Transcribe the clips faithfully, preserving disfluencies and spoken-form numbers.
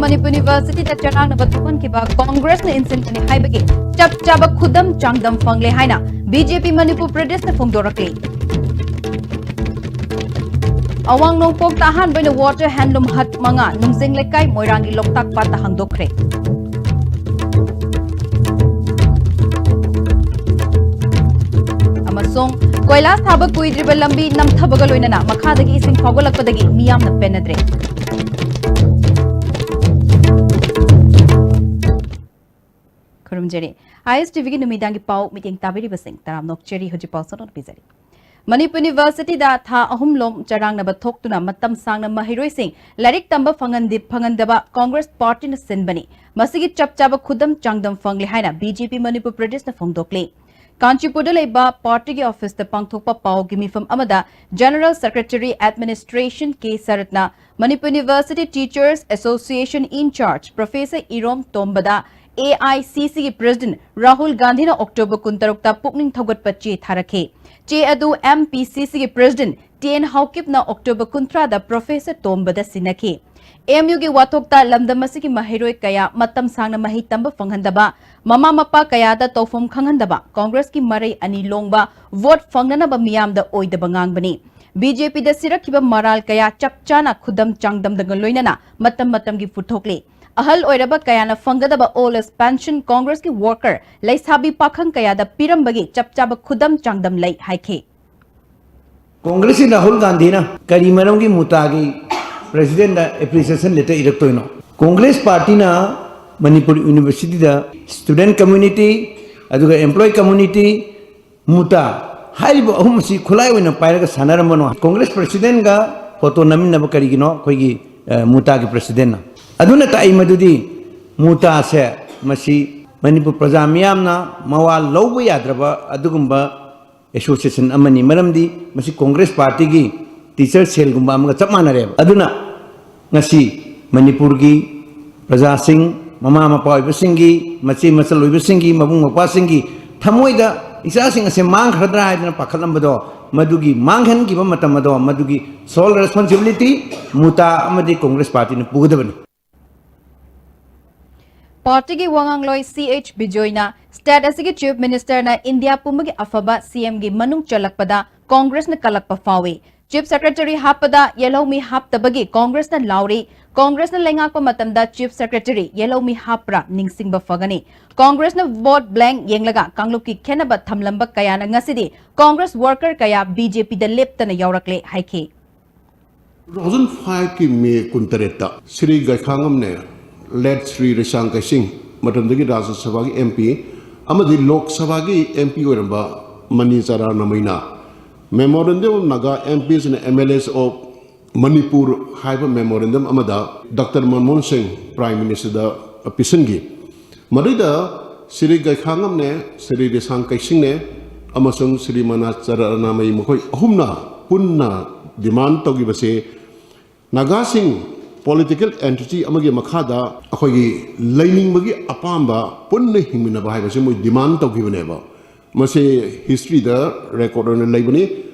ꯃꯅꯤꯄꯨꯔ ꯌꯨꯅꯤꯚꯔꯁꯤꯇꯤꯗ ꯆꯔꯥꯡꯅꯕ ꯊꯣꯛꯍꯟꯈꯤꯕ ꯀꯣꯡꯒ꯭ꯔꯦꯁꯅ ꯏꯟꯁꯤꯟꯕꯅꯤ ꯍꯥꯏꯕꯒꯤ ꯆꯞ ꯆꯥꯕ ꯈꯨꯗꯝ ꯆꯥꯡꯗꯝ ꯐꯪꯂꯦ ꯍꯥꯏꯅ ꯕꯤ ꯖꯦ ꯄꯤ ꯃꯅꯤꯄꯨꯔ ꯄ꯭ꯔꯗꯦꯁꯅ ꯐꯣꯡꯗꯣꯔꯛꯂꯤ꯫ ꯑꯋꯥꯡ ꯅꯣꯡꯄꯣꯛꯇ ꯑꯍꯥꯟꯕ ꯑꯣꯏꯅ ꯋꯥꯇꯔ ꯍꯦꯟꯂꯨꯝ ꯍꯠ ꯃꯉꯥ ꯅꯨꯡꯖꯤꯡ ꯂꯩꯀꯥꯏ ꯃꯣꯏꯔꯥꯡꯒꯤ ꯂꯣꯛꯇꯥꯛ ꯄꯥꯠꯇ ꯍꯥꯡꯗꯣꯛꯈ꯭ꯔꯦ꯫ ꯑꯃꯁꯨꯡ ꯀꯣꯏꯂꯥ ꯊꯥꯕ ꯀꯨꯏꯗ꯭ꯔꯤꯕ ꯂꯝꯕꯤ ꯅꯝꯊꯕꯒ ꯂꯣꯏꯅꯅ ꯃꯈꯥꯗꯒꯤ ꯏꯁꯤꯡ ꯐꯥꯎꯒꯠꯂꯛꯄꯗꯒꯤ ꯃꯤꯌꯥꯝꯅ ꯄꯦꯟꯅꯗ꯭ꯔꯦ꯫ ꯈꯨꯔꯨꯝꯖꯔꯤ꯫ ꯑꯥꯏ ꯑꯦꯁ ꯇꯤ ꯚꯤꯒꯤ ꯅꯨꯃꯤꯗꯥꯡꯒꯤ ꯄꯥꯎ ꯃꯤꯠꯌꯦꯡ ꯇꯥꯕꯤꯔꯤꯕꯁꯤꯡ ꯇꯔꯥꯝꯅ ꯑꯣꯛꯆꯔꯤ꯫ ꯍꯧꯖꯤꯛ ꯄꯥꯎ ꯁꯟꯗꯣꯛꯅ ꯄꯤꯖꯔꯤ꯫ ꯃꯅꯤꯄꯨꯔ ꯌꯨꯅꯤꯚꯔꯁꯤꯇꯤꯗ ꯊꯥ ꯑꯍꯨꯝꯂꯣꯝ ꯆꯔꯥꯡꯅꯕ ꯊꯣꯛꯇꯨꯅ ꯃꯇꯝ ꯁꯥꯡꯅ ꯃꯍꯩꯔꯣꯏꯁꯤꯡ ꯂꯥꯏꯔꯤꯛ ꯇꯝꯕ ꯐꯪꯍꯟꯗꯤ-, ꯐꯪꯍꯟꯗꯕ ꯀꯣꯡꯒ꯭ꯔꯦꯁ ꯄꯥꯔꯇꯤꯅ ꯁꯤꯟꯕꯅꯤ꯫ ꯃꯁꯤꯒꯤ ꯆꯞ ꯆꯥꯕ ꯈꯨꯗꯝ ꯆꯥꯡꯗꯝ ꯐꯪꯂꯦ ꯍꯥꯏꯅ ꯕꯤ ꯖꯦ ꯄꯤ ꯃꯅꯤꯄꯨꯔ ꯄ꯭ꯔꯗꯦꯁꯅ ꯐꯣꯡꯗꯣꯛꯂꯤ꯫ ꯀꯥꯟꯆꯤꯄꯨꯔꯗ ꯂꯩꯕ ꯄꯥꯔꯇꯤꯒꯤ ꯑꯣꯐꯤꯁꯇ ꯄꯥꯡꯊꯣꯛꯄ ꯄꯥꯎꯒꯤ ꯃꯤꯐꯝ ꯑꯃꯗ ꯖꯦꯅꯔꯦꯜ ꯁꯦꯀ꯭ꯔꯦꯇꯔꯤ ꯑꯦꯗꯃꯤꯅꯤꯁꯇ꯭ꯔꯦꯁꯟ ꯀꯦ ꯁꯔꯠꯅ Manipur university teachers association in charge professor Irom ꯇꯣꯝꯕꯗ ꯑꯦ ꯑꯥꯏ ꯁꯤ ꯁꯤꯒꯤ ꯄ꯭ꯔꯦꯁꯤꯗꯦꯟꯠ ꯔꯥꯍꯨꯜ ꯒꯥꯟꯙꯤꯅ ꯑꯣꯛꯇꯣꯕꯔ ꯀꯨꯟꯇꯔꯨꯛꯇ ꯄꯨꯛꯅꯤꯡ ꯊꯧꯒꯠꯄ ꯆꯦ ꯊꯥꯔꯛꯈꯤ꯫ ꯆꯦ ꯑꯗꯨ ꯑꯦꯝ ꯄꯤ ꯁꯤ ꯁꯤꯒꯤ ꯄ꯭ꯔꯦꯁꯤꯗꯦꯟꯠ ꯇꯤ ꯑꯦꯟ ꯍꯥꯎꯀꯤꯞꯅ ꯑꯣꯛꯇꯣꯕꯔ ꯀꯨꯟꯊ꯭ꯔꯥꯗ ꯄ꯭ꯔꯣꯐꯦꯁꯔ ꯇꯣꯝꯕꯗ ꯁꯤꯟꯅꯈꯤ꯫ ꯑꯦꯝ ꯌꯨꯒꯤ ꯋꯥꯊꯣꯛꯇ ꯂꯝꯗꯝ ꯑꯁꯤꯒꯤ ꯃꯍꯩꯔꯣꯏ ꯀꯌꯥ ꯃꯇꯝ ꯁꯥꯡꯅ ꯃꯍꯩ ꯇꯝꯕ ꯐꯪꯍꯟꯗꯕ, ꯃꯃꯥ ꯃꯄꯥ ꯀꯌꯥꯗ ꯇꯧꯐꯝ ꯈꯪꯍꯟꯗꯕ, ꯀꯣꯡꯒ꯭ꯔꯦꯁꯀꯤ ꯃꯔꯩ ꯑꯅꯤ ꯂꯣꯡꯕ, ꯚꯣꯠ ꯐꯪꯅꯅꯕ ꯃꯤꯌꯥꯝꯗ ꯑꯣꯏꯗꯕ ꯉꯥꯡꯕꯅꯤ꯫ ꯕꯤ ꯖꯦ ꯄꯤꯗ ꯁꯤꯔꯛꯈꯤꯕ ꯃꯔꯥꯜ ꯀꯌꯥ ꯆꯞ ꯆꯥꯅ ꯈꯨꯗꯝ ꯆꯥꯡꯗꯝꯗꯒ ꯂꯣꯏꯅꯅ ꯃꯇꯝ ꯃꯇꯝꯒꯤ ꯄꯨꯊꯣꯛꯂꯤ꯫ ꯑꯍꯜ ꯑꯣꯏꯔꯕ ꯀꯌꯥꯅ ꯐꯪꯒꯗꯕ ꯑꯣꯜ ꯑꯦꯖ ꯄꯦꯟꯁꯟ ꯀꯣꯡꯒ꯭ꯔꯦꯁꯀꯤ ꯋꯥꯔꯀꯔ, ꯂꯩꯁꯥꯕꯤ ꯄꯥꯈꯪ ꯀꯌꯥꯗ ꯄꯤꯔꯝꯕꯒꯤ ꯆꯞ ꯆꯥꯕ ꯈꯨꯗꯝ ꯆꯥꯡꯗꯝ ꯂꯩ ꯍꯥꯏꯈꯤ꯫ ꯀꯣꯡꯒ꯭ꯔꯦꯁꯀꯤ ꯔꯥꯍꯨꯜ ꯒꯥꯟꯙꯤꯅ ꯀꯔꯤ ꯃꯔꯝꯒꯤ ꯃꯨꯇꯥꯒꯤ ꯄ꯭ꯔꯦꯁꯤꯗꯦꯟꯗ ꯑꯦꯄ꯭ꯔꯤꯁꯤꯌꯦꯁꯟ ꯂꯦꯇꯔ ꯏꯔꯛꯇꯣꯏꯅꯣ? ꯀꯣꯡꯒ꯭ꯔꯦꯁ ꯄꯥꯔꯇꯤꯅ ꯃꯅꯤꯄꯨꯔ ꯌꯨꯅꯤꯚꯔꯁꯤꯇꯤꯗ ꯁ꯭ꯇꯨꯗꯦꯟꯠ ꯀꯝꯃ꯭ꯌꯨꯅꯤꯇꯤ, ꯑꯗꯨꯒ ꯑꯦꯝꯄ꯭ꯂꯣꯌꯤ ꯀꯝꯃ꯭ꯌꯨꯅꯤꯇꯤ, ꯃꯨꯇꯥ ꯍꯥꯏꯔꯤꯕ ꯑꯍꯨꯝ ꯑꯁꯤ ꯈꯨꯠꯂꯥꯏ ꯑꯣꯏꯅ ꯄꯥꯏꯔꯒ ꯁꯥꯟꯅꯔꯝꯕꯅꯣ? ꯀꯣꯡꯒ꯭ꯔꯦꯁ ꯄ꯭ꯔꯦꯁꯤꯗꯦꯟꯠꯒ ꯐꯣꯇꯣ ꯅꯝꯃꯤꯟꯅꯕ ꯀꯔꯤꯒꯤꯅꯣ ꯑꯩꯈꯣꯏꯒꯤ, ꯑ, ꯃꯨꯇꯥꯒꯤ ꯄ꯭ꯔꯦꯁꯤꯗꯦꯟꯠꯅ? ꯑꯗꯨꯅ ꯇꯥꯛꯏ ꯃꯗꯨꯗꯤ ꯃꯨꯇꯥꯁꯦ ꯃꯁꯤ ꯃꯅꯤꯄꯨꯔ ꯄ꯭ꯔꯖꯥ ꯃꯤꯌꯥꯝꯅ ꯃꯋꯥ ꯂꯧꯕ ꯌꯥꯗ꯭ꯔꯕ ꯑꯗꯨꯒꯨꯝꯕ ꯑꯦꯁꯣꯁꯤꯌꯦꯁꯟ ꯑꯃꯅꯤ꯫ ꯃꯔꯝꯗꯤ ꯃꯁꯤ ꯀꯣꯡꯒ꯭ꯔꯦꯁ ꯄꯥꯔꯇꯤꯒꯤ ꯇꯤꯆꯔ ꯁꯦꯜꯒꯨꯝꯕ ꯑꯃꯒ ꯆꯞ ꯃꯥꯟꯅꯔꯦꯕ꯫ ꯑꯗꯨꯅ ꯉꯁꯤ ꯃꯅꯤꯄꯨꯔꯒꯤ ꯄ꯭ꯔꯖꯥꯁꯤꯡ, ꯃꯃꯥ ꯃꯄꯥ ꯑꯣꯏꯕꯁꯤꯡꯒꯤ, ꯃꯆꯦ ꯃꯆꯜ ꯑꯣꯏꯕꯁꯤꯡꯒꯤ, ꯃꯕꯨꯡ ꯃꯧꯄ꯭ꯋꯥꯁꯤꯡꯒꯤ ꯊꯃꯣꯏꯗ ꯏꯆꯥꯁꯤꯡ ꯑꯁꯦ ꯃꯥꯡꯈ꯭ꯔꯗ꯭ꯔꯥ ꯍꯥꯏꯗꯅ ꯄꯥꯈꯠꯂꯝꯕꯗꯣ, ꯃꯗꯨꯒꯤ ꯃꯥꯡꯍꯟꯈꯤꯕ ꯃꯇꯝ ꯑꯗꯣ, ꯃꯗꯨꯒꯤ sole responsibility ꯃꯨꯇꯥ ꯑꯃꯗꯤ ꯀꯣꯡꯒ꯭ꯔꯦꯁ ꯄꯥꯔꯇꯤꯅ ꯄꯨꯒꯗꯕꯅꯤ꯫ ꯄꯥꯔꯇꯤꯒꯤ ꯋꯥꯉꯥꯡꯂꯣꯏ ꯁꯤ ꯑꯩꯆ ꯕꯤꯖꯣꯏꯅ ꯁ꯭ꯇꯦꯠ ꯑꯁꯤꯒꯤ ꯆꯤꯐ ꯃꯤꯅꯤꯁꯇꯔꯅ ꯏꯟꯗꯤꯌꯥ ꯄꯨꯝꯕꯒꯤ ꯑꯐꯕ ꯁꯤ ꯑꯦꯝꯒꯤ ꯃꯅꯨꯡ ꯆꯜꯂꯛꯄꯗ ꯀꯣꯡꯒ꯭ꯔꯦꯁꯅ ꯀꯜꯂꯛꯄ ꯐꯥꯎꯏ꯫ ꯆꯤꯐ ꯁꯦꯀ꯭ꯔꯦꯇꯔꯤ ꯍꯥꯞꯄꯗ ꯌꯦꯜꯍꯧꯃꯤ ꯍꯥꯞꯇꯕꯒꯤ ꯀꯣꯡꯒ꯭ꯔꯦꯁꯅ ꯂꯥꯎꯔꯤ꯫ ꯀꯣꯡꯒ꯭ꯔꯦꯁꯅ ꯂꯩꯉꯥꯛꯄ ꯃꯇꯝꯗ ꯆꯤꯐ ꯁꯦꯀ꯭ꯔꯦꯇꯔꯤ ꯌꯦꯜꯍꯧꯃꯤ ꯍꯥꯞꯄ꯭ꯔꯥ ꯅꯤꯡꯁꯤꯡꯕ ꯐꯒꯅꯤ꯫ ꯀꯣꯡꯒ꯭ꯔꯦꯁꯅ ꯚꯣꯠ ꯕ꯭ꯂꯦꯡ ꯌꯦꯡꯂꯒ ꯀꯥꯡꯂꯨꯞꯀꯤ ꯈꯦꯟꯅꯕ ꯊꯝꯂꯝꯕ ꯀꯌꯥꯅ ꯉꯁꯤꯗꯤ ꯀꯣꯡꯒ꯭ꯔꯦꯁ ꯋꯥꯔꯀꯔ ꯀꯌꯥ ꯕꯤ ꯖꯦ ꯄꯤꯗ ꯂꯦꯞꯇꯅ ꯌꯥꯎꯔꯛꯂꯦ ꯍꯥꯏꯈꯤ꯫ ꯇꯨ ꯊꯥꯎꯖꯟ ꯐꯥꯏꯚꯀꯤ ꯃꯦ ꯀꯨꯟꯇꯔꯦꯠꯇ ꯁ꯭ꯔꯤ ꯒꯥꯏꯈꯥꯉꯝꯅꯦ, ꯂꯦꯠ ꯁ꯭ꯔꯤ ꯔꯤꯁꯥꯡ ꯀꯩꯁꯤꯡ, ꯃꯇꯝꯗꯨꯒꯤ ꯔꯥꯖ꯭ꯌ ꯁꯚꯥꯒꯤ ꯑꯦꯝ ꯄꯤ ꯑꯃꯗꯤ ꯂꯣꯛ ꯁꯚꯥꯒꯤ ꯑꯦꯝ ꯄꯤ ꯑꯣꯏꯔꯝꯕ money ꯆꯔꯥꯅꯃꯩꯅ Memorandum of Naga M Ps and M L As of Manipur ꯍꯥꯏꯕ ꯃꯦꯃꯣꯔꯦꯟꯗꯝ ꯑꯃꯗ ꯗꯥꯛꯇꯔ ꯃꯟꯃꯣꯍꯟ ꯁꯤꯡ ꯄ꯭ꯔꯥꯏꯝ ꯃꯤꯅꯤꯁꯇꯔꯗ ꯄꯤꯁꯤꯟꯈꯤ꯫ ꯃꯗꯨꯗ ꯁ꯭ꯔꯤ ꯒꯥꯏꯈꯥꯉꯝꯅꯦ, ꯁ꯭ꯔꯤ ꯔꯤꯁꯥꯡ ꯀꯩꯁꯤꯡꯅꯦ ꯑꯃꯁꯨꯡ ꯁ꯭ꯔꯤ ꯃꯅꯤ ꯆꯔꯥꯅꯃꯩ ꯃꯈꯣꯏ ꯑꯍꯨꯝꯅ ꯄꯨꯟꯅ ꯗꯤꯃꯥꯟ ꯇꯧꯈꯤꯕꯁꯦ, ꯅꯥꯒꯥꯁꯤꯡ ꯄꯣꯂꯤꯇꯤꯀꯦꯜ ꯑꯦꯟꯇꯤꯇꯤ ꯑꯃꯒꯤ ꯃꯈꯥꯗ ꯑꯩꯈꯣꯏꯒꯤ ꯂꯩꯅꯤꯡꯕꯒꯤ ꯑꯄꯥꯝꯕ ꯄꯨꯟꯅ ꯍꯤꯡꯃꯤꯟꯅꯕ ꯍꯥꯏꯕꯁꯦ ꯃꯣꯏ ꯗꯤꯃꯥꯟ ꯇꯧꯈꯤꯕꯅꯦꯕ꯫ ꯃꯁꯤ ꯍꯤꯁꯇ꯭ꯔꯤꯗ ꯔꯦꯀꯣꯔꯗ ꯑꯣꯏꯅ ꯂꯩꯕꯅꯤ꯫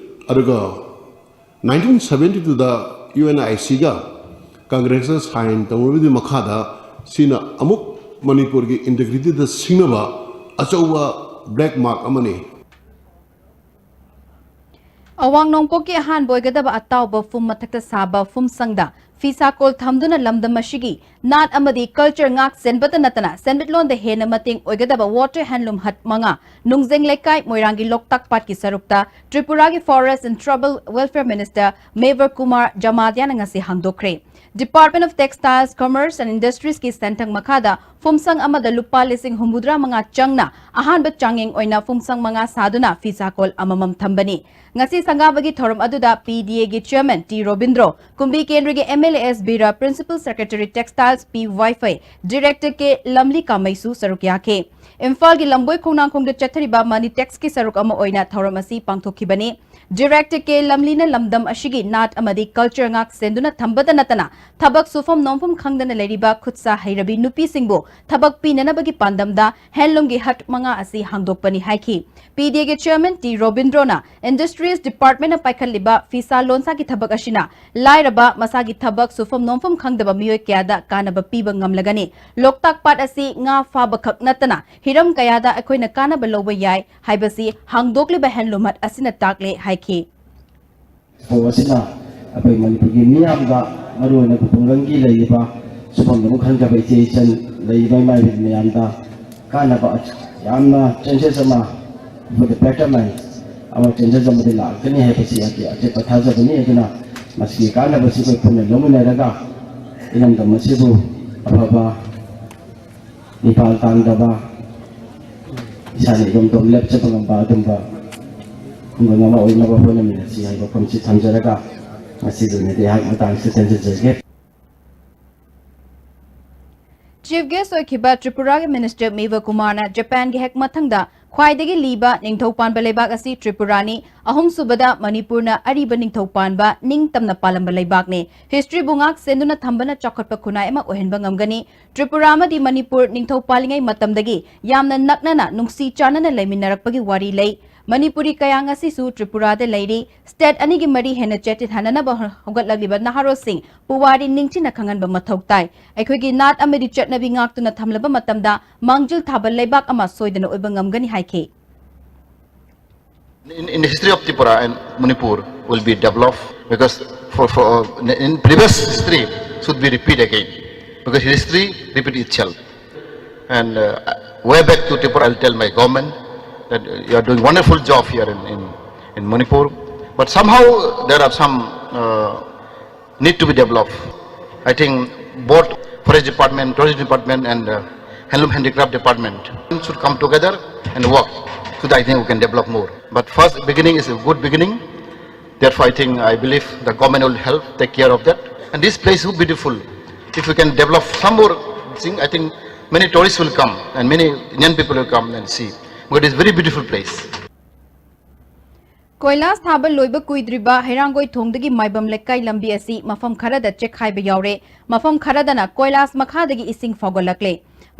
ꯑꯗꯨꯒ ꯅꯥꯏꯟꯇꯤꯟ ꯁꯚꯦꯟꯇꯤ ꯇꯨꯗ ꯌꯨ ꯑꯦꯟ ꯑꯥꯏ ꯁꯤꯒ ꯀꯪꯒ꯭ꯔꯦꯁꯇ ꯁꯥꯏꯟ ꯇꯧꯅꯕꯒꯤ ꯃꯈꯥꯗ ꯁꯤꯅ ꯑꯃꯨꯛ ꯃꯅꯤꯄꯨꯔꯒꯤ ꯏꯟꯇꯤꯒ꯭ꯔꯤꯇꯤꯗ ꯁꯤꯡꯅꯕ ꯑꯆꯧꯕ ꯕ꯭ꯂꯦꯛ ꯃꯥꯔꯛ ꯑꯃꯅꯤ꯫ ꯑꯋꯥꯡ ꯅꯣꯡꯄꯣꯛꯀꯤ ꯑꯍꯥꯟꯕ ꯑꯣꯏꯒꯗꯕ ꯑꯇꯥꯎꯕ ꯐꯨꯝ ꯃꯊꯛꯇ ꯁꯥꯕ ꯐꯨꯝꯁꯪꯗ ꯐꯤꯁꯥꯀꯣꯜ ꯊꯝꯗꯨꯅ ꯂꯝꯗꯝ ꯑꯁꯤꯒꯤ ꯅꯥꯠ ꯑꯃꯗꯤ ꯀꯜꯆꯔ ꯉꯥꯛ ꯁꯦꯟꯕꯇ ꯅꯠꯇꯅ ꯁꯦꯟꯃꯤꯠꯂꯣꯟꯗ ꯍꯦꯟꯅ ꯃꯇꯦꯡ ꯑꯣꯏꯒꯗꯕ ꯋꯥꯇꯔ ꯍꯦꯟꯂꯨꯝ ꯍꯠ ꯃꯉꯥ ꯅꯨꯡꯖꯦꯡ ꯂꯩꯀꯥꯏ ꯃꯣꯏꯔꯥꯡꯒꯤ ꯂꯣꯛꯇꯥꯛ ꯄꯥꯠꯀꯤ ꯁꯔꯨꯛꯇ ꯇ꯭ꯔꯤꯄꯨꯔꯥꯒꯤ forest and tribal welfare minister Mebar Kumar ꯖꯃꯥꯗꯤꯌꯥꯅ ꯉꯁꯤ ꯍꯥꯡꯗꯣꯛꯈ꯭ꯔꯦ꯫ Department of Textiles, Commerce and Industries ꯀꯤ ꯁꯦꯟꯊꯪ ꯃꯈꯥꯗ ꯐꯨꯝꯁꯪ ꯑꯃꯗ ꯂꯨꯄꯥ ꯂꯤꯁꯤꯡ ꯍꯨꯝꯐꯨꯇꯔꯥ ꯃꯉꯥ ꯆꯪꯅ ꯑꯍꯥꯟꯕ ꯆꯥꯡꯌꯦꯡ ꯑꯣꯏꯅ ꯐꯨꯝꯁꯪ ꯃꯉꯥ ꯁꯥꯗꯨꯅ ꯐꯤꯁꯥꯀꯣꯜ ꯑꯃꯃꯝ ꯊꯝꯕꯅꯤ꯫ ꯉꯁꯤ ꯁꯪꯒꯥꯕꯒꯤ ꯊꯧꯔꯝ ꯑꯗꯨꯗ ꯄꯤ ꯗꯤ ꯑꯦꯒꯤ ꯆꯤꯌꯔꯃꯦꯟ ꯇꯤ ꯔꯣꯕꯤꯟꯗ꯭ꯔꯣ, ꯀꯨꯝꯕꯤ ꯀꯦꯟꯗ꯭ꯔꯒꯤ M L A S Bir, principal secretary textiles P Vaiphei, director K Lamli ꯀꯥꯃꯩꯁꯨ ꯁꯔꯨꯛ ꯌꯥꯈꯤ꯫ ꯏꯝꯐꯥꯜꯒꯤ ꯂꯝꯕꯣꯏ ꯈꯣꯡꯅꯥꯡꯈꯣꯡꯗ ꯆꯠꯊꯔꯤꯕ ꯃꯅꯤ ꯇꯦꯛꯁꯀꯤ ꯁꯔꯨꯛ ꯑꯃ ꯑꯣꯏꯅ ꯊꯧꯔꯝ ꯑꯁꯤ ꯄꯥꯡꯊꯣꯛꯈꯤꯕꯅꯤ꯫ Director K Lamlina ꯂꯝꯗꯝ ꯑꯁꯤꯒꯤ ꯅꯥꯠ ꯑꯃꯗꯤ culture ꯉꯥꯛ ꯁꯦꯟꯗꯨꯅ ꯊꯝꯕꯗ ꯅꯠꯇꯅ ꯊꯕꯛ ꯁꯨꯐꯝ ꯅꯣꯝꯐꯝ ꯈꯪꯗꯅ ꯂꯩꯔꯤꯕ ꯈꯨꯠꯁꯥ ꯍꯩꯔꯕꯤ ꯅꯨꯄꯤꯁꯤꯡꯕꯨ ꯊꯕꯛ ꯄꯤꯅꯅꯕꯒꯤ ꯄꯥꯟꯗꯝꯗ handloomꯒꯤ hut ꯃꯉꯥ ꯑꯁꯤ ꯍꯥꯡꯗꯣꯛꯄꯅꯤ ꯍꯥꯏꯈꯤ꯫ P D Aꯒꯤ chairman T ꯔꯣꯕꯤꯟꯗ꯭ꯔꯣꯅ industries departmentꯅ ꯄꯥꯏꯈꯠꯂꯤꯕ ꯐꯤꯁꯥ ꯂꯣꯟꯁꯥꯒꯤ ꯊꯕꯛ ꯑꯁꯤꯅ ꯂꯥꯏꯔꯕ, ꯃꯁꯥꯒꯤ ꯊꯕꯛ ꯁꯨꯐꯝ ꯅꯣꯝꯐꯝ ꯈꯪꯗꯕ ꯃꯤꯑꯣꯏ ꯀꯌꯥꯗ ꯀꯥꯟꯅꯕ ꯄꯤꯕ ꯉꯝꯂꯒꯅꯤ꯫ ꯂꯣꯛꯇꯥꯛ ꯄꯥꯠ ꯑꯁꯤ ꯉꯥ ꯐꯥꯕ ꯈꯛ ꯅꯠꯇꯅ ꯍꯤꯔꯝ ꯀꯌꯥꯗ ꯑꯩꯈꯣꯏꯅ ꯀꯥꯟꯅꯕ ꯂꯧꯕ ꯌꯥꯏ ꯍꯥꯏꯕꯁꯤ ꯍꯥꯡꯗꯣꯛꯂꯤꯕ handloom hut ꯑꯁꯤꯅ ꯇꯥꯛꯂꯦ ꯍꯥꯏꯈꯤ꯫ ꯊꯧ ꯑꯁꯤꯅ ꯑꯩꯈꯣꯏ ꯃꯅꯤꯄꯨꯔꯒꯤ ꯃꯤꯌꯥꯝꯗ, ꯃꯔꯨꯑꯣꯏꯅ ꯈꯨꯡꯒꯪꯒꯤ ꯂꯩꯔꯤꯕ ꯁꯨꯐꯝ ꯅꯣꯝꯐꯝ ꯈꯪꯗꯕ ꯏꯆꯦ ꯏꯆꯟ ꯂꯩꯔꯤꯕ ꯏꯃꯥ ꯏꯕꯦꯟ ꯃꯌꯥꯝꯗ ꯀꯥꯟꯅꯕ ꯌꯥꯝꯅ changes ꯑꯃ, for the betterment ꯑꯃ, changes ꯑꯃꯗꯤ ꯂꯥꯛꯀꯅꯤ ꯍꯥꯏꯕꯁꯤ ꯑꯩꯒꯤ ꯑꯆꯦꯠꯄ ꯊꯥꯖꯕꯅꯤ꯫ ꯑꯗꯨꯅ ꯃꯁꯤꯒꯤ ꯀꯥꯟꯅꯕꯁꯤ ꯑꯩꯈꯣꯏ ꯄꯨꯟꯅ ꯂꯧꯃꯤꯟꯅꯔꯒ ꯏꯔꯝꯗꯝ ꯑꯁꯤꯕꯨ ꯑꯐꯕ ꯃꯤꯄꯥꯜ ꯇꯥꯡꯗꯕ, ꯏꯁꯥꯅ ꯏꯇꯣꯝꯇꯣꯝ ꯂꯦꯞꯆꯕ ꯉꯝꯕ ꯑꯗꯨꯝꯕ ꯈꯨꯡꯒꯪ ꯑꯃ ꯑꯣꯏꯅꯕ ꯍꯣꯠꯅꯃꯤꯟꯅꯁꯤ ꯍꯥꯏꯕ ꯋꯥꯐꯝꯁꯤ ꯊꯝꯖꯔꯒ ꯉꯁꯤꯒꯤ ꯑꯣꯏꯅꯗꯤ ꯑꯩꯍꯥꯛ ꯃꯇꯥꯡꯁꯤꯗ ꯇꯦꯟꯖꯖꯒꯦ꯫ Chief guest ꯑꯣꯏꯈꯤꯕ ꯇ꯭ꯔꯤꯄꯨꯔꯥꯒꯤ minister ꯃꯤꯕ ꯀꯨꯃꯥꯔꯅ ꯖꯄꯥꯟꯒꯤ ꯍꯦꯛ ꯃꯊꯪꯗ ꯈ꯭ꯋꯥꯏꯗꯒꯤ ꯂꯤꯕ ꯅꯤꯡꯊꯧ ꯄꯥꯟꯕ ꯂꯩꯕꯥꯛ ꯑꯁꯤ ꯇ꯭ꯔꯤꯄꯨꯔꯥꯅꯤ, ꯑꯍꯨꯝꯁꯨꯕꯗ ꯃꯅꯤꯄꯨꯔꯅ ꯑꯔꯤꯕ ꯅꯤꯡꯊꯧ ꯄꯥꯟꯕ ꯅꯤꯡꯇꯝꯅ ꯄꯥꯜꯂꯝꯕ ꯂꯩꯕꯥꯛꯅꯤ꯫ Historyꯕꯨ ꯉꯥꯛ ꯁꯦꯟꯗꯨꯅ ꯊꯝꯕꯅ ꯆꯥꯎꯈꯠꯄ ꯈꯨꯟꯅꯥꯏ ꯑꯃ ꯑꯣꯏꯍꯟꯕ ꯉꯝꯒꯅꯤ꯫ ꯇ꯭ꯔꯤꯄꯨꯔꯥ ꯑꯃꯗꯤ ꯃꯅꯤꯄꯨꯔ ꯅꯤꯡꯊꯧ ꯄꯥꯜꯂꯤꯉꯩ ꯃꯇꯝꯗꯒꯤ ꯌꯥꯝꯅ ꯅꯛꯅꯅ ꯅꯨꯡꯁꯤ ꯆꯥꯟꯅꯅ ꯂꯩꯃꯤꯟꯅꯔꯛꯄꯒꯤ ꯋꯥꯔꯤ ꯂꯩ꯫ ꯃꯅꯤꯄꯨꯔꯤ ꯀꯌꯥ ꯉꯁꯤꯁꯨ ꯇ꯭ꯔꯤꯄꯨꯔꯥꯗ ꯂꯩꯔꯤ꯫ State ꯑꯅꯤꯒꯤ ꯃꯔꯤ ꯍꯦꯟꯅ ꯆꯦꯠꯍꯟꯅꯅꯕ ꯍꯧꯒꯠꯂꯛꯂꯤꯕ ꯅꯍꯥꯔꯣꯜꯁꯤꯡ ꯄꯨꯋꯥꯔꯤ ꯅꯤꯡꯊꯤꯅ ꯈꯪꯍꯟꯕ ꯃꯊꯧ ꯇꯥꯏ꯫ ꯑꯩꯈꯣꯏꯒꯤ ꯅꯥꯠ ꯑꯃꯗꯤ ꯆꯠꯅꯕꯤ ꯉꯥꯛꯇꯨꯅ ꯊꯝꯂꯕ ꯃꯇꯝꯗ ꯃꯥꯡꯖꯤꯜ ꯊꯥꯕ ꯂꯩꯕꯥꯛ ꯑꯃ ꯁꯣꯏꯗꯅ ꯑꯣꯏꯕ ꯉꯝꯒꯅꯤ ꯍꯥꯏꯈꯤ꯫ In, in the history of Tripura and Manipur will be developed because for, for uh, in previous history should be repeat again because history repeat itself. And uh, way back to Tripura, I'll tell my government that uh, you are doing wonderful job here in, in, in Manipur. But somehow there are some uh, need to be developed. I think both forest department, tourism department and uh, handloom handicraft department should come together and work so that I think we can develop more. But first beginning is a good beginning. Therefore, I think, I believe the government will help take care of that. And this place is beautiful. If we can develop some more thing, I think many tourists will come and many young people will come and see. But it's very beautiful place. ꯀꯣꯏꯂꯥꯁ ꯊꯥꯕ ꯂꯣꯏꯕ ꯀꯨꯏꯗ꯭ꯔꯤꯕ ꯍꯩꯔꯥꯡꯒꯣꯏ ꯊꯣꯡꯗꯒꯤ ꯃꯥꯏꯕꯝ ꯂꯩꯀꯥꯏ ꯂꯝꯕꯤ ꯑꯁꯤ ꯃꯐꯝ ꯈꯔꯗ ꯆꯦꯛꯈꯥꯏꯕ ꯌꯥꯎꯔꯦ꯫ ꯃꯐꯝ ꯈꯔꯗꯅ ꯀꯣꯏꯂꯥꯁ ꯃꯈꯥꯗꯒꯤ ꯏꯁꯤꯡ ꯐꯥꯎꯒꯠꯂꯛꯂꯦ꯫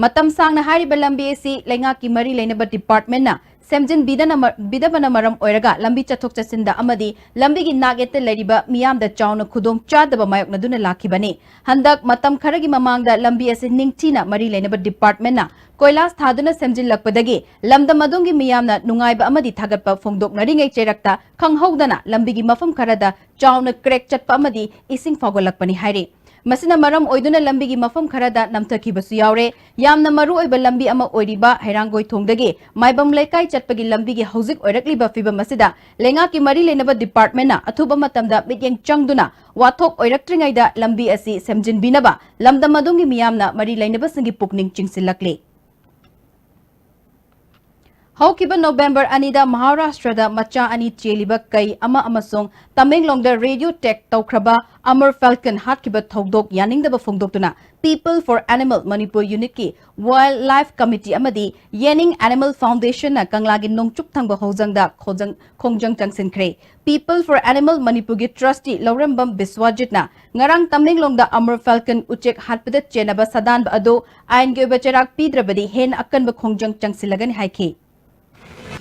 ꯃꯇꯝ ꯁꯥꯡꯅ ꯍꯥꯏꯔꯤꯕ ꯂꯝꯕꯤ ꯑꯁꯤ ꯂꯩꯉꯥꯛꯀꯤ ꯃꯔꯤ ꯂꯩꯅꯕ ꯗꯤꯄꯥꯔꯠꯃꯦꯟꯅ ꯁꯦꯝꯖꯤꯟꯕꯤꯗꯅ ꯃ-, ꯕꯤꯗꯕꯅ ꯃꯔꯝ ꯑꯣꯏꯔꯒ ꯂꯝꯕꯤ ꯆꯠꯊꯣꯛ ꯆꯠꯁꯤꯟꯗ ꯑꯃꯗꯤ ꯂꯝꯕꯤꯒꯤ ꯅꯥꯛ ꯌꯦꯠꯇ ꯂꯩꯔꯤꯕ ꯃꯤꯌꯥꯝꯗ ꯆꯥꯎꯅ ꯈꯨꯗꯣꯡ ꯆꯥꯗꯕ ꯃꯥꯌꯣꯛꯅꯗꯨꯅ ꯂꯥꯛꯈꯤꯕꯅꯤ꯫ ꯍꯟꯗꯛ ꯃꯇꯝ ꯈꯔꯒꯤ ꯃꯃꯥꯡꯗ ꯂꯝꯕꯤ ꯑꯁꯤ ꯅꯤꯡꯊꯤꯅ ꯃꯔꯤ ꯂꯩꯅꯕ ꯗꯤꯄꯥꯔꯠꯃꯦꯟꯅ ꯀꯣꯏꯂꯥꯁ ꯊꯥꯗꯨꯅ ꯁꯦꯝꯖꯤꯜꯂꯛꯄꯗꯒꯤ ꯂꯝꯗꯝ ꯑꯗꯨꯒꯤ ꯃꯤꯌꯥꯝꯅ ꯅꯨꯡꯉꯥꯏꯕ ꯑꯃꯗꯤ ꯊꯥꯒꯠꯄ ꯐꯣꯡꯗꯣꯛꯅꯔꯤꯉꯩ ꯆꯩꯔꯛꯇ ꯈꯪꯍꯧꯗꯅ ꯂꯝꯕꯤꯒꯤ ꯃꯐꯝ ꯈꯔꯗ ꯆꯥꯎꯅ ꯀ꯭ꯔꯦꯛ ꯆꯠꯄ ꯑꯃꯗꯤ ꯏꯁꯤꯡ ꯐꯥꯎꯒꯠꯂꯛꯄꯅꯤ ꯍꯥꯏꯔꯤ꯫ ꯃꯁꯤꯅ ꯃꯔꯝ ꯑꯣꯏꯗꯨꯅ ꯂꯝꯕꯤꯒꯤ ꯃꯐꯝ ꯈꯔꯗ ꯅꯝꯊꯈꯤꯕꯁꯨ ꯌꯥꯎꯔꯦ꯫ ꯌꯥꯝꯅ ꯃꯔꯨ ꯑꯣꯏꯕ ꯂꯝꯕꯤ ꯑꯃ ꯑꯣꯏꯔꯤꯕ ꯍꯩꯔꯥꯡꯒꯣꯏ ꯊꯣꯡꯗꯒꯤ ꯃꯥꯏꯕꯝ ꯂꯩꯀꯥꯏ ꯆꯠꯄꯒꯤ ꯂꯝꯕꯤꯒꯤ ꯍꯧꯖꯤꯛ ꯑꯣꯏꯔꯛꯂꯤꯕ ꯐꯤꯕꯝ ꯑꯁꯤꯗ ꯂꯩꯉꯥꯛꯀꯤ ꯃꯔꯤ ꯂꯩꯅꯕ ꯗꯤꯄꯥꯔꯠꯃꯦꯟꯅ ꯑꯊꯨꯕ ꯃꯇꯝꯗ ꯃꯤꯠꯌꯦꯡ ꯆꯪꯗꯨꯅ ꯋꯥꯊꯣꯛ ꯑꯣꯏꯔꯛꯇ꯭ꯔꯤꯉꯩꯗ ꯂꯝꯕꯤ ꯑꯁꯤ ꯁꯦꯝꯖꯤꯟꯕꯤꯅꯕ ꯂꯝꯗꯝ ꯑꯗꯨꯒꯤ ꯃꯤꯌꯥꯝꯅ ꯃꯔꯤ ꯂꯩꯅꯕꯁꯤꯡꯒꯤ ꯄꯨꯛꯅꯤꯡ ꯆꯤꯡꯁꯤꯜꯂꯛꯂꯤ꯫ ꯍꯧꯈꯤꯕ ꯅꯣꯕꯦꯝꯕꯔ ꯑꯅꯤꯗ ꯃꯍꯥꯔꯥꯁꯇ꯭ꯔꯗ ꯃꯆꯥ ꯑꯅꯤ ꯆꯦꯜꯂꯤꯕ ꯀꯩ ꯑꯃ ꯑꯃꯁꯨꯡ ꯇꯃꯦꯡꯂꯣꯡꯗ ꯔꯦꯗꯤꯑꯣ ꯇꯦꯛ ꯇꯧꯈ꯭ꯔꯕ ꯑꯃꯔ ꯐꯦꯜꯀꯟ ꯍꯥꯠꯈꯤꯕ ꯊꯧꯗꯣꯛ ꯌꯥꯅꯤꯡꯗꯕ ꯐꯣꯡꯗꯣꯛꯇꯨꯅ People for Animal Manipur Unitꯀꯤ Wildlife Committee ꯑꯃꯗꯤ Yening Animal Foundationꯅ ꯀꯪꯂꯥꯒꯤ ꯅꯣꯡꯆꯨꯞ ꯊꯪꯕ ꯍꯧꯖꯪꯗ ꯈꯣꯖꯪ-, ꯈꯣꯡꯖꯪ ꯆꯪꯁꯤꯟꯈ꯭ꯔꯦ꯫ People for Animal ꯃꯅꯤꯄꯨꯔꯒꯤ trustee ꯂꯧꯔꯦꯝꯕꯝ ꯕꯤꯁ꯭ꯋꯥꯖꯤꯠꯅ ꯉꯔꯥꯡ ꯇꯃꯦꯡꯂꯣꯡꯗ ꯑꯃꯔ ꯐꯦꯜꯀꯟ ꯎꯆꯦꯛ ꯍꯥꯠꯄꯗ ꯆꯦꯟꯅꯕ ꯁꯥꯗꯥꯟꯕ ꯑꯗꯨ ꯑꯥꯏꯟꯒꯤ ꯑꯣꯏꯕ ꯆꯩꯔꯥꯛ ꯄꯤꯗ꯭ꯔꯕꯗꯤ ꯍꯦꯟꯅ ꯑꯀꯟꯕ ꯈꯣꯡꯖꯪ ꯆꯪꯁꯤꯜꯂꯒꯅꯤ ꯍꯥꯏꯈꯤ꯫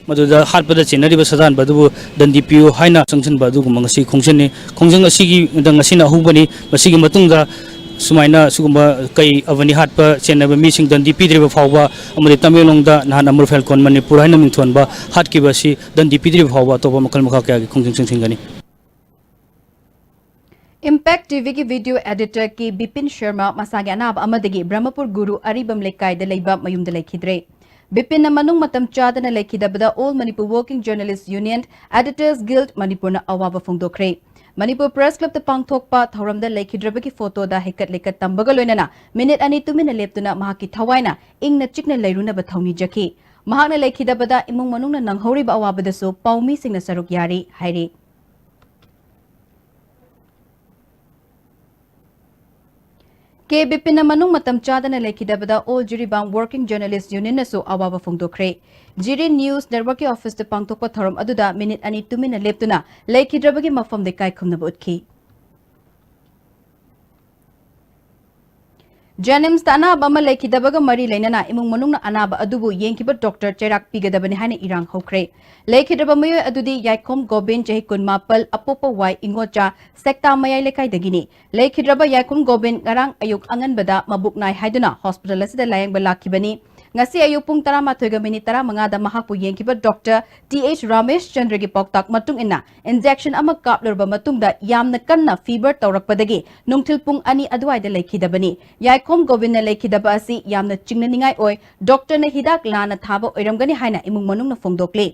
ꯃꯗꯨꯗ ꯍꯥꯠꯄꯗ ꯆꯦꯟꯅꯔꯤꯕ ꯁꯥꯗꯥꯟꯕ ꯑꯗꯨꯕꯨ ꯗꯟꯗꯤ ꯄꯤꯌꯨ ꯍꯥꯏꯅ ꯆꯪꯁꯤꯟꯕ ꯑꯗꯨꯒꯨꯝꯕ ꯉꯁꯤ ꯈꯣꯡꯖꯪꯅꯤ꯫ ꯈꯣꯡꯖꯪ ꯑꯁꯤꯒꯤꯗ ꯉꯁꯤꯅ ꯑꯍꯧꯕꯅꯤ꯫ ꯃꯁꯤꯒꯤ ꯃꯇꯨꯡꯗ ꯁꯨꯃꯥꯏꯅ ꯁꯤꯒꯨꯝꯕ ꯀꯩ ꯑꯃꯅꯤ ꯍꯥꯠꯄ ꯆꯦꯟꯅꯕ ꯃꯤꯁꯤꯡ ꯗꯟꯗꯤ ꯄꯤꯗ꯭ꯔꯤꯕ ꯐꯥꯎꯕ ꯑꯃꯗꯤ ꯇꯃꯦꯡꯂꯣꯡꯗ ꯅꯍꯥꯟ ꯑꯃꯔ ꯐꯦꯜꯀꯣꯟ ꯃꯅꯤꯄꯨꯔ ꯍꯥꯏꯅ ꯃꯤꯡꯊꯣꯟꯕ ꯍꯥꯠꯈꯤꯕ ꯑꯁꯤ ꯗꯟꯗꯤ ꯄꯤꯗ꯭ꯔꯤꯕ ꯐꯥꯎꯕ ꯑꯇꯣꯞꯄ ꯃꯈꯜ ꯃꯈꯥ ꯀꯌꯥꯒꯤ ꯈꯣꯡꯖꯪ ꯆꯪꯁꯤꯟꯒꯅꯤ꯫ Impact TVꯒꯤ video editorꯀꯤ ꯕꯤꯄꯤꯟ ꯁꯔꯃ ꯃꯁꯥꯒꯤ ꯑꯅꯥꯕ ꯑꯃꯗꯒꯤ ꯕ꯭ꯔꯍꯃꯄꯨꯔ ꯒꯨꯔꯨ ꯑꯔꯤꯕꯝ ꯂꯩꯀꯥꯏꯗ ꯂꯩꯕ ꯃꯌꯨꯝꯗ ꯂꯩꯈꯤꯗ꯭ꯔꯦ꯫ ꯕꯤꯄꯤꯟꯅ ꯃꯅꯨꯡ ꯃꯇꯝ ꯆꯥꯗꯅ ꯂꯩꯈꯤꯗꯕꯗ All Manipur Working Journalist Union, Editors Guild ꯃꯅꯤꯄꯨꯔꯅ ꯑꯋꯥꯕ ꯐꯣꯡꯗꯣꯛꯈ꯭ꯔꯦ꯫ ꯃꯅꯤꯄꯨꯔ Press Clubꯇ ꯄꯥꯡꯊꯣꯛꯄ ꯊꯧꯔꯝꯗ ꯂꯩꯈꯤꯗ꯭ꯔꯕꯒꯤ photoꯗ ꯍꯩꯀꯠ ꯂꯩꯀꯠ ꯇꯝꯕꯒ ꯂꯣꯏꯅꯅ minute ꯑꯅꯤ ꯇꯨꯃꯤꯟꯅ ꯂꯦꯞꯇꯨꯅ ꯃꯍꯥꯛꯀꯤ ꯊꯋꯥꯏꯅ ꯏꯪꯅ ꯆꯤꯛꯅ ꯂꯩꯔꯨꯅꯕ ꯊꯧꯅꯤꯖꯈꯤ꯫ ꯃꯍꯥꯛꯅ ꯂꯩꯈꯤꯗꯕꯗ ꯏꯃꯨꯡ ꯃꯅꯨꯡꯅ ꯅꯪꯍꯧꯔꯤꯕ ꯑꯋꯥꯕꯗꯁꯨ ꯄꯥꯎꯃꯤꯁꯤꯡꯅ ꯁꯔꯨꯛ ꯌꯥꯔꯤ ꯍꯥꯏꯔꯤ꯫ ꯀꯦ ꯕꯤꯄꯤꯟꯅ ꯃꯅꯨꯡ ꯃꯇꯝ ꯆꯥꯗꯅ ꯂꯩꯈꯤꯗꯕꯗ All Jiribam Working Journalist Unionꯅꯁꯨ ꯑꯋꯥꯕ ꯐꯣꯡꯗꯣꯛꯈ꯭ꯔꯦ꯫ ꯖꯤꯔꯤ ꯅ꯭ꯌꯨꯁ ꯅꯦꯠꯋꯔꯛꯀꯤ ꯑꯣꯐꯤꯁꯇ ꯄꯥꯡꯊꯣꯛꯄ ꯊꯧꯔꯝ ꯑꯗꯨꯗ ꯃꯤꯅꯤꯠ ꯑꯅꯤ ꯇꯨꯃꯤꯟꯅ ꯂꯦꯞꯇꯨꯅ ꯂꯩꯈꯤꯗ꯭ꯔꯕꯒꯤ ꯃꯐꯝꯗ ꯏꯀꯥꯏ ꯈꯨꯝꯅꯕ ꯎꯠꯈꯤ꯫ ꯖꯦꯅꯤꯝꯁꯇ ꯑꯅꯥꯕ ꯑꯃ ꯂꯩꯈꯤꯗꯕꯒ ꯃꯔꯤ ꯂꯩꯅꯅ ꯏꯃꯨꯡ ꯃꯅꯨꯡꯅ ꯑꯅꯥꯕ ꯑꯗꯨꯕꯨ ꯌꯦꯡꯈꯤꯕ ꯗꯣꯛꯇꯔ ꯆꯩꯔꯥꯛ ꯄꯤꯒꯗꯕꯅꯤ ꯍꯥꯏꯅ ꯏꯔꯥꯡ ꯍꯧꯈ꯭ꯔꯦ꯫ ꯂꯩꯈꯤꯗ꯭ꯔꯕ ꯃꯤꯑꯣꯏ ꯑꯗꯨꯗꯤ ꯌꯥꯏꯈꯣꯝ ꯒꯣꯕꯤꯟ, ꯆꯍꯤ ꯀꯨꯟꯃꯥꯄꯜ, ꯑꯄꯣꯛꯄ ꯋꯥꯏ ꯏꯉꯣꯆꯥ, ꯁꯦꯛꯇꯥ ꯃꯌꯥꯏ ꯂꯩꯀꯥꯏꯗꯒꯤꯅꯤ꯫ ꯂꯩꯈꯤꯗ꯭ꯔꯕ ꯌꯥꯏꯈꯣꯝ ꯒꯣꯕꯤꯟ ꯉꯔꯥꯡ ꯑꯌꯨꯛ ꯑꯉꯟꯕꯗ ꯃꯕꯨꯛ ꯅꯥꯏ ꯍꯥꯏꯗꯨꯅ ꯍꯣꯁꯄꯤꯇꯥꯜ ꯑꯁꯤꯗ ꯂꯥꯌꯦꯡꯕ ꯂꯥꯛꯈꯤꯕꯅꯤ꯫ ꯉꯁꯤ ꯑꯌꯨꯛ ꯄꯨꯡ ꯇꯔꯥꯃꯥꯊꯣꯏꯒ ꯃꯤꯅꯤꯠ ꯇꯔꯥꯃꯉꯥꯗ ꯃꯍꯥꯛꯄꯨ ꯌꯦꯡꯈꯤꯕ ꯗꯣꯛꯇꯔ ꯇꯤ ꯑꯩꯆ ꯔꯥꯃꯦꯁ ꯆꯟꯗ꯭ꯔꯒꯤ ꯄꯥꯎꯇꯥꯛ ꯃꯇꯨꯡ ꯏꯟꯅ ꯏꯟꯖꯦꯛꯁꯟ ꯑꯃ ꯀꯥꯞꯂꯨꯔꯕ ꯃꯇꯨꯡꯗ ꯌꯥꯝꯅ ꯀꯟꯅ ꯐꯤꯚꯔ ꯇꯧꯔꯛꯄꯗꯒꯤ ꯅꯨꯡꯊꯤꯜ ꯄꯨꯡ ꯑꯅꯤ ꯑꯗꯨꯋꯥꯏꯗ ꯂꯩꯈꯤꯗꯕꯅꯤ꯫ ꯌꯥꯏꯈꯣꯝ ꯒꯣꯕꯤꯟꯅ ꯂꯩꯈꯤꯗꯕ ꯑꯁꯤ ꯌꯥꯝꯅ ꯆꯤꯡꯅꯅꯤꯡꯉꯥꯏ ꯑꯣꯏ꯫ ꯗꯣꯛꯇꯔꯅ ꯍꯤꯗꯥꯛ ꯂꯥꯟꯅ ꯊꯥꯕ ꯑꯣꯏꯔꯝꯒꯅꯤ ꯍꯥꯏꯅ ꯏꯃꯨꯡ ꯃꯅꯨꯡꯅ ꯐꯣꯡꯗꯣꯛꯂꯤ꯫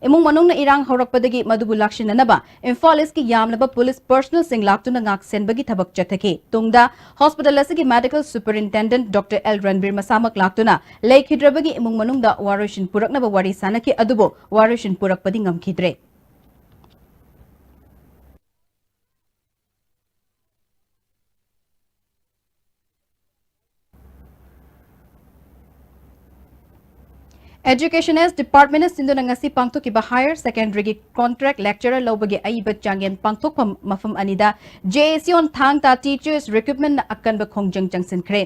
ꯏꯃꯨꯡ ꯃꯅꯨꯡꯅ ꯏꯔꯥꯡ ꯍꯧꯔꯛꯄꯗꯒꯤ ꯃꯗꯨꯕꯨ ꯂꯥꯛꯁꯤꯟꯅꯅꯕ ꯏꯝꯐꯥꯜ ꯏꯁꯀꯤ ꯌꯥꯝꯂꯕ ꯄꯨꯂꯤꯁ ꯄꯔꯁꯅꯦꯜꯁꯤꯡ ꯂꯥꯛꯇꯨꯅ ꯉꯥꯛ ꯁꯦꯟꯕꯒꯤ ꯊꯕꯛ ꯆꯠꯊꯈꯤ꯫ ꯇꯨꯡꯗ ꯍꯣꯁꯄꯤꯇꯥꯜ ꯑꯁꯤꯒꯤ ꯃꯦꯗꯤꯀꯦꯜ ꯁꯨꯄꯔꯤꯟꯇꯦꯟꯗꯦꯟꯠ ꯗꯣꯛꯇꯔ ꯑꯦꯜ ꯔꯟꯕꯤꯔ ꯃꯁꯥꯃꯛ ꯂꯥꯛꯇꯨꯅ ꯂꯩꯈꯤꯗ꯭ꯔꯕꯒꯤ ꯏꯃꯨꯡ ꯃꯅꯨꯡꯗ ꯋꯥꯔꯣꯏꯁꯤꯟ ꯄꯨꯔꯛꯅꯕ ꯋꯥꯔꯤ ꯁꯥꯅꯈꯤ, ꯑꯗꯨꯕꯨ ꯋꯥꯔꯣꯏꯁꯤꯟ ꯄꯨꯔꯛꯄꯗꯤ ꯉꯝꯈꯤꯗ꯭ꯔꯦ꯫ Education Departmentꯅ ꯁꯤꯟꯗꯨꯅ ꯉꯁꯤ ꯄꯥꯡꯊꯣꯛꯈꯤꯕ ꯍꯥꯌꯔ ꯁꯦꯀꯦꯟꯗꯔꯤꯒꯤ ꯀꯣꯟꯇ꯭ꯔꯦꯛ ꯂꯦꯛꯆꯔꯔ ꯂꯧꯕꯒꯤ ꯑꯏꯕ ꯆꯥꯡꯌꯦꯡ ꯄꯥꯡꯊꯣꯛꯐꯝ ꯃꯐꯝ ꯑꯅꯤꯗ JAC on ꯊꯥꯡ ꯇꯥ Teachers Recruitmentꯅ ꯑꯀꯟꯕ ꯈꯣꯡꯖꯪ ꯆꯪꯁꯤꯟꯈ꯭ꯔꯦ꯫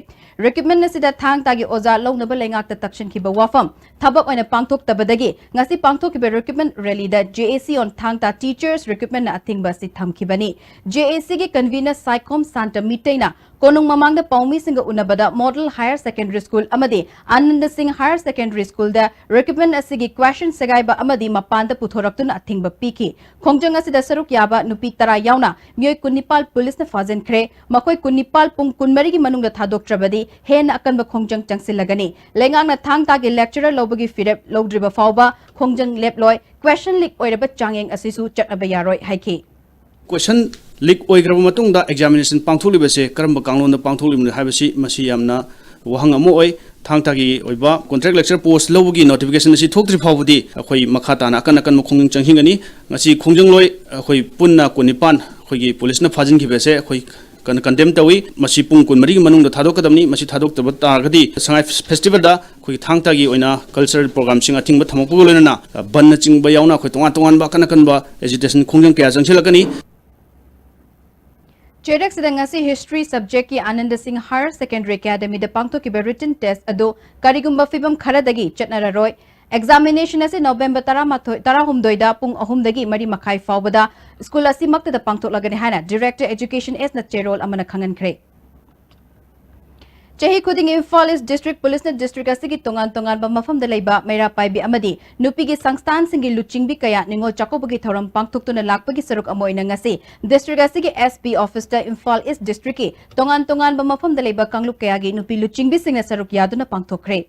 Recruitment ꯑꯁꯤꯗ ꯊꯥꯡ ꯇꯥꯒꯤ ꯑꯣꯖꯥ ꯂꯧꯅꯕ ꯂꯩꯉꯥꯛꯇ ꯇꯛꯁꯤꯟꯈꯤꯕ ꯋꯥꯐꯝ ꯊꯕꯛ ꯑꯣꯏꯅ ꯄꯥꯡꯊꯣꯛꯇꯕꯗꯒꯤ ꯉꯁꯤ ꯄꯥꯡꯊꯣꯛꯈꯤꯕ recruitment rallyꯗ JAC on ꯊꯥꯡ ꯇꯥ Teachers Recruitmentꯅ ꯑꯊꯤꯡꯕ ꯑꯁꯤ ꯊꯝꯈꯤꯕꯅꯤ꯫ JACꯒꯤ convener ꯁꯥꯏꯈꯣꯝ ꯁꯥꯟꯇ ꯃꯤꯇꯩꯅ ꯀꯣꯅꯨꯡ ꯃꯃꯥꯡꯗ ꯄꯥꯎꯃꯤꯁꯤꯡꯒ ꯎꯅꯕꯗ Model Higher Secondary School ꯑꯃꯗꯤ ꯑꯅꯟꯗ ꯁꯤꯡ Higher Secondary Schoolꯗ recruitment ꯑꯁꯤꯒꯤ question ꯁꯦꯒꯥꯏꯕ ꯑꯃꯗꯤ ꯃꯄꯥꯟꯗ ꯄꯨꯊꯣꯔꯛꯇꯨꯅ ꯑꯊꯤꯡꯕ ꯄꯤꯈꯤ꯫ ꯈꯣꯡꯖꯪ ꯑꯁꯤꯗ ꯁꯔꯨꯛ ꯌꯥꯕ ꯅꯨꯄꯤ ꯇꯔꯥ ꯌꯥꯎꯅ ꯃꯤꯑꯣꯏ ꯀꯨꯟꯅꯤꯄꯥꯜ ꯄꯨꯂꯤꯁꯅ ꯐꯥꯖꯤꯟꯈ꯭ꯔꯦ꯫ ꯃꯈꯣꯏ ꯀꯨꯟꯅꯤꯄꯥꯜ ꯄꯨꯡ ꯀꯨꯟꯃꯔꯤꯒꯤ ꯃꯅꯨꯡꯗ ꯊꯥꯗꯣꯛꯇ꯭ꯔꯕꯗꯤ ꯍꯦꯟꯅ ꯑꯀꯟꯕ ꯈꯣꯡꯖꯪ ꯆꯪꯁꯤꯜꯂꯒꯅꯤ꯫ ꯂꯩꯉꯥꯛꯅ ꯊꯥꯡ ꯇꯥꯒꯤ lecturer ꯂꯧꯕꯒꯤ ꯐꯤꯔꯦꯞ ꯂꯧꯗ꯭ꯔꯤꯕ ꯐꯥꯎꯕ ꯈꯣꯡꯖꯪ ꯂꯦꯞꯂꯣꯏ꯫ Question leak ꯑꯣꯏꯔꯕ ꯆꯥꯡꯌꯦꯡ ꯑꯁꯤꯁꯨ ꯆꯠꯅꯕ ꯌꯥꯔꯣꯏ ꯍꯥꯏꯈꯤ꯫ Question leak ꯑꯣꯏꯈ꯭ꯔꯕ ꯃꯇꯨꯡꯗ examination ꯄꯥꯡꯊꯣꯛꯂꯤꯕꯁꯦ ꯀꯔꯝꯕ ꯀꯥꯡꯂꯣꯟꯗ ꯄꯥꯡꯊꯣꯛꯂꯤꯕꯅꯣ ꯍꯥꯏꯕꯁꯤ ꯃꯁꯤ ꯌꯥꯝꯅ ꯋꯥꯍꯪ ꯑꯃ ꯑꯣꯏ꯫ ꯊꯥꯡ ꯇꯥꯒꯤ ꯑꯣꯏꯕ contract lecture post ꯂꯧꯕꯒꯤ notification ꯑꯁꯤ ꯊꯣꯛꯇ꯭ꯔꯤ ꯐꯥꯎꯕꯗꯤ ꯑꯩꯈꯣꯏ ꯃꯈꯥ ꯇꯥꯅ ꯑꯀꯟ ꯑꯀꯟꯕ ꯈꯣꯡꯖꯪ ꯆꯪꯁꯤꯟꯒꯅꯤ꯫ ꯉꯁꯤ ꯈꯣꯡꯖꯪꯂꯣꯏ ꯑꯩꯈꯣꯏ ꯄꯨꯟꯅ ꯀꯨꯟꯅꯤꯄꯥꯟ ꯑꯩꯈꯣꯏꯒꯤ ꯄꯨꯂꯤꯁꯅ ꯐꯥꯖꯤꯟꯈꯤꯕꯁꯦ ꯑꯩꯈꯣꯏ ꯀꯟꯗꯦꯝ ꯇꯧꯏ꯫ ꯃꯁꯤ ꯄꯨꯡ ꯀꯨꯟꯃꯔꯤꯒꯤ ꯃꯅꯨꯡꯗ ꯊꯥꯗꯣꯛꯀꯗꯕꯅꯤ꯫ ꯃꯁꯤ ꯊꯥꯗꯣꯛꯇꯕ ꯇꯥꯔꯒꯗꯤ ꯁꯉꯥꯏ ꯐꯦꯁꯇꯤꯚꯦꯜꯗ ꯑꯩꯈꯣꯏꯒꯤ ꯊꯥꯡ ꯇꯥꯒꯤ ꯑꯣꯏꯅ ꯀꯜꯆꯔꯦꯜ ꯄ꯭ꯔꯣꯒ꯭ꯔꯥꯝꯁꯤꯡ ꯑꯊꯤꯡꯕ ꯊꯝꯃꯛꯄꯒ ꯂꯣꯏꯅꯅ ꯕꯟꯅꯆꯤꯡꯕ ꯌꯥꯎꯅ ꯑꯩꯈꯣꯏ ꯇꯣꯉꯥꯟ ꯇꯣꯉꯥꯟꯕ ꯑꯀꯟ ꯑꯀꯟꯕ ꯑꯦꯖꯤꯇꯦꯁꯟ ꯈꯣꯡꯖꯪ ꯀꯌꯥ ꯆꯪꯁꯤꯜꯂꯛꯀꯅꯤ꯫ ꯆꯦꯔꯦꯛꯁꯤꯗ ꯉꯁꯤ ꯍꯤꯁꯇ꯭ꯔꯤ ꯁꯕꯖꯦꯛꯀꯤ ꯑꯥꯅꯟꯗ ꯁꯤꯡ ꯍꯥꯌꯔ ꯁꯦꯀꯦꯟꯗꯔꯤ ꯑꯦꯀꯥꯗꯃꯤꯗ ꯄꯥꯡꯊꯣꯛꯈꯤꯕ ꯔꯤꯇꯟ ꯇꯦꯁ ꯑꯗꯨ ꯀꯔꯤꯒꯨꯝꯕ ꯐꯤꯕꯝ ꯈꯔꯗꯒꯤ ꯆꯠꯅꯔꯔꯣꯏ꯫ ꯑꯦꯛꯖꯥꯃꯤꯅꯦꯁꯟ ꯑꯁꯤ ꯅꯣꯕꯦꯝꯕꯔ ꯇꯔꯥꯃꯥꯊꯣꯏ, ꯇꯔꯥꯍꯨꯝꯗꯣꯏꯗ ꯄꯨꯡ ꯑꯍꯨꯝꯗꯒꯤ ꯃꯔꯤ ꯃꯈꯥꯏ ꯐꯥꯎꯕꯗ ꯁ꯭ꯀꯨꯜ ꯑꯁꯤꯃꯛꯇꯗ ꯄꯥꯡꯊꯣꯛꯂꯒꯅꯤ ꯍꯥꯏꯅ ꯗꯤꯔꯦꯛꯇꯔ ꯑꯦꯖꯨꯀꯦꯁꯟ ꯑꯦꯁꯅ ꯆꯦꯔꯣꯜ ꯑꯃꯅ ꯈꯪꯍꯟꯈ꯭ꯔꯦ꯫ ꯆꯍꯤ ꯈꯨꯗꯤꯡꯒꯤ ꯏꯝꯐꯥꯜ ꯏꯁ ꯗꯤꯁꯇ꯭ꯔꯤꯛ ꯄꯨꯂꯤꯁꯅ ꯗꯤꯁꯇ꯭ꯔꯤꯛ ꯑꯁꯤꯒꯤ ꯇꯣꯉꯥꯟ ꯇꯣꯉꯥꯟꯕ ꯃꯐꯝꯗ ꯂꯩꯕ ꯃꯩꯔꯥ ꯄꯥꯏꯕꯤ ꯑꯃꯗꯤ ꯅꯨꯄꯤꯒꯤ ꯁꯪꯁꯊꯥꯟꯁꯤꯡꯒꯤ ꯂꯨꯆꯤꯡꯕꯤ ꯀꯌꯥ ꯅꯤꯉꯣꯜ ꯆꯥꯛꯀꯧꯕꯒꯤ ꯊꯧꯔꯝ ꯄꯥꯡꯊꯣꯛꯇꯨꯅ ꯂꯥꯛꯄꯒꯤ ꯁꯔꯨꯛ ꯑꯃ ꯑꯣꯏꯅ ꯉꯁꯤ ꯗꯤꯁꯇ꯭ꯔꯤꯛ ꯑꯁꯤꯒꯤ ꯑꯦꯁ ꯄꯤ ꯑꯣꯐꯤꯁꯇ ꯏꯝꯐꯥꯜ ꯏꯁ ꯗꯤꯁꯇ꯭ꯔꯤꯛꯀꯤ ꯇꯣꯉꯥꯟ ꯇꯣꯉꯥꯟꯕ ꯃꯐꯝꯗ ꯂꯩꯕ ꯀꯥꯡꯂꯨꯞ ꯀꯌꯥꯒꯤ ꯅꯨꯄꯤ ꯂꯨꯆꯤꯡꯕꯤꯁꯤꯡꯅ ꯁꯔꯨꯛ ꯌꯥꯗꯨꯅ ꯄꯥꯡꯊꯣꯛꯈ꯭ꯔꯦ꯫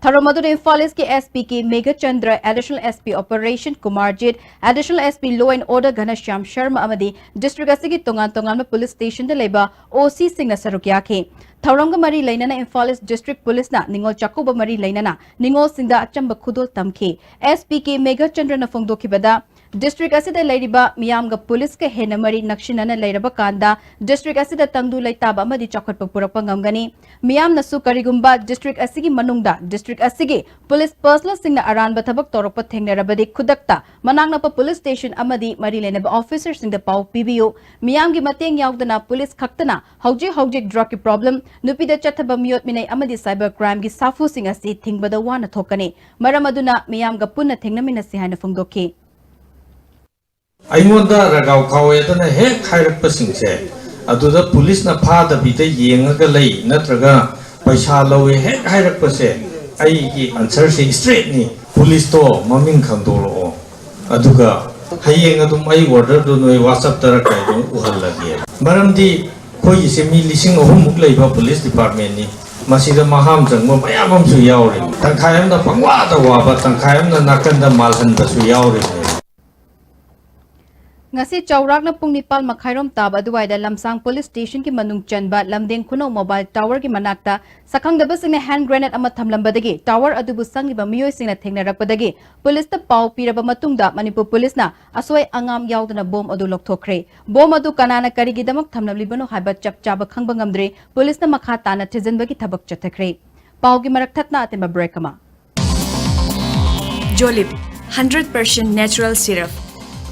ꯊꯧꯔꯝ ꯑꯗꯨꯗ ꯏꯝꯐꯥꯜ ꯏꯁꯀꯤ S P K Meghachandra, additional S P operation Kumarjit, additional S P law and order Ghanashyam Sharma ꯑꯃꯗꯤ ꯗꯤꯁꯇ꯭ꯔꯤꯛ ꯑꯁꯤꯒꯤ ꯇꯣꯉꯥꯟ ꯇꯣꯉꯥꯟꯕ ꯄꯨꯂꯤꯁ ꯁ꯭ꯇꯦꯁꯟꯗ ꯂꯩꯕ ꯑꯣ ꯁꯤꯁꯤꯡꯅ ꯁꯔꯨꯛ ꯌꯥꯈꯤ꯫ ꯊꯧꯔꯝꯒ ꯃꯔꯤ ꯂꯩꯅꯅ ꯏꯝꯐꯥꯜ ꯏꯁ ꯗꯤꯁꯇ꯭ꯔꯤꯛ ꯄꯨꯂꯤꯁꯅ ꯅꯤꯉꯣꯜ ꯆꯥꯛꯀꯧꯕ ꯃꯔꯤ ꯂꯩꯅꯅ ꯅꯤꯉꯣꯜꯁꯤꯡꯗ ꯑꯆꯝꯕ ꯈꯨꯗꯣꯜ ꯇꯝꯈꯤ꯫ ꯑꯦꯁ ꯄꯤ ꯀꯦ ꯃꯦꯘꯆꯟꯗ꯭ꯔꯅ ꯐꯣꯡꯗꯣꯛꯈꯤꯕꯗ, ꯗꯤꯁꯇ꯭ꯔꯤꯛ ꯑꯁꯤꯗ ꯂꯩꯔꯤꯕ ꯃꯤꯌꯥꯝꯒ ꯄꯨꯂꯤꯁꯀ ꯍꯦꯟꯅ ꯃꯔꯤ ꯅꯛꯁꯤꯟꯅꯅ ꯂꯩꯔꯕ ꯀꯥꯟꯗ ꯗꯤꯁꯇ꯭ꯔꯤꯛ ꯑꯁꯤꯗ ꯇꯪꯗꯨ ꯂꯩꯇꯥꯕ ꯑꯃꯗꯤ ꯆꯥꯎꯈꯠꯄ ꯄꯨꯔꯛꯄ ꯉꯝꯒꯅꯤ꯫ ꯃꯤꯌꯥꯝꯅꯁꯨ ꯀꯔꯤꯒꯨꯝꯕ ꯗꯤꯁꯇ꯭ꯔꯤꯛ ꯑꯁꯤꯒꯤ ꯃꯅꯨꯡꯗ ꯗꯤꯁꯇ꯭ꯔꯤꯛ ꯑꯁꯤꯒꯤ ꯄꯨꯂꯤꯁ ꯄꯔꯁꯅꯦꯜꯁꯤꯡꯅ ꯑꯔꯥꯟꯕ ꯊꯕꯛ ꯇꯧꯔꯛꯄ ꯊꯦꯡꯅꯔꯕꯗꯤ ꯈꯨꯗꯛꯇ ꯃꯅꯥꯛ ꯅꯛꯄ ꯄꯨꯂꯤꯁ ꯁ꯭ꯇꯦꯁꯟ ꯑꯃꯗꯤ ꯃꯔꯤ ꯂꯩꯅꯕ ꯑꯣꯐꯤꯁꯔꯁꯤꯡꯗ ꯄꯥꯎ ꯄꯤꯕꯤꯌꯨ꯫ ꯃꯤꯌꯥꯝꯒꯤ ꯃꯇꯦꯡ ꯌꯥꯎꯗꯅ ꯄꯨꯂꯤꯁ ꯈꯛꯇꯅ ꯍꯧꯖꯤꯛ ꯍꯧꯖꯤꯛ ꯗ꯭ꯔꯒꯀꯤ ꯄ꯭ꯔꯣꯕ꯭ꯂꯦꯝ, ꯅꯨꯄꯤꯗ ꯆꯠꯊꯕ ꯃꯤꯑꯣꯠ ꯃꯤꯅꯩ ꯑꯃꯗꯤ ꯁꯥꯏꯕꯔ ꯀ꯭ꯔꯥꯏꯝꯒꯤ ꯁꯥꯐꯨꯁꯤꯡ ꯑꯁꯤ ꯊꯤꯡꯕꯗ ꯋꯥꯅ ꯊꯣꯛꯀꯅꯤ꯫ ꯃꯔꯝ ꯑꯗꯨꯅ ꯃꯤꯌꯥꯝꯒ ꯄꯨꯟꯅ ꯊꯦꯡꯅꯃꯤꯟꯅꯁꯤ ꯍꯥꯏꯅ ꯐꯣꯡꯗꯣꯛꯈꯤ꯫ ꯑꯩꯉꯣꯟꯗ ꯔꯒꯥꯎ ꯀꯥꯎꯋꯦꯗꯅ ꯍꯦꯛ ꯍꯥꯏꯔꯛꯄꯁꯤꯡꯁꯦ, ꯑꯗꯨꯗ ꯄꯨꯂꯤꯁꯅ ꯐꯥꯗꯕꯤꯗ ꯌꯦꯡꯉꯒ ꯂꯩ ꯅꯠꯇ꯭ꯔꯒ ꯄꯩꯁꯥ ꯂꯧꯋꯦ ꯍꯦꯛ ꯍꯥꯏꯔꯛꯄꯁꯦ, ꯑꯩꯒꯤ ꯑꯟꯁꯔꯁꯦ ꯏꯁꯇ꯭ꯔꯦꯠꯅꯤ꯫ ꯄꯨꯂꯤꯁꯇꯣ ꯃꯃꯤꯡ ꯈꯪꯗꯣꯔꯛꯑꯣ, ꯑꯗꯨꯒ ꯍꯌꯦꯡ ꯑꯗꯨꯝ ꯑꯩ ꯑꯣꯔꯗꯔꯗꯨ ꯅꯣꯏ ꯋꯥꯆꯞꯇꯔ ꯀꯩꯅꯣ ꯎꯍꯜꯂꯒꯦ꯫ ꯃꯔꯝꯗꯤ ꯑꯩꯈꯣꯏꯒꯤꯁꯦ ꯃꯤ ꯂꯤꯁꯤꯡ ꯑꯍꯨꯝꯃꯨꯛ ꯂꯩꯕ ꯄꯨꯂꯤꯁ ꯗꯤꯄꯥꯔꯠꯃꯦꯟꯅꯤ꯫ ꯃꯁꯤꯗ ꯃꯍꯥꯝ ꯆꯪꯕ ꯃꯌꯥꯝ ꯑꯃꯁꯨ ꯌꯥꯎꯔꯤ꯫ ꯇꯪꯈꯥꯏ ꯑꯃꯅ ꯄꯪꯋꯥꯗ ꯋꯥꯕ, ꯇꯪꯈꯥꯏ ꯑꯃꯅ ꯅꯥꯀꯟꯗ ꯃꯥꯜꯍꯟꯕꯁꯨ ꯌꯥꯎꯔꯤꯕꯅꯤ꯫ ꯉꯁꯤ ꯆꯥꯎꯔꯥꯛꯅ ꯄꯨꯡ ꯅꯤꯄꯥꯜ ꯃꯈꯥꯏꯔꯣꯝ ꯇꯥꯕ ꯑꯗꯨꯋꯥꯏꯗ ꯂꯝꯁꯥꯡ ꯄꯨꯂꯤꯁ ꯁ꯭ꯇꯦꯁꯟꯒꯤ ꯃꯅꯨꯡ ꯆꯟꯕ ꯂꯝꯗꯦꯡ ꯈꯨꯅꯧ ꯃꯣꯕꯥꯏꯜ ꯇꯥꯋꯔꯒꯤ ꯃꯅꯥꯛꯇ ꯁꯛꯈꯪꯗꯕꯁꯤꯡꯅ ꯍꯦꯟ ꯒ꯭ꯔꯦꯅꯦꯗ ꯑꯃ ꯊꯝꯂꯝꯕꯗꯒꯤ ꯇꯥꯋꯔ ꯑꯗꯨꯕꯨ ꯁꯪꯂꯤꯕ ꯃꯤꯑꯣꯏꯁꯤꯡꯅ ꯊꯦꯡꯅꯔꯛꯄꯗꯒꯤ ꯄꯨꯂꯤꯁꯇ ꯄꯥꯎ ꯄꯤꯔꯕ ꯃꯇꯨꯡꯗ ꯃꯅꯤꯄꯨꯔ ꯄꯨꯂꯤꯁꯅ ꯑꯁꯣꯏ ꯑꯉꯥꯝ ꯌꯥꯎꯗꯅ ꯕꯣꯝ ꯑꯗꯨ ꯂꯧꯊꯣꯛꯈ꯭ꯔꯦ꯫ ꯕꯣꯝ ꯑꯗꯨ ꯀꯅꯥꯅ ꯀꯔꯤꯒꯤꯗꯃꯛ ꯊꯝꯂꯝꯂꯤꯕꯅꯣ ꯍꯥꯏꯕ ꯆꯞ ꯆꯥꯕ ꯈꯪꯕ ꯉꯝꯗ꯭ꯔꯤ꯫ ꯄꯨꯂꯤꯁꯅ ꯃꯈꯥ ꯇꯥꯅ ꯊꯤꯖꯤꯟꯕꯒꯤ ꯊꯕꯛ ꯆꯠꯊꯈ꯭ꯔꯦ꯫ ꯄꯥꯎꯒꯤ ꯃꯔꯛ ꯊꯠꯅ ꯑꯇꯦꯟꯕ ꯕ꯭ꯔꯦꯛ ꯑꯃ꯫ ꯖꯣꯂꯤꯞ, hundred percent natural syrup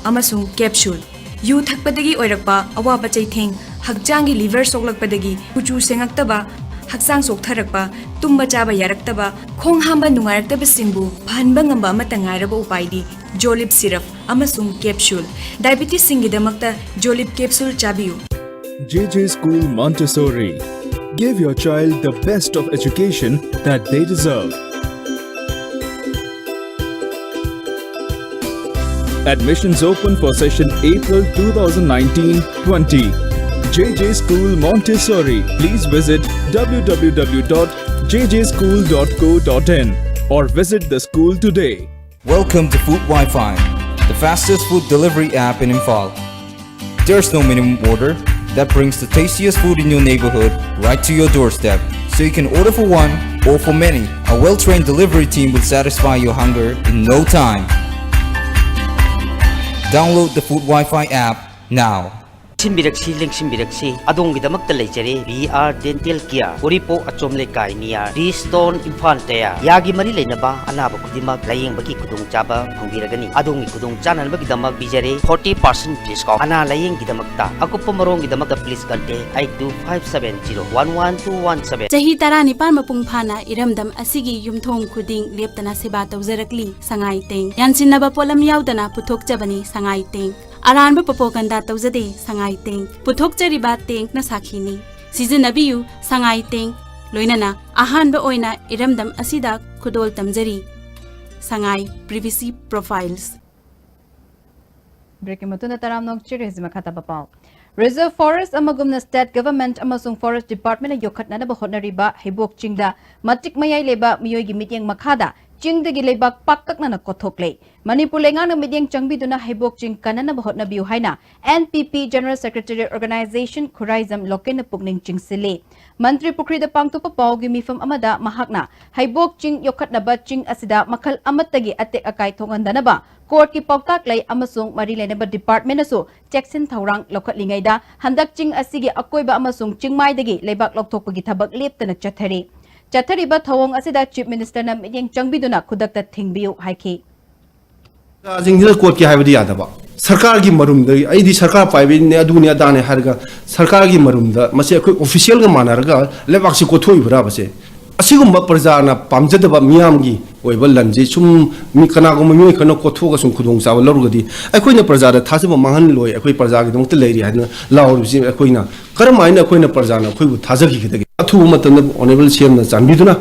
ꯑꯃꯁꯨꯡ capsule꯫ ꯌꯨ ꯊꯛꯄꯗꯒꯤ ꯑꯣꯏꯔꯛꯄ ꯑꯋꯥꯕ ꯆꯩꯊꯦꯡ, ꯍꯛꯆꯥꯡꯒꯤ ꯂꯤꯚꯔ ꯁꯣꯛꯂꯛꯄꯗꯒꯤ ꯀꯨꯆꯨ ꯁꯦꯡꯉꯛꯇꯕ, ꯍꯛꯆꯥꯡ ꯆꯣꯛꯊꯔꯛꯄ, ꯇꯨꯝꯕ ꯆꯥꯕ ꯌꯥꯔꯛꯇꯕ, ꯈꯣꯡ ꯍꯥꯝꯕ ꯅꯨꯡꯉꯥꯏꯔꯛꯇꯕꯁꯤꯡꯕꯨ ꯐꯍꯟꯕ ꯉꯝꯕ ꯑꯃꯠꯇ ꯉꯥꯏꯔꯕ ꯎꯄꯥꯏꯗꯤ ꯖꯣꯂꯤꯞ syrup ꯑꯃꯁꯨꯡ capsule꯫ ꯗꯥꯏꯕꯤꯇꯤꯁꯁꯤꯡꯒꯤꯗꯃꯛꯇ ꯖꯣꯂꯤꯞ capsule ꯆꯥꯕꯤꯌꯨ꯫ J J School Montessori. Give your child the best of education that they deserve. Admissions open for session April two thousand nineteen twenty. J J School Montessori. Please visit w w w dot j j school dot co dot in or visit the school today. Welcome to Food Wi-Fi, the fastest food delivery app in Imphal. There's no minimum order that brings the tastiest food in your neighborhood right to your doorstep. So you can order for one or for many. A well-trained delivery team will satisfy your hunger in no time. Download the Food Wi-Fi app now. ꯁꯤꯟꯕꯤꯔꯛꯁꯤ, ꯂꯦꯡꯁꯤꯟꯕꯤꯔꯛꯁꯤ꯫ ꯑꯗꯣꯝꯒꯤꯗꯃꯛꯇ ꯂꯩꯖꯔꯦ B R Dental Care, ꯎꯔꯤꯄꯣꯛ ꯑꯆꯣꯝ ꯂꯩꯀꯥꯏ near ꯗꯤ stone, Imphal ꯇꯌꯥ꯫ ꯌꯥꯒꯤ ꯃꯔꯤ ꯂꯩꯅꯕ ꯑꯅꯥꯕ ꯈꯨꯗꯤꯡꯃꯛ ꯂꯥꯌꯦꯡꯕꯒꯤ ꯈꯨꯗꯣꯡꯆꯥꯕ ꯐꯪꯕꯤꯔꯒꯅꯤ꯫ ꯑꯗꯣꯝꯒꯤ ꯈꯨꯗꯣꯡ ꯆꯥꯅꯅꯕꯒꯤꯗꯃꯛ ꯄꯤꯖꯔꯦ forty percent discount꯫ ꯑꯅꯥ ꯂꯥꯌꯦꯡꯒꯤꯗꯃꯛꯇ ꯑꯀꯨꯞꯄ ꯃꯔꯣꯜꯒꯤꯗꯃꯛꯇ please contact eight two five seven zero one one two one seven꯫ ꯆꯍꯤ ꯇꯔꯥꯅꯤꯄꯥꯟ ꯃꯄꯨꯡ ꯐꯥꯅ ꯏꯔꯝꯗꯝ ꯑꯁꯤꯒꯤ ꯌꯨꯝꯊꯣꯡ ꯈꯨꯗꯤꯡ ꯂꯦꯞꯇꯅ ꯁꯦꯕꯥ ꯇꯧꯖꯔꯛꯂꯤ ꯁꯉꯥꯏ ꯇꯦꯡ꯫ ꯌꯥꯟꯁꯤꯟꯅꯕ ꯄꯣꯠꯂꯝ ꯌꯥꯎꯗꯅ ꯄꯨꯊꯣꯛꯆꯕꯅꯤ ꯁꯉꯥꯏ ꯇꯦꯡ꯫ ꯑꯔꯥꯟꯕ ꯄ꯭ꯔꯣꯄꯥꯒꯥꯟꯗꯥ ꯇꯧꯖꯗꯦ ꯁꯉꯥꯏ ꯇꯦꯡ꯫ ꯄꯨꯊꯣꯛꯆꯔꯤꯕ ꯇꯦꯡꯅ ꯁꯥꯈꯤꯅꯤ꯫ ꯁꯤꯖꯤꯟꯅꯕꯤꯌꯨ ꯁꯉꯥꯏ ꯇꯦꯡ꯫ ꯂꯣꯏꯅꯅ ꯑꯍꯥꯟꯕ ꯑꯣꯏꯅ ꯏꯔꯝꯗꯝ ꯑꯁꯤꯗ ꯈꯨꯗꯣꯜ ꯇꯝꯖꯔꯤ꯫ ꯁꯉꯥꯏ Privacy Profiles꯫ ꯕ꯭ꯔꯦꯛꯀꯤ ꯃꯇꯨꯡꯗ ꯇꯔꯥꯝꯅ ꯑꯣꯛꯆꯔꯤ꯫ ꯍꯧꯖꯤꯛ ꯃꯈꯥ ꯇꯥꯕ ꯄꯥꯎ꯫ Reserve Forest ꯑꯃꯒꯨꯝꯅ state government ꯑꯃꯁꯨꯡ Forest Department ꯅ ꯌꯣꯛꯈꯠꯅꯅꯕ ꯍꯣꯠꯅꯔꯤꯕ ꯍꯩꯕꯣꯛ ꯆꯤꯡꯗ ꯃꯇꯤꯛ ꯃꯌꯥꯏ ꯂꯩꯕ ꯃꯤꯑꯣꯏꯒꯤ ꯃꯤꯠꯌꯦꯡ ꯃꯈꯥꯗ ꯆꯤꯡꯗꯒꯤ ꯂꯩꯕꯥꯛ ꯄꯥꯛꯇꯛꯅꯅ ꯀꯣꯠꯊꯣꯛꯂꯦ꯫ ꯃꯅꯤꯄꯨꯔ ꯂꯩꯉꯥꯛꯅ ꯃꯤꯠꯌꯦꯡ ꯆꯪꯕꯤꯗꯨꯅ ꯍꯩꯕꯣꯛ ꯆꯤꯡ ꯀꯟꯅꯅꯕ ꯍꯣꯠꯅꯕꯤꯌꯨ ꯍꯥꯏꯅ N P P General Secretary Organization Khuraijam ꯂꯣꯀꯦꯟꯅ ꯄꯨꯛꯅꯤꯡ ꯆꯤꯡꯁꯤꯜꯂꯤ꯫ ꯃꯟꯇ꯭ꯔꯤ ꯄꯨꯈ꯭ꯔꯤꯗ ꯄꯥꯡꯊꯣꯛꯄ ꯄꯥꯎꯒꯤ ꯃꯤꯐꯝ ꯑꯃꯗ ꯃꯍꯥꯛꯅ ꯍꯩꯕꯣꯛ ꯆꯤꯡ ꯌꯣꯛꯈꯠꯅꯕ ꯆꯤꯡ ꯑꯁꯤꯗ ꯃꯈꯜ ꯑꯃꯠꯇꯒꯤ ꯑꯇꯦꯛ ꯑꯀꯥꯏ ꯊꯣꯛꯍꯟꯗꯅꯕ ꯀꯣꯔꯠꯀꯤ ꯄꯥꯎꯇꯥꯛ ꯂꯩ ꯑꯃꯁꯨꯡ ꯃꯔꯤ ꯂꯩꯅꯕ ꯗꯤꯄꯥꯔꯠꯃꯦꯟꯅꯁꯨ ꯆꯦꯛꯁꯤꯟ ꯊꯧꯔꯥꯡ ꯂꯧꯈꯠꯂꯤꯉꯩꯗ ꯍꯟꯗꯛ ꯆꯤꯡ ꯑꯁꯤꯒꯤ ꯑꯀꯣꯏꯕ ꯑꯃꯁꯨꯡ ꯆꯤꯡꯃꯥꯏꯗꯒꯤ ꯂꯩꯕꯥꯛ ꯂꯧꯊꯣꯛꯄꯒꯤ ꯊꯕꯛ ꯂꯦꯞꯇꯅ ꯆꯠꯊꯔꯤ꯫ ꯆꯠꯊꯔꯤꯕ ꯊꯧꯑꯣꯡ ꯑꯁꯤꯗ Chief Minister ꯅ ꯃꯤꯠꯌꯦꯡ ꯆꯪꯕꯤꯗꯨꯅ ꯈꯨꯗꯛꯇ ꯊꯤꯡꯕꯤꯌꯨ ꯍꯥꯏꯈꯤ꯫ ꯁꯤꯡꯁꯤꯗ ꯀꯣꯔꯠꯀꯤ ꯍꯥꯏꯕꯗꯤ ꯌꯥꯗꯕ, ꯁꯔꯀꯥꯔꯒꯤ ꯃꯔꯨꯝꯗ ꯑꯩꯗꯤ ꯁꯔꯀꯥꯔ ꯄꯥꯏꯕꯅꯦ ꯑꯗꯨꯅꯦ ꯑꯗꯥꯅꯦ ꯍꯥꯏꯔꯒ ꯁꯔꯀꯥꯔꯒꯤ ꯃꯔꯨꯝꯗ ꯃꯁꯤ ꯑꯩꯈꯣꯏ ꯑꯣꯐꯤꯁꯤꯌꯦꯜꯒ ꯃꯥꯟꯅꯔꯒ ꯂꯩꯕꯥꯛꯁꯤ ꯀꯣꯠꯊꯣꯛꯏꯕ꯭ꯔꯥꯕꯁꯦ? ꯑꯁꯤꯒꯨꯝꯕ ꯄ꯭ꯔꯖꯥꯅ ꯄꯥꯝꯖꯗꯕ ꯃꯤꯌꯥꯝꯒꯤ ꯑꯣꯏꯕ ꯂꯟꯁꯤ ꯁꯨꯝ ꯃꯤ ꯀꯅꯥꯒꯨꯝꯕ ꯃꯤꯑꯣꯏ ꯈꯔꯅ ꯀꯣꯠꯊꯣꯛꯑꯒ ꯁꯨꯝ ꯈꯨꯗꯣꯡꯆꯥꯕ ꯂꯧꯔꯒꯗꯤ ꯑꯩꯈꯣꯏꯅ ꯄ꯭ꯔꯖꯥꯗ ꯊꯥꯖꯕ ꯃꯥꯡꯍꯜꯂꯣꯏ, ꯑꯩꯈꯣꯏ ꯄ꯭ꯔꯖꯥꯒꯤꯗꯃꯛꯇ ꯂꯩꯔꯤ ꯍꯥꯏꯗꯅ ꯂꯥꯎꯔꯤꯕꯁꯤ ꯑꯩꯈꯣꯏꯅ ꯀꯔꯝ ꯍꯥꯏꯅ ꯑꯩꯈꯣꯏꯅ ꯄ꯭ꯔꯖꯥꯅ ꯑꯩꯈꯣꯏꯕꯨ ꯊꯥꯖꯈꯤꯒꯗꯒꯦ? ꯑꯊꯨꯕ ꯃꯇꯝꯗ Honourable C M ꯅ ꯆꯥꯟꯕꯤꯗꯨꯅ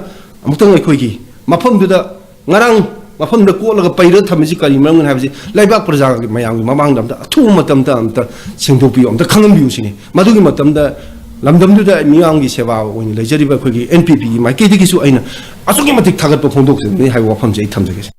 ꯑꯃꯨꯛꯇꯪ ꯑꯩꯈꯣꯏꯒꯤ ꯃꯐꯝꯗꯨꯗ ꯉꯔꯥꯡ ꯃꯐꯝꯗ ꯀꯣꯠꯂꯒ ꯄꯩꯔꯒ ꯊꯝꯃꯤꯁꯤ ꯀꯔꯤ ꯃꯔꯝꯒꯤꯅꯣ ꯍꯥꯏꯕꯁꯤ ꯂꯩꯕꯥꯛ ꯄ꯭ꯔꯖꯥꯒꯤ ꯃꯌꯥꯝꯒꯤ ꯃꯃꯥꯡꯗ ꯑꯝꯇ ꯑꯊꯨꯕ ꯃꯇꯝꯗ ꯑꯝꯇ ꯁꯦꯡꯗꯣꯛꯄꯤꯌꯨ, ꯑꯝꯇ ꯈꯪꯍꯟꯕꯤꯌꯨ ꯁꯤꯅꯤ꯫ ꯃꯗꯨꯒꯤ ꯃꯇꯝꯗ ꯂꯝꯗꯝꯗꯨꯗ ꯃꯤꯌꯥꯝꯒꯤ ꯁꯦꯕꯥ ꯑꯣꯏꯅ ꯂꯩꯖꯔꯤꯕ ꯑꯩꯈꯣꯏꯒꯤ N P P ꯒꯤ ꯃꯥꯏꯀꯩꯗꯒꯤꯁꯨ ꯑꯩꯅ ꯑꯁꯨꯛꯀꯤ ꯃꯇꯤꯛ ꯊꯥꯒꯠꯄ ꯐꯣꯡꯗꯣꯛꯆꯕꯅꯤ ꯍꯥꯏꯕ ꯋꯥꯐꯝꯁꯦ ꯑꯩ ꯊꯝꯖꯒꯦ꯫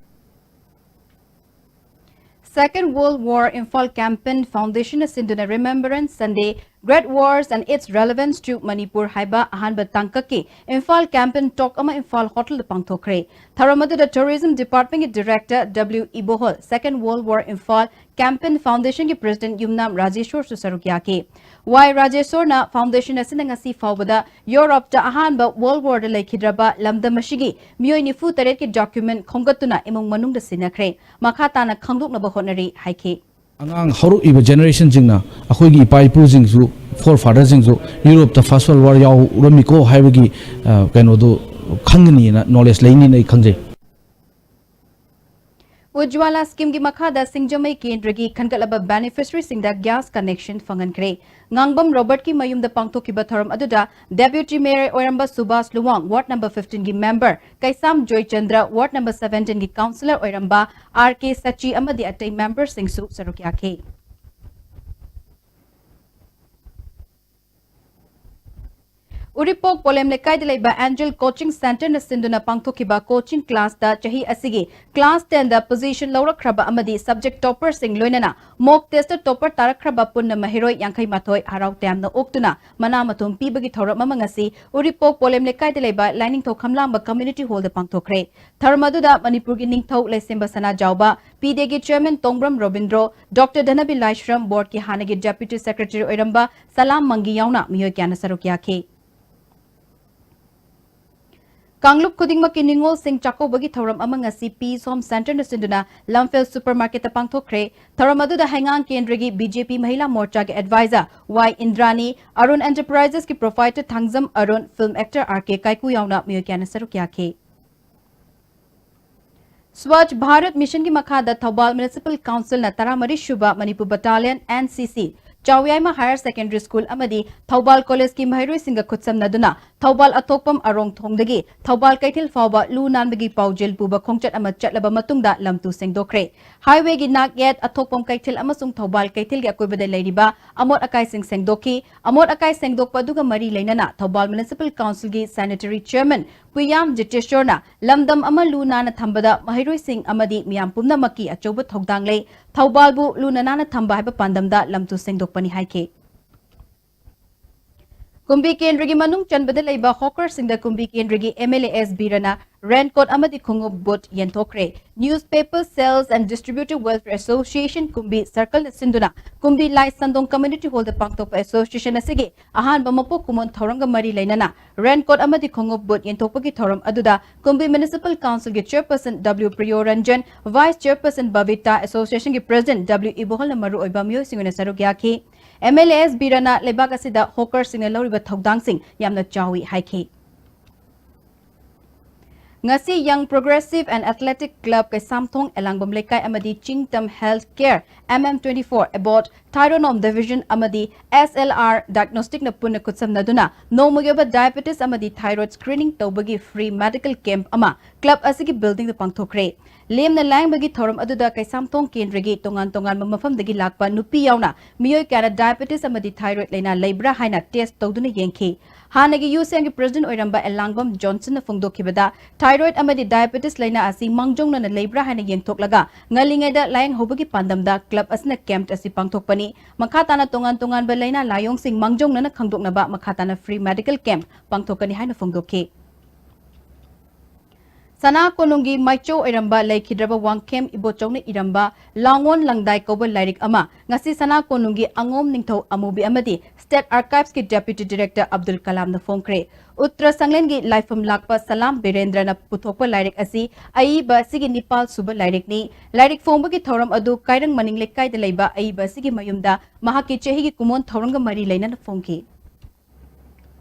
Second World War Imphal Campaign Foundation ꯅ ꯁꯤꯟꯗꯨꯅ Remembrance Sunday, Great Wars and Its Relevance to Manipur ꯍꯥꯏꯕ ꯑꯍꯥꯟꯕ ꯇꯥꯡꯀꯛꯀꯤ Imphal Campaign Talk ꯑꯃ ꯏꯝꯐꯥꯜ ꯍꯣꯇꯦꯜꯗ ꯄꯥꯡꯊꯣꯛꯈ꯭ꯔꯦ꯫ ꯊꯧꯔꯝ ꯑꯗꯨꯗ Tourism Department ꯀꯤ Director W ꯏꯕꯣꯍꯣꯜ, Second World War Imphal Campaign Foundation ꯒꯤ President ꯌꯨꯝꯅꯥꯝ ꯔꯥꯖꯦꯁꯣꯔꯁꯨ ꯁꯔꯨꯛ ꯌꯥꯈꯤ꯫ ꯋꯥꯏ ꯔꯥꯖꯦꯁꯣꯔꯅ foundation ꯑꯁꯤꯅ ꯉꯁꯤ ꯐꯥꯎꯕꯗ ꯌꯨꯔꯣꯞꯇ ꯑꯍꯥꯟꯕ World War ꯗ ꯂꯩꯈꯤꯗ꯭ꯔꯕ ꯂꯝꯗꯝ ꯑꯁꯤꯒꯤ ꯃꯤꯑꯣꯏ ꯅꯤꯐꯨ ꯇꯔꯦꯠꯀꯤ document ꯈꯣꯝꯒꯠꯇꯨꯅ ꯏꯃꯨꯡ ꯃꯅꯨꯡꯗ ꯁꯤꯟꯅꯈ꯭ꯔꯦ꯫ ꯃꯈꯥ ꯇꯥꯅ ꯈꯪꯗꯣꯛꯅꯕ ꯍꯣꯠꯅꯔꯤ ꯍꯥꯏꯈꯤ꯫ ꯑꯉꯥꯡ ꯍꯧꯔꯛꯏꯕ generation ꯁꯤꯡꯅ ꯑꯩꯈꯣꯏꯒꯤ ꯏꯄꯥ ꯏꯄꯨꯁꯤꯡꯁꯨ, forefather ꯁꯤꯡꯁꯨ ꯌꯨꯔꯣꯞꯇ First World War ꯌꯥꯎꯔꯝꯃꯤꯀꯣ ꯍꯥꯏꯕꯒꯤ, ꯑ, ꯀꯩꯅꯣꯗꯨ ꯈꯪꯒꯅꯤꯅ, knowledge ꯂꯩꯅꯤꯅ ꯑꯩ ꯈꯟꯖꯩ꯫ ꯎꯖ꯭ꯋꯥꯂꯥ scheme ꯒꯤ ꯃꯈꯥꯗ ꯁꯤꯡꯖꯃꯩ ꯀꯦꯟꯗ꯭ꯔꯒꯤ ꯈꯟꯒꯠꯂꯕ beneficiary ꯁꯤꯡꯗ gas connection ꯐꯪꯍꯟꯈ꯭ꯔꯦ꯫ ꯉꯥꯡꯕꯝ ꯔꯣꯕꯔꯠꯀꯤ ꯃꯌꯨꯝꯗ ꯄꯥꯡꯊꯣꯛꯈꯤꯕ ꯊꯧꯔꯝ ꯑꯗꯨꯗ Deputy Mayor ꯑꯣꯏꯔꯝꯕ Subhas Luwang, Ward number fifteen ꯒꯤ member ꯀꯩꯁꯥꯝ ꯖꯣꯏꯆꯟꯗ꯭ꯔ, Ward number seventeen ꯒꯤ councillor ꯑꯣꯏꯔꯝꯕ R K ꯁꯆꯤ ꯑꯃꯗꯤ ꯑꯇꯩ member ꯁꯤꯡꯁꯨ ꯁꯔꯨꯛ ꯌꯥꯈꯤ꯫ ꯎꯔꯤꯄꯣꯛ ꯄꯣꯂꯦꯝ ꯂꯩꯀꯥꯏꯗ ꯂꯩꯕ ꯑꯦꯟꯖꯦꯜ ꯀꯣꯆꯤꯡ ꯁꯦꯟꯇꯔꯅ ꯁꯤꯟꯗꯨꯅ ꯄꯥꯡꯊꯣꯛꯈꯤꯕ ꯀꯣꯆꯤꯡ ꯀ꯭ꯂꯥꯁꯇ ꯆꯍꯤ ꯑꯁꯤꯒꯤ ꯀ꯭ꯂꯥꯁ ꯇꯦꯟꯗ ꯄꯣꯖꯤꯁꯟ ꯂꯧꯔꯛꯈ꯭ꯔꯕ ꯑꯃꯗꯤ ꯁꯕꯖꯦꯛ ꯇꯣꯄꯔꯁꯤꯡ ꯂꯣꯏꯅꯅ ꯃꯣꯛ ꯇꯦꯁꯇ ꯇꯣꯄꯔ ꯇꯥꯔꯛꯈ꯭ꯔꯕ ꯄꯨꯟꯅ ꯃꯍꯩꯔꯣꯏ ꯌꯥꯡꯈꯩ ꯃꯥꯊꯣꯏ ꯍꯔꯥꯎ ꯇꯌꯥꯝꯅ ꯑꯣꯛꯇꯨꯅ ꯃꯅꯥ ꯃꯊꯨꯝ ꯄꯤꯕꯒꯤ ꯊꯧꯔꯝ ꯑꯃ ꯉꯁꯤ ꯎꯔꯤꯄꯣꯛ ꯄꯣꯂꯦꯝ ꯂꯩꯀꯥꯏꯗ ꯂꯩꯕ ꯂꯥꯏꯅꯤꯡꯊꯧ ꯈꯝꯂꯥꯡꯕ ꯀꯝꯃ꯭ꯌꯨꯅꯤꯇꯤ ꯍꯣꯜꯗ ꯄꯥꯡꯊꯣꯛꯈ꯭ꯔꯦ꯫ ꯊꯧꯔꯝ ꯑꯗꯨꯗ ꯃꯅꯤꯄꯨꯔꯒꯤ ꯅꯤꯡꯊꯧ ꯂꯩꯁꯦꯝꯕ ꯁꯅꯥꯖꯥꯎꯕ, ꯄꯤꯗꯦꯒꯤ ꯆꯦꯌꯔꯃꯦꯟ ꯇꯣꯡꯕ꯭ꯔꯝ ꯔꯣꯕꯤꯟꯗ꯭ꯔꯣ, ꯗꯣꯛꯇꯔ ꯙꯅꯕꯤ ꯂꯥꯏꯁ꯭ꯔꯝ, ꯕꯣꯔꯗꯀꯤ ꯍꯥꯟꯅꯒꯤ ꯗꯦꯄ꯭ꯌꯨꯇꯤ ꯁꯦꯀ꯭ꯔꯦꯇꯔꯤ ꯑꯣꯏꯔꯝꯕ ꯁꯂꯥꯝ ꯃꯪꯒꯤ ꯌꯥꯎꯅ ꯃꯤꯑꯣꯏ ꯀꯌꯥꯅ ꯁꯔꯨꯛ ꯌꯥꯈꯤ꯫ ꯀꯥꯡꯂꯨꯞ ꯈꯨꯗꯤꯡꯃꯛꯀꯤ ꯅꯤꯉꯣꯜꯁꯤꯡ ꯆꯥꯛꯀꯧꯕꯒꯤ ꯊꯧꯔꯝ ꯑꯃ ꯉꯁꯤ ꯄꯤꯁ ꯍꯣꯝ ꯁꯦꯟꯇꯔꯅ ꯁꯤꯟꯗꯨꯅ ꯂꯝꯐꯦꯜ ꯁꯨꯄꯔ ꯃꯥꯔꯀꯦꯠꯇ ꯄꯥꯡꯊꯣꯛꯈ꯭ꯔꯦ꯫ ꯊꯧꯔꯝ ꯑꯗꯨꯗ ꯍꯩꯉꯥꯡ ꯀꯦꯟꯗ꯭ꯔꯒꯤ ꯕꯤ ꯖꯦ ꯄꯤ ꯃꯍꯤꯂꯥ ꯃꯣꯔꯆꯥꯒꯤ ꯑꯦꯗꯚꯥꯏꯖꯔ ꯋꯥꯏ ꯏꯟꯗ꯭ꯔꯥꯅꯤ, Arun ꯑꯦꯟꯇꯔꯄ꯭ꯔꯥꯏꯖꯦꯁꯀꯤ proprietor Thangjam Arun, film actor R ꯀꯦ ꯀꯥꯏꯀꯨ ꯌꯥꯎꯅ ꯃꯤꯑꯣꯏ ꯀꯌꯥꯅ ꯁꯔꯨꯛ ꯌꯥꯈꯤ꯫ ꯁ꯭ꯋꯥꯆ ꯚꯥꯔꯠ ꯃꯤꯁꯟꯒꯤ ꯃꯈꯥꯗ ꯊꯧꯕꯥꯜ ꯃ꯭ꯌꯨꯅꯤꯁꯤꯄꯥꯜ ꯀꯥꯎꯟꯁꯤꯜꯅ ꯇꯔꯥꯃꯔꯤ ꯁꯨꯕ ꯃꯅꯤꯄꯨꯔ ꯕꯠꯇꯥꯂꯤꯌꯟ, ꯑꯦꯟ ꯁꯤ ꯁꯤ, ꯆꯥꯎꯌꯥꯏꯃ ꯍꯥꯌꯔ ꯁꯦꯀꯦꯟꯗꯔꯤ ꯁ꯭ꯀꯨꯜ ꯑꯃꯗꯤ ꯊꯧꯕꯥꯜ ꯀꯣꯂꯦꯖꯀꯤ ꯃꯍꯩꯔꯣꯏꯁꯤꯡꯒ ꯈꯨꯠꯁꯝꯅꯗꯨꯅ ꯊꯧꯕꯥꯜ ꯑꯊꯣꯛꯄꯝ ꯑꯔꯣꯡ ꯊꯣꯡꯗꯒꯤ ꯊꯧꯕꯥꯜ ꯀꯩꯊꯦꯜ ꯐꯥꯎꯕ ꯂꯨ ꯅꯥꯟꯕꯒꯤ ꯄꯥꯎꯖꯦꯜ ꯄꯨꯕ ꯈꯣꯡꯆꯠ ꯑꯃ ꯆꯠꯂꯕ ꯃꯇꯨꯡꯗ ꯂꯝ ꯇꯨ ꯁꯦꯡꯗꯣꯛꯈ꯭ꯔꯦ꯫ ꯍꯥꯏꯋꯦꯒꯤ ꯅꯥꯛ ꯌꯦꯠ ꯑꯊꯣꯛꯄꯝ ꯀꯩꯊꯦꯜ ꯑꯃꯁꯨꯡ ꯊꯧꯕꯥꯜ ꯀꯩꯊꯦꯜꯒꯤ ꯑꯀꯣꯏꯕꯗ ꯂꯩꯔꯤꯕ ꯑꯃꯣꯠ ꯑꯀꯥꯏꯁꯤꯡ ꯁꯦꯡꯗꯣꯛꯈꯤ꯫ ꯑꯃꯣꯠ ꯑꯀꯥꯏ ꯁꯦꯡꯗꯣꯛꯄ ꯑꯗꯨꯒ ꯃꯔꯤ ꯂꯩꯅꯅ ꯊꯧꯕꯥꯜ ꯃ꯭ꯌꯨꯅꯤꯁꯤꯄꯥꯜ ꯀꯥꯎꯟꯁꯤꯜꯒꯤ ꯁꯦꯅꯤꯇꯔꯤ ꯆꯦꯌꯔꯃꯦꯟ ꯄꯨꯌꯥꯝ ꯖꯤꯇꯦꯁꯣꯔꯅ ꯂꯝꯗꯝ ꯑꯃ ꯂꯨ ꯅꯥꯟꯅ ꯊꯝꯕꯗ ꯃꯍꯩꯔꯣꯏꯁꯤꯡ ꯑꯃꯗꯤ ꯃꯤꯌꯥꯝ ꯄꯨꯝꯅꯃꯛꯀꯤ ꯑꯆꯧꯕ ꯊꯧꯗꯥꯡ ꯂꯩ꯫ ꯊꯧꯕꯥꯜꯕꯨ ꯂꯨꯅ ꯅꯥꯟꯅ ꯊꯝꯕ ꯍꯥꯏꯕ ꯄꯥꯟꯗꯝꯗ ꯂꯝ ꯇꯨ ꯁꯦꯡꯗꯣꯛꯄꯅꯤ ꯍꯥꯏꯈꯤ꯫ ꯀꯨꯝꯕꯤ ꯀꯦꯟꯗ꯭ꯔꯒꯤ ꯃꯅꯨꯡ ꯆꯟꯕꯗ ꯂꯩꯕ ꯍꯣꯀꯔꯁꯤꯡꯗ ꯀꯨꯝꯕꯤ ꯀꯦꯟꯗ꯭ꯔꯒꯤ ꯑꯦꯝ ꯑꯦꯜ ꯑꯦ ꯑꯦꯁ ꯕꯤꯔꯅ ꯔꯦꯟꯀꯣꯠ ꯑꯃꯗꯤ ꯈꯣꯡꯎꯞ ꯕꯨꯠ ꯌꯦꯟꯊꯣꯛꯈ꯭ꯔꯦ꯫ Newspaper Sales and Distributive Welfare Association ꯀꯨꯝꯕꯤ ꯁꯔꯀꯜꯅ ꯁꯤꯟꯗꯨꯅ ꯀꯨꯝꯕꯤ ꯂꯥꯏ ꯁꯟꯗꯣꯡ ꯀꯝꯃ꯭ꯌꯨꯅꯤꯇꯤ ꯍꯣꯜꯗ ꯄꯥꯡꯊꯣꯛꯄ ꯑꯦꯁꯣꯁꯤꯌꯦꯁꯟ ꯑꯁꯤꯒꯤ ꯑꯍꯥꯟꯕ ꯃꯄꯣꯛ ꯀꯨꯝꯑꯣꯟ ꯊꯧꯔꯝꯒ ꯃꯔꯤ ꯂꯩꯅꯅ ꯔꯦꯟꯀꯣꯠ ꯑꯃꯗꯤ ꯈꯣꯡꯎꯞ ꯕꯨꯠ ꯌꯦꯟꯊꯣꯛꯄꯒꯤ ꯊꯧꯔꯝ ꯑꯗꯨꯗ ꯀꯨꯝꯕꯤ ꯃ꯭ꯌꯨꯅꯤꯁꯤꯄꯥꯜ ꯀꯥꯎꯟꯁꯤꯜꯒꯤ chairperson W Priyoranjan, vice chairperson Babita, ꯑꯦꯁꯣꯁꯤꯌꯦꯁꯟꯒꯤ ꯄ꯭ꯔꯦꯁꯤꯗꯦꯟꯠ ꯗꯕ꯭ꯂꯤꯎ ꯏꯕꯣꯍꯜꯅ ꯃꯔꯨꯑꯣꯏꯕ ꯃꯤꯑꯣꯏꯁꯤꯡ ꯑꯣꯏꯅ ꯁꯔꯨꯛ ꯌꯥꯈꯤ꯫ ꯑꯦꯝ ꯑꯦꯜ ꯑꯦ ꯑꯦꯁ ꯕꯤꯔꯅ ꯂꯩꯕꯥꯛ ꯑꯁꯤꯗ ꯍꯣꯀꯔꯁꯤꯡꯅ ꯂꯧꯔꯤꯕ ꯊꯧꯗꯥꯡꯁꯤꯡ ꯌꯥꯝꯅ ꯆꯥꯎꯏ ꯍꯥꯏꯈꯤ꯫ ꯉꯁꯤ Young Progressive and Athletic Club Keishamthong ꯑꯦꯂꯥꯡꯕꯝ ꯂꯩꯀꯥꯏ ꯑꯃꯗꯤ ꯆꯤꯡꯇꯝ Health Care M M twenty four Abbott Thyronome Division ꯑꯃꯗꯤ S L R Diagnosticꯅ ꯄꯨꯟꯅ ꯈꯨꯠꯁꯝꯅꯗꯨꯅ ꯅꯣꯡꯃꯒꯤ ꯑꯣꯏꯕ diabetes ꯑꯃꯗꯤ thyroid screening ꯇꯧꯕꯒꯤ free medical camp ꯑꯃ club ꯑꯁꯤꯒꯤ buildingꯗ ꯄꯥꯡꯊꯣꯛꯈ꯭ꯔꯦ꯫ ꯂꯦꯝꯅ ꯂꯥꯌꯦꯡꯕꯒꯤ ꯊꯧꯔꯝ ꯑꯗꯨꯗ ꯀꯩꯁꯥꯝꯊꯣꯡ ꯀꯦꯟꯗ꯭ꯔꯒꯤ ꯇꯣꯉꯥꯟ ꯇꯣꯉꯥꯟꯕ ꯃꯐꯝꯗꯒꯤ ꯂꯥꯛꯄ ꯅꯨꯄꯤ ꯌꯥꯎꯅ ꯃꯤꯑꯣꯏ ꯀꯌꯥꯅ diabetes ꯑꯃꯗꯤ thyroid ꯂꯩꯅꯥ ꯂꯩꯕ꯭ꯔꯥ ꯍꯥꯏꯅ test ꯇꯧꯗꯨꯅ ꯌꯦꯡꯈꯤ꯫ ꯍꯥꯟꯅꯒꯤ UCNꯒꯤ president ꯑꯣꯏꯔꯝꯕ ꯑꯦꯂꯥꯡꯕꯝ ꯖꯣꯟꯁꯟꯅ ꯐꯣꯡꯗꯣꯛꯈꯤꯕꯗ, thyroid ꯑꯃꯗꯤ diabetes ꯂꯩꯅꯥ ꯑꯁꯤ ꯃꯥꯡꯖꯧꯅꯅ ꯂꯩꯕ꯭ꯔꯥ ꯍꯥꯏꯅ ꯌꯦꯡꯊꯣꯛꯂꯒ ꯉꯜꯂꯤꯉꯩꯗ ꯂꯥꯌꯦꯡꯍꯧꯕꯒꯤ ꯄꯥꯟꯗꯝꯗ club ꯑꯁꯤꯅ camp ꯑꯁꯤ ꯄꯥꯡꯊꯣꯛꯄꯅꯤ꯫ ꯃꯈꯥ ꯇꯥꯅ ꯇꯣꯉꯥꯟ ꯇꯣꯉꯥꯟꯕ ꯂꯩꯅꯥ ꯂꯥꯏꯑꯣꯡꯁꯤꯡ ꯃꯥꯡꯖꯧꯅꯅ ꯈꯪꯗꯣꯛꯅꯕ ꯃꯈꯥ ꯇꯥꯅ free medical camp ꯄꯥꯡꯊꯣꯛꯀꯅꯤ ꯍꯥꯏꯅ ꯐꯣꯡꯗꯣꯛꯈꯤ꯫ ꯁꯅꯥ ꯀꯣꯅꯨꯡꯒꯤ ꯃꯥꯏꯆꯧ ꯑꯣꯏꯔꯝꯕ ꯂꯩꯈꯤꯗ꯭ꯔꯕ ꯋꯥꯡꯈꯦꯝ ꯏꯕꯣꯆꯧꯅ ꯏꯔꯝꯕ ꯂꯥꯡꯑꯣꯟ ꯂꯪꯗꯥꯏ ꯀꯧꯕ ꯂꯥꯏꯔꯤꯛ ꯑꯃ ꯉꯁꯤ ꯁꯅꯥ ꯀꯣꯅꯨꯡꯒꯤ ꯑꯉꯣꯝ ꯅꯤꯡꯊꯧ ꯑꯃꯨꯕꯤ ꯑꯃꯗꯤ State Archivesꯀꯤ Deputy Director Abdul ꯀꯂꯥꯝꯅ ꯐꯣꯡꯈ꯭ꯔꯦ꯫ Uttar ꯁꯪꯂꯦꯟꯒꯤ ꯂꯥꯏꯐꯝ ꯂꯥꯛꯄ ꯁꯂꯥꯝ ꯕꯤꯔꯦꯟꯗ꯭ꯔꯅ ꯄꯨꯊꯣꯛꯄ ꯂꯥꯏꯔꯤꯛ ꯑꯁꯤ ꯑꯏꯕ ꯑꯁꯤꯒꯤ ꯅꯤꯄꯥꯜ ꯁꯨꯕ ꯂꯥꯏꯔꯤꯛꯅꯤ꯫ ꯂꯥꯏꯔꯤꯛ ꯐꯣꯡꯕꯒꯤ ꯊꯧꯔꯝ ꯑꯗꯨ ꯀꯥꯏꯔꯪ ꯃꯅꯤꯡ ꯂꯩꯀꯥꯏꯗ ꯂꯩꯕ ꯑꯏꯕ ꯑꯁꯤꯒꯤ ꯃꯌꯨꯝꯗ ꯃꯍꯥꯛꯀꯤ ꯆꯍꯤꯒꯤ ꯀꯨꯝꯑꯣꯟ ꯊꯧꯔꯝꯒ ꯃꯔꯤ ꯂꯩꯅꯅ ꯐꯣꯡꯈꯤ꯫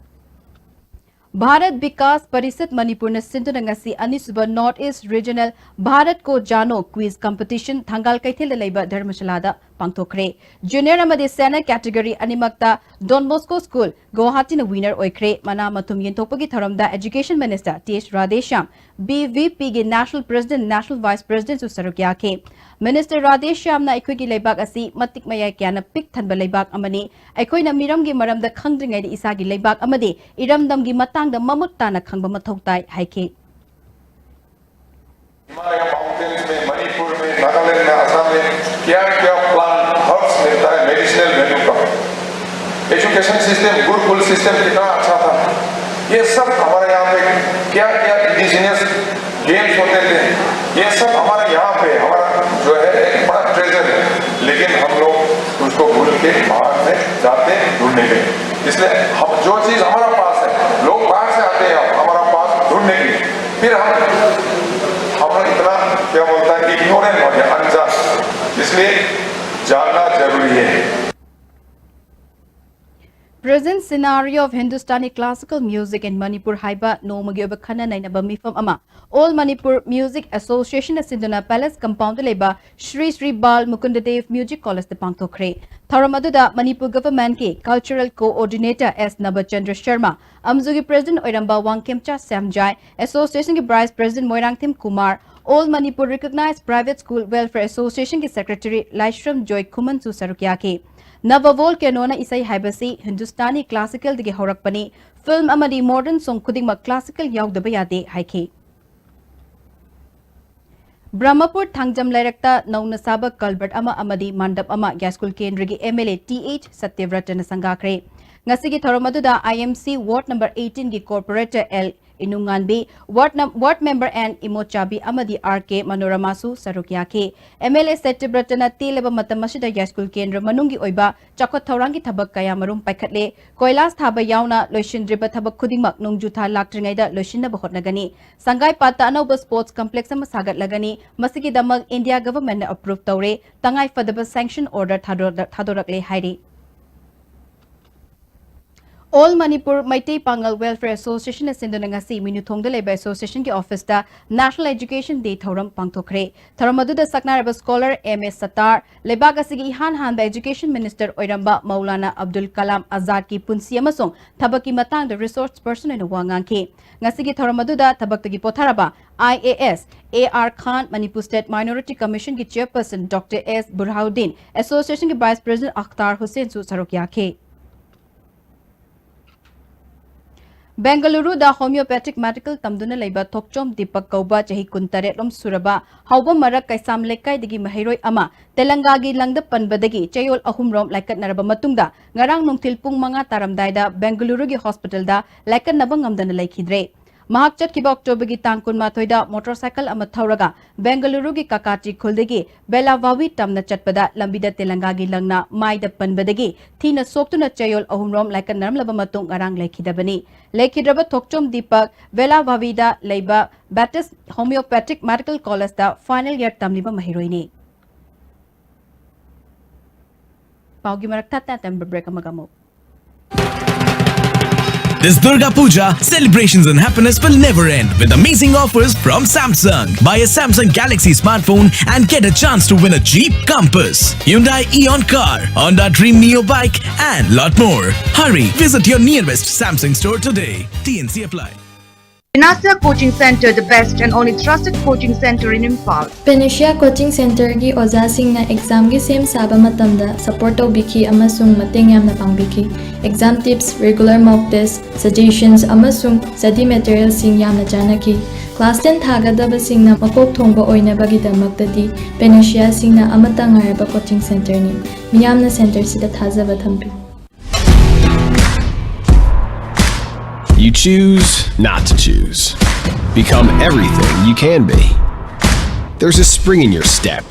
ꯚꯥꯔꯠ ꯕꯤꯀꯥꯁ ꯄꯔꯤꯁꯠ ꯃꯅꯤꯄꯨꯔꯅ ꯁꯤꯟꯗꯨꯅ ꯉꯁꯤ ꯑꯅꯤꯁꯨꯕ North East Regional ꯚꯥꯔꯠ ꯀꯣ ꯖꯥꯅꯣ quiz competition ꯊꯪꯒꯥꯜ ꯀꯩꯊꯦꯜꯗ ꯂꯩꯕ ꯙꯔꯃꯁꯥꯂꯥꯗ ꯄꯥꯡꯊꯣꯛꯈ꯭ꯔꯦ꯫ Junior ꯑꯃꯗꯤ senior category ꯑꯅꯤꯃꯛꯇ Don Bosco School ꯒꯨꯋꯥꯍꯥꯇꯤꯅ winner ꯑꯣꯏꯈ꯭ꯔꯦ꯫ ꯃꯅꯥ ꯃꯊꯨꯝ ꯌꯦꯟꯊꯣꯛꯄꯒꯤ ꯊꯧꯔꯝꯗ Education Minister T H Radheshyam, BVPꯒꯤ National President, National Vice Presidentꯁꯨ ꯁꯔꯨꯛ ꯌꯥꯈꯤ꯫ Minister ꯔꯥꯙꯦꯁ꯭ꯌꯥꯝꯅ ꯑꯩꯈꯣꯏꯒꯤ ꯂꯩꯕꯥꯛ ꯑꯁꯤ ꯃꯇꯤꯛ ꯃꯌꯥꯏ ꯀꯌꯥꯅ ꯄꯤꯛ ꯊꯟꯕ ꯂꯩꯕꯥꯛ ꯑꯃꯅꯤ꯫ ꯑꯩꯈꯣꯏꯅ ꯃꯤꯔꯝꯒꯤ ꯃꯔꯝꯗ ꯈꯪꯗ꯭ꯔꯤꯉꯩꯗ ꯏꯁꯥꯒꯤ ꯂꯩꯕꯥꯛ ꯑꯃꯗꯤ ꯏꯔꯝꯗꯝꯒꯤ ꯃꯇꯥꯡꯗ ꯃꯃꯨꯠ ꯇꯥꯅ ꯈꯪꯕ ꯃꯊꯧ ꯇꯥꯏ ꯍꯥꯏꯈꯤ꯫ हिमालय माउंटेन्स में, मणिपुर में, नागालैंड में, असम में क्या क्या प्लांट हर्ब्स मिलता है, मेडिसिनल वैल्यू का। एजुकेशन सिस्टम, गुरुकुल सिस्टम कितना अच्छा था। ये सब हमारे यहाँ पे क्या क्या इंडिजिनस गेम्स होते थे, ये सब हमारे यहाँ पे हमारा जो है एक बड़ा ट्रेजर है। लेकिन हम लोग उसको भूल के बाहर में जाते हैं ढूंढने के लिए। इसलिए हम जो चीज हमारा पास है, लोग बाहर से आते हैं हमारा पास ढूंढने के लिए, फिर हम हम इतना क्या बोलता है, इग्नोरेंट हो गया, अनजान। इसलिए जानना जरूरी है। Present Scenario of Hindustani Classical Music in Manipur ꯍꯥꯏꯕ ꯅꯣꯡꯃꯒꯤ ꯑꯣꯏꯕ ꯈꯟꯅ ꯅꯩꯅꯕ ꯃꯤꯐꯝ ꯑꯃ All Manipur Music Association ꯅ ꯁꯤꯟꯗꯨꯅ Palace Compound ꯗ ꯂꯩꯕ Shri Shri Bal Mukunda Dev Music College ꯇ ꯄꯥꯡꯊꯣꯛꯈ꯭ꯔꯦ꯫ ꯊꯧꯔꯝ ꯑꯗꯨꯗ ꯃꯅꯤꯄꯨꯔ Government ꯀꯤ Cultural Coordinator S ꯅꯕꯆꯟꯗ꯭ꯔ ꯁꯔꯃ, ꯑꯝꯖꯨꯒꯤ President ꯑꯣꯏꯔꯝꯕ ꯋꯥꯡꯈꯦꯝꯆꯥ ꯁ꯭ꯌꯥꯝꯖꯥꯏ, Association ꯒꯤ Vice President Moirangthem Kumar, All Manipur Recognized Private School Welfare Association ꯒꯤ Secretary ꯂꯥꯏꯁ꯭ꯔꯝ ꯖꯣꯏ ꯈꯨꯃꯟꯁꯨ ꯁꯔꯨꯛ ꯌꯥꯈꯤ꯫ ꯅꯕ volcano ꯅ ꯏꯁꯩ ꯍꯥꯏꯕꯁꯤ ꯍꯤꯟꯗꯨꯁꯇꯥꯅꯤ classical ꯗꯒꯤ ꯍꯧꯔꯛꯄꯅꯤ, film ꯑꯃꯗꯤ modern song ꯈꯨꯗꯤꯡꯃꯛ classical ꯌꯥꯎꯗꯕ ꯌꯥꯗꯦ ꯍꯥꯏꯈꯤ꯫ ꯕ꯭ꯔꯍꯃꯄꯨꯔ ꯊꯥꯡꯖꯝ ꯂꯩꯔꯛꯇ ꯅꯧꯅ ꯁꯥꯕ culvert ꯑꯃ ꯑꯃꯗꯤ ꯃꯥꯟꯗꯞ ꯑꯃ ꯌꯥꯏꯁ꯭ꯀꯨꯜ ꯀꯦꯟꯗ꯭ꯔꯒꯤ M L A T H ꯁꯇ꯭ꯌꯕ꯭ꯔꯇꯅ ꯁꯪꯒꯥꯈ꯭ꯔꯦ꯫ ꯉꯁꯤꯒꯤ ꯊꯧꯔꯝ ꯑꯗꯨꯗ I M C ward number eighteen ꯒꯤ corporator L ꯏꯅꯨꯉꯥꯟꯕꯤ, ward ꯅꯝ-, ward member N ꯏꯃꯣꯆꯥꯕꯤ ꯑꯃꯗꯤ R K ꯃꯅꯣꯔꯃꯥꯁꯨ ꯁꯔꯨꯛ ꯌꯥꯈꯤ꯫ M L A ꯁꯇ꯭ꯌꯕ꯭ꯔꯇꯅ ꯇꯦꯜꯂꯕ ꯃꯇꯝ ꯑꯁꯤꯗ ꯌꯥꯏꯁ꯭ꯀꯨꯜ ꯀꯦꯟꯗ꯭ꯔ ꯃꯅꯨꯡꯒꯤ ꯑꯣꯏꯕ ꯆꯥꯎꯈꯠ ꯊꯧꯔꯥꯡꯒꯤ ꯊꯕꯛ ꯀꯌꯥ ꯃꯔꯨꯝ ꯄꯥꯏꯈꯠꯂꯦ꯫ ꯀꯣꯏꯂꯥꯁ ꯊꯥꯕ ꯌꯥꯎꯅ ꯂꯣꯏꯁꯤꯟꯗ꯭ꯔꯤꯕ ꯊꯕꯛ ꯈꯨꯗꯤꯡꯃꯛ ꯅꯣꯡꯖꯨ ꯊꯥ ꯂꯥꯛꯇ꯭ꯔꯤꯉꯩꯗ ꯂꯣꯏꯁꯤꯟꯅꯕ ꯍꯣꯠꯅꯒꯅꯤ꯫ ꯁꯪꯒꯥꯏꯄꯥꯠꯇ ꯑꯅꯧꯕ sports complex ꯑꯃ ꯁꯥꯒꯠꯂꯒꯅꯤ꯫ ꯃꯁꯤꯒꯤꯗꯃꯛ India Government ꯅ approve ꯇꯧꯔꯦ꯫ ꯇꯉꯥꯏ ꯐꯗꯕ sanction order ꯊꯥꯗꯣꯔꯛ-, ꯊꯥꯗꯣꯔꯛꯂꯦ ꯍꯥꯏꯔꯤ꯫ All Manipur ꯃꯩꯇꯩ ꯄꯥꯉꯜ Welfare Association ꯅ ꯁꯤꯟꯗꯨꯅ ꯉꯁꯤ ꯃꯤꯅꯨꯊꯣꯡꯗ ꯂꯩꯕ association ꯒꯤ office ꯇ National Education Day ꯊꯧꯔꯝ ꯄꯥꯡꯊꯣꯛꯈ꯭ꯔꯦ꯫ ꯊꯧꯔꯝ ꯑꯗꯨꯗ ꯁꯛꯅꯥꯏꯔꯕ scholar M A ꯁꯠꯇꯥꯔ, ꯂꯩꯕꯥꯛ ꯑꯁꯤꯒꯤ ꯏꯍꯥꯟ ꯍꯥꯟꯕ education minister ꯑꯣꯏꯔꯝꯕ ꯃꯧꯂꯥꯅꯥ ꯑꯕꯗꯨꯜ ꯀꯂꯥꯝ ꯑꯖꯥꯗꯀꯤ ꯄꯨꯟꯁꯤ ꯑꯃꯁꯨꯡ ꯊꯕꯛꯀꯤ ꯃꯇꯥꯡꯗ resource person ꯑꯣꯏꯅ ꯋꯥ ꯉꯥꯡꯈꯤ꯫ ꯉꯁꯤꯒꯤ ꯊꯧꯔꯝ ꯑꯗꯨꯗ ꯊꯕꯛꯇꯒꯤ ꯄꯣꯊꯥꯔꯕ I A S A R Khan, Manipur State Minority Commission ꯒꯤ chairperson Doctor S ꯕꯨꯔꯍꯥꯎꯗꯤꯟ, association ꯒꯤ vice president ꯑꯈꯇꯥꯔ ꯍꯨꯁꯦꯟꯁꯨ ꯁꯔꯨꯛ ꯌꯥꯈꯤ꯫ ꯕꯦꯡꯒꯂꯨꯔꯨꯗ homeopathic medical ꯇꯝꯗꯨꯅ ꯂꯩꯕ ꯊꯣꯛꯆꯣꯝ ꯗꯤꯄꯛ ꯀꯧꯕ ꯆꯍꯤ ꯀꯨꯟꯇꯔꯦꯠ ꯂꯣꯝ ꯁꯨꯔꯕ ꯍꯥꯎꯕꯝ ꯃꯔꯛ ꯀꯩꯁꯥꯝ ꯂꯩꯀꯥꯏꯗꯒꯤ ꯃꯍꯩꯔꯣꯏ ꯑꯃ ꯇꯦꯂꯪꯒꯥꯒꯤ ꯂꯪꯗ ꯄꯟꯕꯗꯒꯤ ꯆꯌꯣꯜ ꯑꯍꯨꯝꯔꯣꯝ ꯂꯥꯏꯀꯠꯅꯔꯕ ꯃꯇꯨꯡꯗ ꯉꯔꯥꯡ ꯅꯨꯡꯊꯤꯜ ꯄꯨꯡ ꯃꯉꯥ ꯇꯥꯔꯝꯗꯥꯏꯗ ꯕꯦꯡꯒꯂꯨꯔꯨꯒꯤ hospital ꯗ ꯂꯥꯏꯀꯠꯅꯕ ꯉꯝꯗꯅ ꯂꯩꯈꯤꯗ꯭ꯔꯦ꯫ ꯃꯍꯥꯛ ꯆꯠꯈꯤꯕ October ꯒꯤ ꯇꯥꯡ ꯀꯨꯟꯃꯥꯊꯣꯏꯗ motorcycle ꯑꯃ ꯊꯧꯔꯒ ꯕꯦꯡꯒꯂꯨꯔꯨꯒꯤ ꯀꯥꯀꯥꯇꯤ ꯈꯨꯜꯗꯒꯤ ꯕꯦꯂꯥꯚꯥꯋꯤ ꯇꯝꯅ ꯆꯠꯄꯗ ꯂꯝꯕꯤꯗ ꯇꯦꯂꯪꯒꯥꯒꯤ ꯂꯪꯅ ꯃꯥꯏꯗ ꯄꯟꯕꯗꯒꯤ ꯊꯤꯅ ꯁꯣꯛꯇꯨꯅ ꯆꯌꯣꯜ ꯑꯍꯨꯝꯔꯣꯝ ꯂꯥꯏꯀꯠꯅꯔꯝꯂꯕ ꯃꯇꯨꯡ ꯉꯔꯥꯡ ꯂꯩꯈꯤꯗꯕꯅꯤ꯫ ꯂꯩꯈꯤꯗ꯭ꯔꯕ ꯊꯣꯛꯆꯣꯝ ꯗꯤꯄꯛ ꯕꯦꯂꯥꯚꯥꯋꯤꯗ ꯂꯩꯕ Baptist Homeopathic Medical College ꯇ final year ꯇꯝꯂꯤꯕ ꯃꯍꯩꯔꯣꯏꯅꯤ꯫ ꯄꯥꯎꯒꯤ ꯃꯔꯛ ꯊꯠꯅ ꯑꯇꯦꯟꯕ break ꯑꯃꯒ ꯑꯃꯨꯛ꯫ This Durga Puja, celebrations and happiness will never end with amazing offers from Samsung. Buy a Samsung Galaxy smartphone and get a chance to win a Jeep Compass, Hyundai Eon car, Honda Dream Neo bike, and lot more. Hurry, visit your nearest Samsung store today. T N C apply. Vinasya Coaching Center, the best and only trusted coaching center in Imphal. Panacea Coaching Centerꯒꯤ ꯑꯣꯖꯥꯁꯤꯡꯅ ꯑꯦꯛꯖꯥꯝꯒꯤ ꯁꯦꯝ ꯁꯥꯕ ꯃꯇꯝꯗ support ꯇꯧꯕꯤꯈꯤ ꯑꯃꯁꯨꯡ ꯃꯇꯦꯡ ꯌꯥꯝꯅ ꯄꯥꯡꯕꯤꯈꯤ꯫ Exam tips, regular mock test, suggestions ꯑꯃꯁꯨꯡ study materialꯁꯤꯡ ꯌꯥꯝꯅ ꯆꯥꯟꯅꯈꯤ꯫ Class ten ꯊꯥꯒꯗꯕꯁꯤꯡꯅ ꯃꯀꯣꯛ ꯊꯣꯡꯕ ꯑꯣꯏꯅꯕꯒꯤꯗꯃꯛꯇꯗꯤ Panaceaꯁꯤꯡꯅ ꯑꯃꯠꯇ ꯉꯥꯏꯔꯕ coaching centerꯅꯤ꯫ ꯃꯤꯌꯥꯝꯅ centerꯁꯤꯗ ꯊꯥꯖꯕ ꯊꯝꯕꯤꯌꯨ꯫ You choose not to choose. Become everything you can be. There's a spring in your step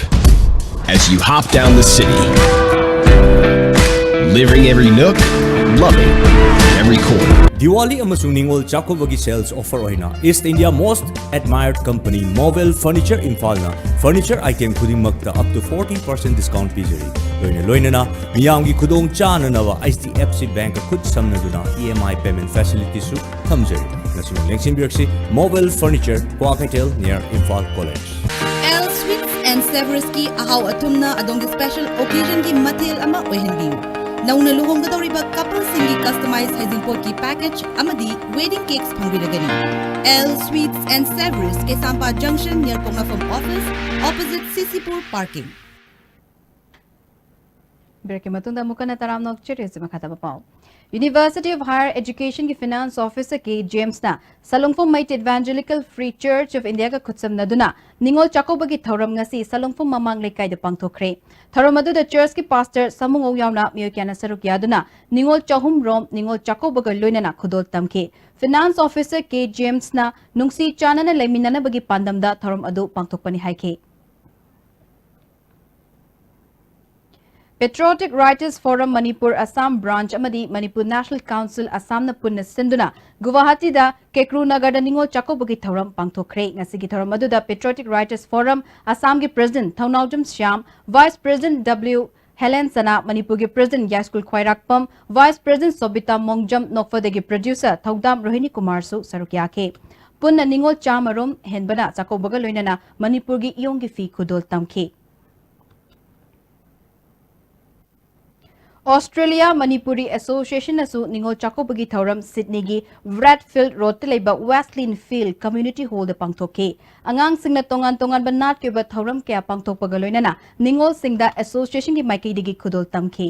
as you hop down the city. Living every nook, loving every corner. Diwali ꯑꯃꯁꯨꯡ ꯅꯤꯉꯣꯜ ꯆꯥꯛꯀꯧꯕꯒꯤ sales offer ꯑꯣꯏꯅ East India most admired company Mobile Furniture ꯏꯝꯐꯥꯜꯅ furniture item ꯈꯨꯗꯤꯡꯃꯛꯇ up to forty percent discount ꯄꯤꯖꯔꯤ꯫ ꯂꯣꯏꯅ ꯂꯣꯏꯅꯅ ꯃꯤꯌꯥꯝꯒꯤ ꯈꯨꯗꯣꯡ ꯆꯥꯅꯅꯕ H D F C Bank ꯈꯨꯠ ꯁꯝꯅꯗꯨꯅ E M I payment facilityꯁꯨ ꯊꯝꯖꯔꯤ꯫ ꯉꯁꯤꯃꯛ ꯂꯦꯡꯁꯤꯟꯕꯤꯔꯛꯁꯤ Mobile Furniture, Kwakeithel near Imphal College. L Sweets and Savouriesꯀꯤ ꯑꯍꯥꯎ ꯑꯊꯨꯝꯅ ꯑꯗꯣꯝꯒꯤ special occasionꯒꯤ ꯃꯊꯦꯜ ꯑꯃ ꯑꯣꯏꯍꯟꯕꯤꯌꯨ꯫ ꯅꯧꯅ ꯂꯨꯍꯣꯡꯒꯗꯧꯔꯤꯕ coupleꯁꯤꯡꯒꯤ customize ꯍꯩꯖꯤꯡꯄꯣꯠꯀꯤ package ꯑꯃꯗꯤ wedding cakes ꯐꯪꯕꯤꯔꯒꯅꯤ꯫ L Sweets and Savouriesꯀꯩꯁꯥꯝꯄꯥꯠ junction near ꯄꯣꯛꯅꯐꯝ office, opposite C C Pur parking. ꯕ꯭ꯔꯦꯛꯀꯤ ꯃꯇꯨꯡꯗ ꯑꯃꯨꯛ ꯍꯟꯅ ꯇꯔꯥꯝꯅ ꯑꯣꯛꯆꯔꯤ꯫ ꯍꯧꯖꯤꯛ ꯃꯈꯥ ꯇꯥꯕ ꯄꯥꯎ꯫ University of Higher Educationꯒꯤ finance officer K Jamesꯅ ꯁꯥꯂꯨꯡꯐꯝ Meitei Evangelical Free Church of Indiaꯒ ꯈꯨꯠꯁꯝꯅꯗꯨꯅ ꯅꯤꯉꯣꯜ ꯆꯥꯛꯀꯧꯕꯒꯤ ꯊꯧꯔꯝ ꯉꯁꯤ ꯁꯥꯂꯨꯡꯐꯝ ꯃꯃꯥꯡ ꯂꯩꯀꯥꯏꯗ ꯄꯥꯡꯊꯣꯛꯈ꯭ꯔꯦ꯫ ꯊꯧꯔꯝ ꯑꯗꯨꯗ churchꯀꯤ pastor ꯁꯥꯃꯨꯉꯧ ꯌꯥꯎꯅ ꯃꯤꯑꯣꯏ ꯀꯌꯥꯅ ꯁꯔꯨꯛ ꯌꯥꯗꯨꯅ ꯅꯤꯉꯣꯜ ꯆꯍꯨꯝ ꯔꯣꯝ ꯅꯤꯉꯣꯜ ꯆꯥꯛꯀꯧꯕꯒ ꯂꯣꯏꯅꯅ ꯈꯨꯗꯣꯜ ꯇꯝꯈꯤ꯫ Finance officer K Jamesꯅ ꯅꯨꯡꯁꯤ ꯆꯥꯟꯅꯅ ꯂꯩꯃꯤꯟꯅꯅꯕꯒꯤ ꯄꯥꯟꯗꯝꯗ ꯊꯧꯔꯝ ꯑꯗꯨ ꯄꯥꯡꯊꯣꯛꯄꯅꯤ ꯍꯥꯏꯈꯤ꯫ Patriotic Writers Forum Manipur Assam Branch ꯑꯃꯗꯤ Manipur National Council Assamꯅ ꯄꯨꯟꯅ ꯁꯤꯟꯗꯨꯅ ꯒꯨꯋꯥꯍꯥꯇꯤꯗ ꯀꯦꯀ꯭ꯔꯨ ꯅꯒꯔꯗ ꯅꯤꯉꯣꯜ ꯆꯥꯛꯀꯧꯕꯒꯤ ꯊꯧꯔꯝ ꯄꯥꯡꯊꯣꯛꯈ꯭ꯔꯦ꯫ ꯉꯁꯤꯒꯤ ꯊꯧꯔꯝ ꯑꯗꯨꯗ Patriotic Writers Forum Assamꯒꯤ President Thounaojam Shyam, Vice President W Helen Chana, ꯃꯅꯤꯄꯨꯔꯒꯤ president Yaiskul Khwairakpam, vice president Sobita Mongjam, ꯅꯣꯛꯐꯗꯒꯤ ꯄ꯭ꯔꯗ꯭ꯌꯨꯁꯔ ꯊꯧꯗꯥꯝ ꯔꯣꯍꯤꯅꯤ ꯀꯨꯃꯥꯔꯁꯨ ꯁꯔꯨꯛ ꯌꯥꯈꯤ꯫ ꯄꯨꯟꯅ ꯅꯤꯉꯣꯜ ꯆꯥꯃꯔꯣꯝ ꯍꯦꯟꯕꯅ ꯆꯥꯛꯀꯧꯕꯒ ꯂꯣꯏꯅꯅ ꯃꯅꯤꯄꯨꯔꯒꯤ ꯏꯌꯣꯡꯒꯤ ꯐꯤ ꯈꯨꯗꯣꯜ ꯇꯝꯈꯤ꯫ ꯑꯣꯁꯇ꯭ꯔꯦꯂꯤꯌꯥ ꯃꯅꯤꯄꯨꯔꯤ ꯑꯦꯁꯣꯁꯤꯌꯦꯁꯟꯅꯁꯨ ꯅꯤꯉꯣꯜ ꯆꯥꯛꯀꯧꯕꯒꯤ ꯊꯧꯔꯝ ꯁꯤꯗꯅꯤꯒꯤ ꯕ꯭ꯔꯦꯗꯐꯤꯜꯗ ꯔꯣꯗꯇ ꯂꯩꯕ ꯋꯦꯁꯂꯤꯟ ꯐꯤꯜꯗ ꯀꯝꯃ꯭ꯌꯨꯅꯤꯇꯤ ꯍꯣꯜꯗ ꯄꯥꯡꯊꯣꯛꯈꯤ꯫ ꯑꯉꯥꯡꯁꯤꯡꯅ ꯇꯣꯉꯥꯟ ꯇꯣꯉꯥꯟꯕ ꯅꯥꯠꯀꯤ ꯑꯣꯏꯕ ꯊꯧꯔꯝ ꯀꯌꯥ ꯄꯥꯡꯊꯣꯛꯄꯒ ꯂꯣꯏꯅꯅ ꯅꯤꯉꯣꯜꯁꯤꯡꯗ ꯑꯦꯁꯣꯁꯤꯌꯦꯁꯟꯒꯤ ꯃꯥꯏꯀꯩꯗꯒꯤ ꯈꯨꯗꯣꯜ ꯇꯝꯈꯤ꯫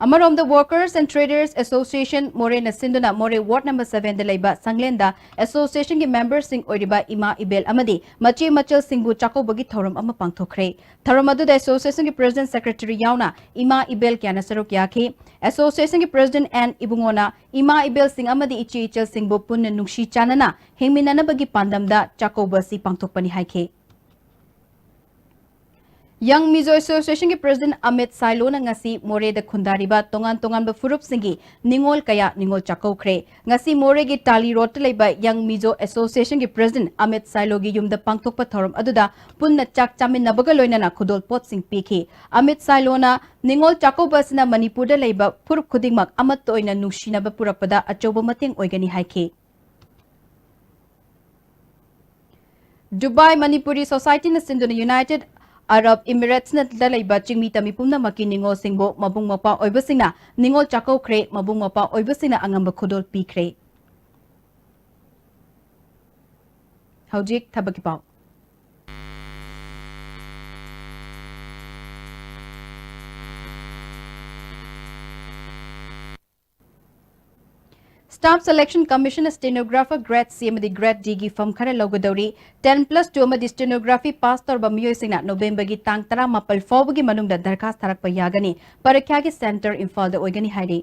ꯑꯃꯔꯣꯝꯗ, Workers and Traders Association ꯃꯣꯔꯦꯅ ꯁꯤꯟꯗꯨꯅ ꯃꯣꯔꯦ ꯋꯥꯔꯗ ꯅꯝꯕꯔ ꯁꯚꯦꯟꯗ ꯂꯩꯕ ꯁꯪꯂꯦꯟꯗ ꯑꯦꯁꯣꯁꯤꯌꯦꯁꯟꯒꯤ ꯃꯦꯝꯕꯔꯁꯤꯡ ꯑꯣꯏꯔꯤꯕ ꯏꯃꯥ ꯏꯕꯦꯜ ꯑꯃꯗꯤ ꯃꯆꯦ ꯃꯆꯜꯁꯤꯡꯕꯨ ꯆꯥꯛꯀꯧꯕꯒꯤ ꯊꯧꯔꯝ ꯑꯃ ꯄꯥꯡꯊꯣꯛꯈ꯭ꯔꯦ꯫ ꯊꯧꯔꯝ ꯑꯗꯨꯗ ꯑꯦꯁꯣꯁꯤꯌꯦꯁꯟꯒꯤ ꯄ꯭ꯔꯦꯁꯤꯗꯦꯟꯠ, ꯁꯦꯀ꯭ꯔꯦꯇꯔꯤ ꯌꯥꯎꯅ ꯏꯃꯥ ꯏꯕꯦꯜ ꯀꯌꯥꯅ ꯁꯔꯨꯛ ꯌꯥꯈꯤ꯫ ꯑꯦꯁꯣꯁꯤꯌꯦꯁꯟꯒꯤ ꯄ꯭ꯔꯦꯁꯤꯗꯦꯟꯠ ꯑꯦꯟ ꯏꯕꯨꯡꯉꯣꯅ ꯏꯃꯥ ꯏꯕꯦꯜꯁꯤꯡ ꯑꯃꯗꯤ ꯏꯆꯦ ꯏꯆꯜꯁꯤꯡꯕꯨ ꯄꯨꯟꯅ ꯅꯨꯡꯁꯤ ꯆꯥꯟꯅꯅ ꯍꯤꯡꯃꯤꯟꯅꯅꯕꯒꯤ ꯄꯥꯟꯗꯝꯗ ꯆꯥꯛꯀꯧꯕ ꯑꯁꯤ ꯄꯥꯡꯊꯣꯛꯄꯅꯤ ꯍꯥꯏꯈꯤ꯫ ꯌꯪ ꯃꯤꯖꯣ ꯑꯦꯁꯣꯁꯤꯌꯦꯁꯟꯒꯤ ꯄ꯭ꯔꯦꯁꯤꯗꯦꯟꯠ ꯑꯃꯤꯠ ꯁꯥꯏꯂꯣꯅ ꯉꯁꯤ ꯃꯣꯔꯦꯗ ꯈꯨꯟꯗꯥꯔꯤꯕ ꯇꯣꯉꯥꯟ ꯇꯣꯉꯥꯟꯕ ꯐꯨꯔꯨꯞꯁꯤꯡꯒꯤ ꯅꯤꯉꯣꯜ ꯀꯌꯥ ꯅꯤꯉꯣꯜ ꯆꯥꯛꯀꯧꯈ꯭ꯔꯦ꯫ ꯉꯁꯤ ꯃꯣꯔꯦꯒꯤ ꯇꯥꯂꯤ ꯔꯣꯗꯇ ꯂꯩꯕ ꯌꯪ ꯃꯤꯖꯣ ꯑꯦꯁꯣꯁꯤꯌꯦꯁꯟꯒꯤ ꯄ꯭ꯔꯦꯁꯤꯗꯦꯟꯠ ꯑꯃꯤꯠ ꯁꯥꯏꯂꯣꯒꯤ ꯌꯨꯝꯗ ꯄꯥꯡꯊꯣꯛꯄ ꯊꯧꯔꯝ ꯑꯗꯨꯗ ꯄꯨꯟꯅ ꯆꯥꯛ ꯆꯥꯃꯤꯟꯅꯕꯒ ꯂꯣꯏꯅꯅ ꯈꯨꯗꯣꯜꯄꯣꯠꯁꯤꯡ ꯄꯤꯈꯤ꯫ ꯑꯃꯤꯠ ꯁꯥꯏꯂꯣꯅ ꯅꯤꯉꯣꯜ ꯆꯥꯛꯀꯧꯕ ꯑꯁꯤꯅ ꯃꯅꯤꯄꯨꯔꯗ ꯂꯩꯕ ꯐꯨꯔꯨꯞ ꯈꯨꯗꯤꯡꯃꯛ ꯑꯃꯠꯇ ꯑꯣꯏꯅ ꯅꯨꯡꯁꯤꯅꯕ ꯄꯨꯔꯛꯄꯗ ꯑꯆꯧꯕ ꯃꯇꯦꯡ ꯑꯣꯏꯒꯅꯤ ꯍꯥꯏꯈꯤ꯫ ꯗꯨꯕꯥꯏ ꯃꯅꯤꯄꯨꯔꯤ ꯁꯣꯁꯥꯏꯇꯤꯅ ꯁꯤꯟꯗꯨꯅ ꯌꯨꯅꯥꯏꯇꯦꯗ ꯑꯔꯕ ꯏꯃꯤꯔꯦꯠꯁꯇ ꯂꯩꯕ ꯆꯤꯡꯃꯤ ꯇꯝꯃꯤ ꯄꯨꯝꯅꯃꯛꯀꯤ ꯅꯤꯉꯣꯜꯁꯤꯡꯕꯨ ꯃꯕꯨꯡ ꯃꯧꯄ꯭ꯋꯥ ꯑꯣꯏꯕꯁꯤꯡꯅ ꯅꯤꯉꯣꯜ ꯆꯥꯛꯀꯧꯈ꯭ꯔꯦ, ꯃꯕꯨꯡ ꯃꯧꯄ꯭ꯋꯥ ꯑꯣꯏꯕꯁꯤꯡꯅ ꯑꯉꯝꯕ ꯈꯨꯗꯣꯜ ꯄꯤꯈ꯭ꯔꯦ꯫ ꯍꯧꯖꯤꯛ ꯊꯕꯛꯀꯤ ꯄꯥꯎ꯫ Staff Selection Commission stenographer grade C ꯑꯃꯗꯤ grade D ꯒꯤ ꯐꯝ ꯈꯔ ꯂꯧꯒꯗꯧꯔꯤ꯫ Ten plus two ꯑꯃꯗꯤ stenography pass ꯇꯧꯔꯕ ꯃꯤꯑꯣꯏꯁꯤꯡꯅ ꯅꯣꯕꯦꯝꯕꯔꯒꯤ ꯇꯥꯡ ꯇꯔꯥꯃꯥꯄꯜ ꯐꯥꯎꯕꯒꯤ ꯃꯅꯨꯡꯗ ꯗꯔꯈꯥꯁ ꯊꯥꯔꯛꯄ ꯌꯥꯒꯅꯤ꯫ ꯄꯔꯤꯈ꯭ꯌꯥꯒꯤ center ꯏꯝꯐꯥꯜꯗ ꯑꯣꯏꯒꯅꯤ ꯍꯥꯏꯔꯤ꯫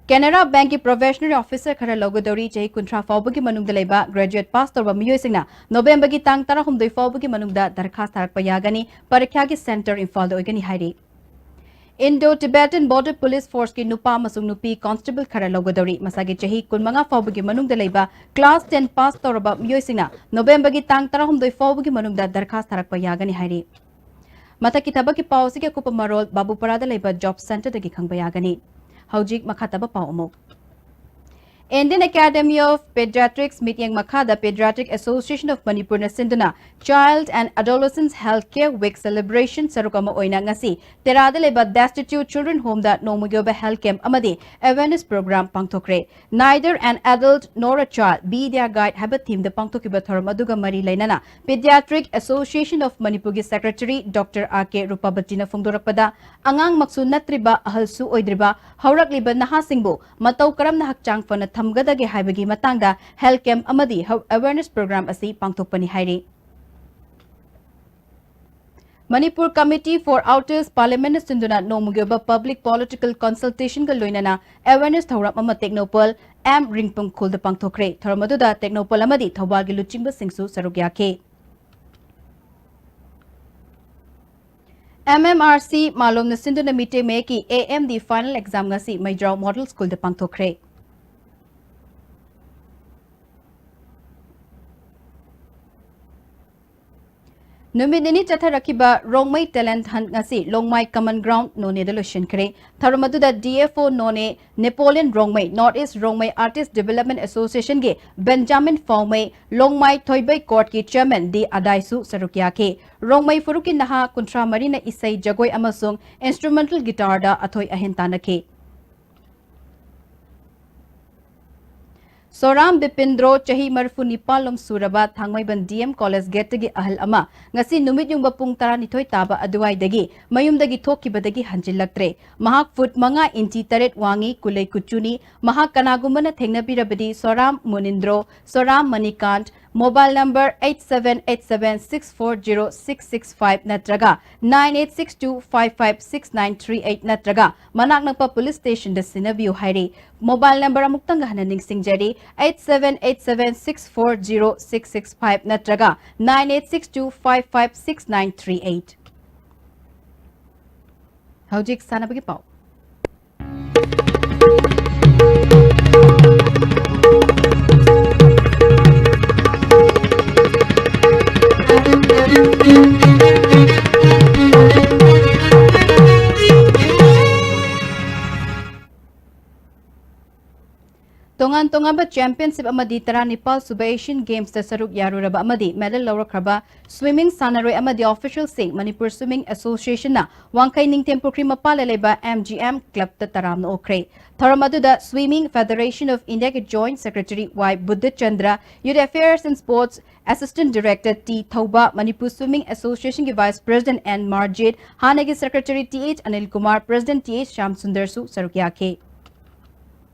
ꯀꯦꯅꯔꯥ ꯕꯦꯡꯛꯀꯤ probationary officer ꯈꯔ ꯂꯧꯒꯗꯧꯔꯤ꯫ ꯆꯍꯤ ꯀꯨꯟꯊ꯭ꯔꯥ ꯐꯥꯎꯕꯒꯤ ꯃꯅꯨꯡꯗ ꯂꯩꯕ graduate pass ꯇꯧꯔꯕ ꯃꯤꯑꯣꯏꯁꯤꯡꯅ ꯅꯣꯕꯦꯝꯕꯔꯒꯤ ꯇꯥꯡ ꯇꯔꯥꯍꯨꯝꯗꯣꯏ ꯐꯥꯎꯕꯒꯤ ꯃꯅꯨꯡꯗ ꯗꯔꯈꯥꯁ ꯊꯥꯔꯛꯄ ꯌꯥꯒꯅꯤ꯫ ꯄꯔꯤꯈ꯭ꯌꯥꯒꯤ center ꯏꯝꯐꯥꯜꯗ ꯑꯣꯏꯒꯅꯤ ꯍꯥꯏꯔꯤ꯫ Indo-Tibetan Border Police Force ꯀꯤ ꯅꯨꯄꯥ ꯑꯃꯁꯨꯡ ꯅꯨꯄꯤ constable ꯈꯔ ꯂꯧꯒꯗꯧꯔꯤ꯫ ꯃꯁꯥꯒꯤ ꯆꯍꯤ ꯀꯨꯟꯃꯉꯥ ꯐꯥꯎꯕꯒꯤ ꯃꯅꯨꯡꯗ ꯂꯩꯕ class ten pass ꯇꯧꯔꯕ ꯃꯤꯑꯣꯏꯁꯤꯡꯅ November ꯒꯤ ꯇꯥꯡ ꯇꯔꯥꯍꯨꯝꯗꯣꯏ ꯐꯥꯎꯕꯒꯤ ꯃꯅꯨꯡꯗ ꯗꯔꯈꯥꯁ ꯊꯥꯔꯛꯄ ꯌꯥꯒꯅꯤ ꯍꯥꯏꯔꯤ꯫ ꯃꯊꯛꯀꯤ ꯊꯕꯛꯀꯤ ꯄꯥꯎ ꯑꯁꯤꯒꯤ ꯑꯀꯨꯞꯄ ꯃꯔꯣꯜ ꯕꯥꯕꯨꯄꯥꯔꯥꯗ ꯂꯩꯕ Job Centre ꯗꯒꯤ ꯈꯪꯕ ꯌꯥꯒꯅꯤ꯫ ꯍꯧꯖꯤꯛ ꯃꯈꯥ ꯇꯥꯕ ꯄꯥꯎ ꯑꯃꯨꯛ꯫ Indian Academy of Pediatrics ꯃꯤꯠꯌꯦꯡ ꯃꯈꯥꯗ Pediatric Association of Manipur ꯅ ꯁꯤꯟꯗꯨꯅ Child and Adolescent Healthcare Week celebration ꯁꯔꯨꯛ ꯑꯃ ꯑꯣꯏꯅ ꯉꯁꯤ ꯇꯦꯔꯥꯗ ꯂꯩꯕ Destitute Children Home ꯗ ꯅꯣꯡꯃꯒꯤ ꯑꯣꯏꯕ health camp ꯑꯃꯗꯤ awareness program ꯄꯥꯡꯊꯣꯛꯈ꯭ꯔꯦ꯫ Neither an adult nor a child be their guide ꯍꯥꯏꯕ theme ꯗ ꯄꯥꯡꯊꯣꯛꯈꯤꯕ ꯊꯧꯔꯝ ꯑꯗꯨꯒ ꯃꯔꯤ ꯂꯩꯅꯅ Pediatric Association of Manipur ꯒꯤ secretary Doctor R K ꯔꯨꯄꯥꯕꯇꯤꯅ ꯐꯣꯡꯗꯣꯔꯛꯄꯗ, ꯑꯉꯥꯡꯃꯛꯁꯨ ꯅꯠꯇ꯭ꯔꯤꯕ, ꯑꯍꯜꯁꯨ ꯑꯣꯏꯗ꯭ꯔꯤꯕ ꯍꯧꯔꯛꯂꯤꯕ ꯅꯍꯥꯁꯤꯡꯕꯨ ꯃꯇꯧ ꯀꯔꯝꯅ ꯍꯛꯆꯥꯡ ꯐꯅ ꯊꯝꯒꯗꯒꯦ ꯍꯥꯏꯕꯒꯤ ꯃꯇꯥꯡꯗ health camp ꯑꯃꯗꯤ ꯍꯧ-, awareness program ꯑꯁꯤ ꯄꯥꯡꯊꯣꯛꯄꯅꯤ ꯍꯥꯏꯔꯤ꯫ Manipur Committee for Outers Parliament ꯅ ꯁꯤꯟꯗꯨꯅ ꯅꯣꯡꯃꯒꯤ ꯑꯣꯏꯕ public political consultation ꯒ ꯂꯣꯏꯅꯅ awareness ꯊꯧꯔꯝ ꯑꯃ ꯇꯦꯡꯅꯧꯄꯜ M ꯔꯤꯡꯄꯝ ꯈꯨꯜꯗ ꯄꯥꯡꯊꯣꯛꯈ꯭ꯔꯦ꯫ ꯊꯧꯔꯝ ꯑꯗꯨꯗ ꯇꯦꯡꯅꯧꯄꯜ ꯑꯃꯗꯤ ꯊꯧꯕꯥꯜꯒꯤ ꯂꯨꯆꯤꯡꯕꯁꯤꯡꯁꯨ ꯁꯔꯨꯛ ꯌꯥꯈꯤ꯫ M M R C ꯃꯥꯂꯣꯝꯅ ꯁꯤꯟꯗꯨꯅ Meitei ꯃꯌꯦꯛꯀꯤ A M D final exam ꯉꯁꯤ ꯃꯩꯖ꯭ꯔꯥꯎ Model School ꯗ ꯄꯥꯡꯊꯣꯛꯈ꯭ꯔꯦ꯫ ꯅꯨꯃꯤꯠ ꯅꯤꯅꯤ ꯆꯠꯊꯔꯛꯈꯤꯕ ꯔꯣꯡꯃꯩ talent hunt ꯉꯁꯤ ꯂꯣꯡꯃꯥꯏ Common Ground ꯅꯣꯅꯦꯗ ꯂꯣꯏꯁꯤꯟꯈ꯭ꯔꯦ꯫ ꯊꯧꯔꯝ ꯑꯗꯨꯗ D F O ꯅꯣꯅꯦ Napoleon Rongmei, North East Rongmei Artist Development Association ꯒꯤ ꯕꯦꯟꯖꯥꯃꯤꯟ ꯐꯥꯎꯃꯩ, ꯂꯣꯡꯃꯥꯏ ꯊꯣꯏꯕꯩ court ꯀꯤ chairman ꯗꯤ ꯑꯗꯥꯏꯁꯨ ꯁꯔꯨꯛ ꯌꯥꯈꯤ꯫ ꯔꯣꯡꯃꯩ ꯐꯨꯔꯨꯞꯀꯤ ꯅꯍꯥ ꯀꯨꯟꯊ꯭ꯔꯥ ꯃꯔꯤꯅ ꯏꯁꯩ, ꯖꯒꯣꯏ ꯑꯃꯁꯨꯡ instrumental guitar ꯗ ꯑꯊꯣꯏ ꯑꯍꯦꯟ ꯇꯥꯟꯅꯈꯤ꯫ ꯁꯣꯔꯥꯝ ꯕꯤꯄꯤꯟꯗ꯭ꯔꯣ, ꯆꯍꯤ ꯃꯔꯤꯐꯨ ꯅꯤꯄꯥꯟ ꯂꯣꯝ ꯁꯨꯔꯕ, ꯊꯥꯡꯃꯩꯕꯟ D M College gate ꯇꯒꯤ ꯑꯍꯜ ꯑꯃ, ꯉꯁꯤ ꯅꯨꯃꯤꯠ ꯌꯨꯡꯕ ꯄꯨꯡ ꯇꯔꯥꯅꯤꯊꯣꯏ ꯇꯥꯕ ꯑꯗꯨꯋꯥꯏꯗꯒꯤ ꯃꯌꯨꯝꯗꯒꯤ ꯊꯣꯛꯈꯤꯕꯗꯒꯤ ꯍꯟꯖꯤꯜꯂꯛꯇ꯭ꯔꯦ꯫ ꯃꯍꯥꯛ ꯐꯨꯠ ꯃꯉꯥ ꯏꯟꯆꯤ ꯇꯔꯦꯠ ꯋꯥꯡꯉꯤ, ꯀꯨꯂꯩ ꯀꯨꯆꯨꯅꯤ꯫ ꯃꯍꯥꯛ ꯀꯅꯥꯒꯨꯝꯕꯅ ꯊꯦꯡꯅꯕꯤꯔꯕꯗꯤ ꯁꯣꯔꯥꯝ ꯃꯨꯅꯤꯟꯗ꯭ꯔꯣ, ꯁꯣꯔꯥꯝ ꯃꯅꯤꯀꯥꯟꯠ, mobile number eight seven eight seven six four zero six six five ꯅꯠꯇ꯭ꯔꯒ nine eight six two five five six nine three eight ꯅꯠꯇ꯭ꯔꯒ ꯃꯅꯥꯛ ꯅꯛꯄ police station ꯗ ꯁꯤꯟꯅꯕꯤꯌꯨ ꯍꯥꯏꯔꯤ꯫ Mobile number ꯑꯃꯨꯛꯇꯪꯒ ꯍꯟꯅ ꯅꯤꯡꯁꯤꯡꯖꯔꯤ, eight seven eight seven six four zero six six five ꯅꯠꯇ꯭ꯔꯒ nine eight six two five five six nine three eight꯫ ꯍꯧꯖꯤꯛ ꯁꯥꯟꯅꯕꯒꯤ ꯄꯥꯎ꯫ ꯇꯣꯉꯥꯟ ꯇꯣꯉꯥꯟꯕ championship ꯑꯃꯗꯤ ꯇꯔꯥꯅꯤꯄꯥꯜ ꯁꯨꯕ Asian Gamesꯇ ꯁꯔꯨꯛ ꯌꯥꯔꯨꯔꯕ ꯑꯃꯗꯤ medal ꯂꯧꯔꯛꯈ꯭ꯔꯕ swimming ꯁꯥꯟꯅꯔꯣꯏ ꯑꯃꯗꯤ officialꯁꯤꯡ Manipur Swimming Associationꯅ ꯋꯥꯡꯈꯩ ꯅꯤꯡꯊꯦꯝ ꯄꯨꯈ꯭ꯔꯤ ꯃꯄꯥꯜꯗ ꯂꯩꯕ M G M clubꯇ ꯇꯔꯥꯝꯅ ꯑꯣꯛꯈ꯭ꯔꯦ꯫ ꯊꯧꯔꯝ ꯑꯗꯨꯗ Swimming Federation of Indiaꯒꯤ Joint Secretary Y Budhachandra, Youth Affairs and Sports Assistant Director T ꯊꯧꯕ, Manipur Swimming Associationꯒꯤ Vice President N Marjit, ꯍꯥꯟꯅꯒꯤ Secretary Th Anil Kumar, President Th Shyam ꯁꯨꯟꯗꯔꯁꯨ ꯁꯔꯨꯛ ꯌꯥꯈꯤ꯫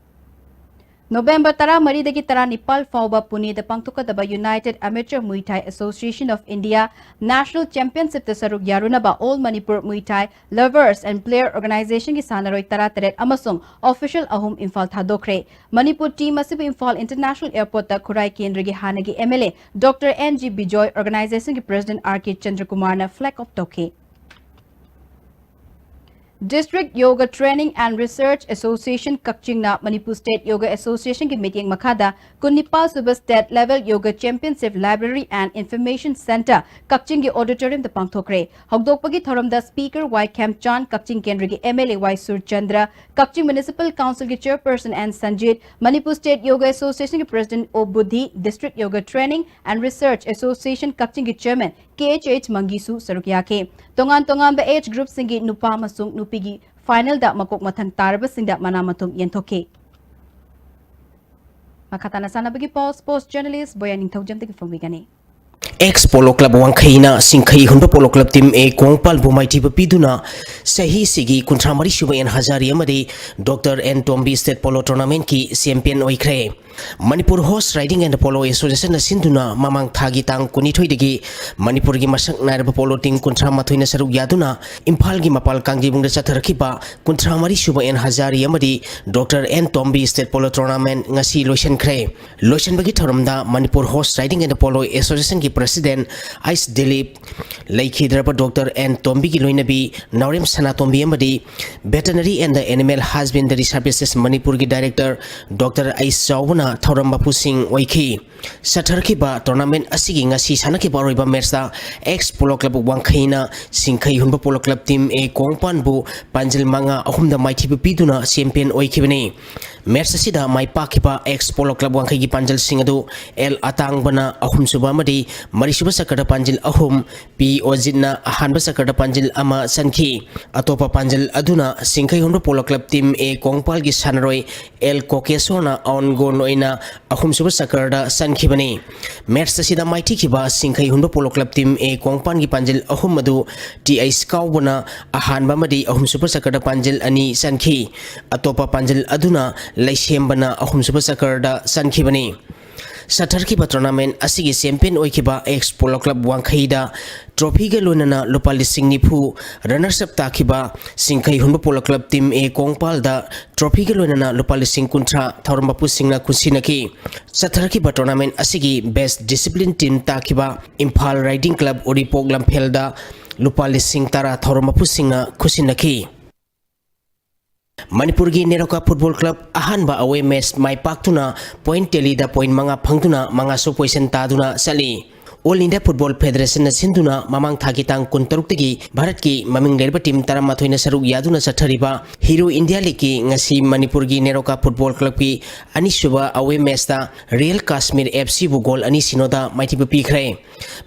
ꯅꯣꯕꯦꯝꯕꯔ ꯇꯔꯥꯃꯔꯤꯗꯒꯤ ꯇꯔꯥꯅꯤꯄꯥꯜ ꯐꯥꯎꯕ ꯄꯨꯅꯦꯗ ꯄꯥꯡꯊꯣꯛꯀꯗꯕ United Amateur Muay Thai Association of India National Championshipꯇ ꯁꯔꯨꯛ ꯌꯥꯔꯨꯅꯕ All Manipur Muay Thai Lovers and Player Organizationꯒꯤ ꯁꯥꯟꯅꯔꯣꯏ ꯇꯔꯥꯇꯔꯦꯠ ꯑꯃꯁꯨꯡ official ꯑꯍꯨꯝ ꯏꯝꯐꯥꯜ ꯊꯥꯗꯣꯛꯈ꯭ꯔꯦ꯫ ꯃꯅꯤꯄꯨꯔ team ꯑꯁꯤꯕꯨ ꯏꯝꯐꯥꯜ International Airportꯇ ꯈꯨꯔꯥꯏ ꯀꯦꯟꯗ꯭ꯔꯒꯤ ꯍꯥꯟꯅꯒꯤ M L A Doctor N G Bijoy, organizationꯒꯤ President R K ꯆꯟꯗ꯭ꯔꯀꯨꯃꯥꯔꯅ flag off ꯇꯧꯈꯤ꯫ District Yoga Training and Research Association ꯀꯛꯆꯤꯡꯅ Manipur State Yoga Associationꯒꯤ ꯃꯤꯠꯌꯦꯡ ꯃꯈꯥꯗ ꯀꯨꯟꯅꯤꯄꯥꯜ ꯁꯨꯕ State Level Yoga Championship Library and Information Centre ꯀꯛꯆꯤꯡꯒꯤ auditoriumꯗ ꯄꯥꯡꯊꯣꯛꯈ꯭ꯔꯦ꯫ ꯍꯧꯗꯣꯛꯄꯒꯤ ꯊꯧꯔꯝꯗ Speaker ꯋꯥꯏ ꯈꯦꯝꯆꯥꯟ, ꯀꯛꯆꯤꯡ ꯀꯦꯟꯗ꯭ꯔꯒꯤ M L A Y Surchandra, ꯀꯛꯆꯤꯡ Municipal Councilꯒꯤ Chairperson N Sanjit, Manipur State Yoga Associationꯒꯤ President O Budhi, District Yoga Training and Research Association ꯀꯛꯆꯤꯡꯒꯤ Chairman ꯀꯦ ꯑꯩꯆ ꯑꯩꯆ ꯃꯪꯒꯤꯁꯨ ꯁꯔꯨꯛ ꯌꯥꯈꯤ꯫ ꯇꯣꯉꯥꯟ ꯇꯣꯉꯥꯟꯕ age groupꯁꯤꯡꯒꯤ ꯅꯨꯄꯥ ꯑꯃꯁꯨꯡ ꯅꯨꯄꯤꯒꯤ finalꯗ ꯃꯀꯣꯛ ꯃꯊꯪ ꯇꯥꯔꯕꯁꯤꯡꯗ ꯃꯅꯥ ꯃꯊꯨꯝ ꯌꯦꯟꯊꯣꯛꯈꯤ꯫ ꯃꯈꯥ ꯇꯥꯅ ꯁꯥꯟꯅꯕꯒꯤ ꯄꯥꯎ sports journalist ꯕꯣꯌꯥ ꯅꯤꯡꯊꯧꯖꯝꯗꯒꯤ ꯐꯣꯡꯕꯤꯒꯅꯤ꯫ Ex Polo Club ꯋꯥꯡꯈꯩꯅ ꯁꯤꯡꯈꯩ ꯍꯨꯟꯕ Polo Club Team A ꯀꯣꯡꯄꯥꯜꯕꯨ ꯃꯥꯏꯊꯤꯕ ꯄꯤꯗꯨꯅ ꯆꯍꯤꯁꯤꯒꯤ ꯀꯨꯟꯊ꯭ꯔꯥ ꯃꯔꯤ ꯁꯨꯕ ꯑꯦꯟ ꯍꯖꯥꯔꯤ ꯑꯃꯗꯤ doctor N Tombi State Polo Tournamentꯀꯤ champion ꯑꯣꯏꯈ꯭ꯔꯦ꯫ Manipur Horse Riding and Polo Associationꯅ ꯁꯤꯟꯗꯨꯅ ꯃꯃꯥꯡ ꯊꯥꯒꯤ ꯇꯥꯡ ꯀꯨꯟꯅꯤꯊꯣꯏꯗꯒꯤ ꯃꯅꯤꯄꯨꯔꯒꯤ ꯃꯁꯛ ꯅꯥꯏꯔꯕ polo team ꯀꯨꯟꯊ꯭ꯔꯥ ꯃꯥꯊꯣꯏꯅ ꯁꯔꯨꯛ ꯌꯥꯗꯨꯅ ꯏꯝꯐꯥꯜꯒꯤ ꯃꯄꯥꯜ ꯀꯥꯡꯖꯩꯕꯨꯡꯗ ꯆꯠꯊꯔꯛꯈꯤꯕ ꯀꯨꯟꯊ꯭ꯔꯥ ꯃꯔꯤ ꯁꯨꯕ ꯑꯦꯟ ꯍꯖꯥꯔꯤ ꯑꯃꯗꯤ doctor N Tombi State Polo Tournament ꯉꯁꯤ ꯂꯣꯏꯁꯤꯟꯈ꯭ꯔꯦ꯫ ꯂꯣꯏꯁꯤꯟꯕꯒꯤ ꯊꯧꯔꯝꯗ Manipur Horse Riding and Polo Associationꯒꯤ President President ꯑꯩꯆ ꯗꯤꯂꯤꯞ, ꯂꯩꯈꯤꯗ꯭ꯔꯕ ꯗꯣꯛꯇꯔ ꯑꯦꯟ ꯇꯣꯝꯕꯤꯒꯤ ꯂꯣꯏꯅꯕꯤ ꯅꯥꯎꯔꯦꯝ ꯁꯅꯥꯇꯣꯝꯕꯤ ꯑꯃꯗꯤ Veterinary and Animal Husbandry Services ꯃꯅꯤꯄꯨꯔꯒꯤ Director ꯗꯣꯛꯇꯔ ꯑꯩꯆ ꯆꯥꯎꯕꯅ ꯊꯧꯔꯝ ꯃꯄꯨꯁꯤꯡ ꯑꯣꯏꯈꯤ꯫ ꯆꯠꯊꯔꯛꯈꯤꯕ tournament ꯑꯁꯤꯒꯤ ꯉꯁꯤ ꯁꯥꯟꯅꯈꯤꯕ ꯑꯔꯣꯏꯕ matchꯇ Ex Polo Club ꯋꯥꯡꯈꯩꯅ ꯁꯤꯡꯈꯩ ꯍꯨꯟꯕ Polo Club Team A ꯀꯣꯡꯄꯥꯟꯕꯨ ꯄꯥꯟꯖꯤꯜ ꯃꯉꯥ ꯑꯍꯨꯝꯗ ꯃꯥꯏꯊꯤꯕ ꯄꯤꯗꯨꯅ champion ꯑꯣꯏꯈꯤꯕꯅꯤ꯫ Match ꯑꯁꯤꯗ ꯃꯥꯏ ꯄꯥꯛꯈꯤꯕ Ex Polo Club ꯋꯥꯡꯈꯩꯒꯤ ꯄꯥꯟꯖꯜꯁꯤꯡ ꯑꯗꯨ ꯑꯦꯜ ꯑꯇꯥꯡꯕꯅ ꯑꯍꯨꯝꯁꯨꯕ ꯑꯃꯗꯤ ꯃꯔꯤꯁꯨꯕ ꯆꯀꯔꯗ ꯄꯥꯟꯖꯤꯜ ꯑꯍꯨꯝ, ꯄꯤ ꯑꯣꯖꯤꯠꯅ ꯑꯍꯥꯟꯕ ꯆꯀꯔꯗ ꯄꯥꯟꯖꯤꯜ ꯑꯃ ꯆꯟꯈꯤ꯫ ꯑꯇꯣꯞꯄ ꯄꯥꯟꯖꯤꯜ ꯑꯗꯨꯅ ꯁꯤꯡꯈꯩ ꯍꯨꯟꯕ Polo Club Team A ꯀꯣꯡꯄꯥꯜꯒꯤ ꯁꯥꯟꯅꯔꯣꯏ ꯑꯦꯜ ꯀꯣꯀꯦꯁꯣꯔꯅ own goal ꯑꯣꯏꯅ ꯑꯍꯨꯝꯁꯨꯕ ꯆꯀꯔꯗ ꯆꯟꯈꯤꯕꯅꯤ꯫ Match ꯑꯁꯤꯗ ꯃꯥꯏꯊꯤꯈꯤꯕ ꯁꯤꯡꯈꯩ ꯍꯨꯟꯕ Polo Club Team A ꯀꯣꯡꯄꯥꯟꯒꯤ ꯄꯥꯟꯖꯤꯜ ꯑꯍꯨꯝ ꯑꯗꯨ ꯇꯤ ꯑꯩꯆ ꯀꯥꯎꯕꯅ ꯑꯍꯥꯟꯕ ꯑꯃꯗꯤ ꯑꯍꯨꯝꯁꯨꯕ ꯆꯀꯔꯗ ꯄꯥꯟꯖꯤꯜ ꯑꯅꯤ ꯆꯟꯈꯤ꯫ ꯑꯇꯣꯞꯄ ꯄꯥꯟꯖꯤꯜ ꯑꯗꯨꯅ ꯂꯩꯁꯦꯝꯕꯅ ꯑꯍꯨꯝꯁꯨꯕ ꯆꯀꯔꯗ ꯆꯟꯈꯤꯕꯅꯤ꯫ ꯆꯠꯊꯔꯛꯈꯤꯕ tournament ꯑꯁꯤꯒꯤ champion ꯑꯣꯏꯈꯤꯕ Ex Polo Club ꯋꯥꯡꯈꯩꯗ trophyꯒ ꯂꯣꯏꯅꯅ ꯂꯨꯄꯥ ꯂꯤꯁꯤꯡ ꯅꯤꯐꯨ, runners up ꯇꯥꯈꯤꯕ ꯁꯤꯡꯈꯩ ꯍꯨꯟꯕ Polo Club Team A ꯀꯣꯡꯄꯥꯜꯗ trophyꯒ ꯂꯣꯏꯅꯅ ꯂꯨꯄꯥ ꯂꯤꯁꯤꯡ ꯀꯨꯟꯊ꯭ꯔꯥ ꯊꯧꯔꯝ ꯃꯄꯨꯁꯤꯡꯅ ꯈꯨꯠꯁꯤꯟꯅꯈꯤ꯫ ꯆꯠꯊꯔꯛꯈꯤꯕ tournament ꯑꯁꯤꯒꯤ best discipline team ꯇꯥꯈꯤꯕ ꯏꯝꯐꯥꯜ Riding Club ꯎꯔꯤꯄꯣꯛ ꯂꯝꯐꯦꯜꯗ ꯂꯨꯄꯥ ꯂꯤꯁꯤꯡ ꯇꯔꯥ ꯊꯧꯔꯝ ꯃꯄꯨꯁꯤꯡꯅ ꯈꯨꯠꯁꯤꯟꯅꯈꯤ꯫ ꯃꯅꯤꯄꯨꯔꯒꯤ ꯅꯦꯔꯣꯀꯥ Football Club ꯑꯍꯥꯟꯕ away match ꯃꯥꯏ ꯄꯥꯛꯇꯨꯅ point tallyꯗ point ꯃꯉꯥ ꯐꯪꯗꯨꯅ ꯃꯉꯥꯁꯨ position ꯇꯥꯗꯨꯅ ꯆꯠꯂꯤ꯫ All India Football Federationꯅ ꯁꯤꯟꯗꯨꯅ ꯃꯃꯥꯡ ꯊꯥꯒꯤ ꯇꯥꯡ ꯀꯨꯟꯇꯔꯨꯛꯇꯒꯤ ꯚꯥꯔꯠꯀꯤ ꯃꯃꯤꯡ ꯂꯩꯔꯕ team ꯇꯔꯥꯃꯥꯊꯣꯏꯅ ꯁꯔꯨꯛ ꯌꯥꯗꯨꯅ ꯆꯠꯊꯔꯤꯕ Hero India Leagueꯀꯤ ꯉꯁꯤ ꯃꯅꯤꯄꯨꯔꯒꯤ ꯅꯦꯔꯣꯀꯥ Football Clubꯀꯤ ꯑꯅꯤꯁꯨꯕ away matchꯇ Real Kashmir FCꯕꯨ goal ꯑꯅꯤ ꯁꯤꯅꯣꯗ ꯃꯥꯏꯊꯤꯕ ꯄꯤꯈ꯭ꯔꯦ꯫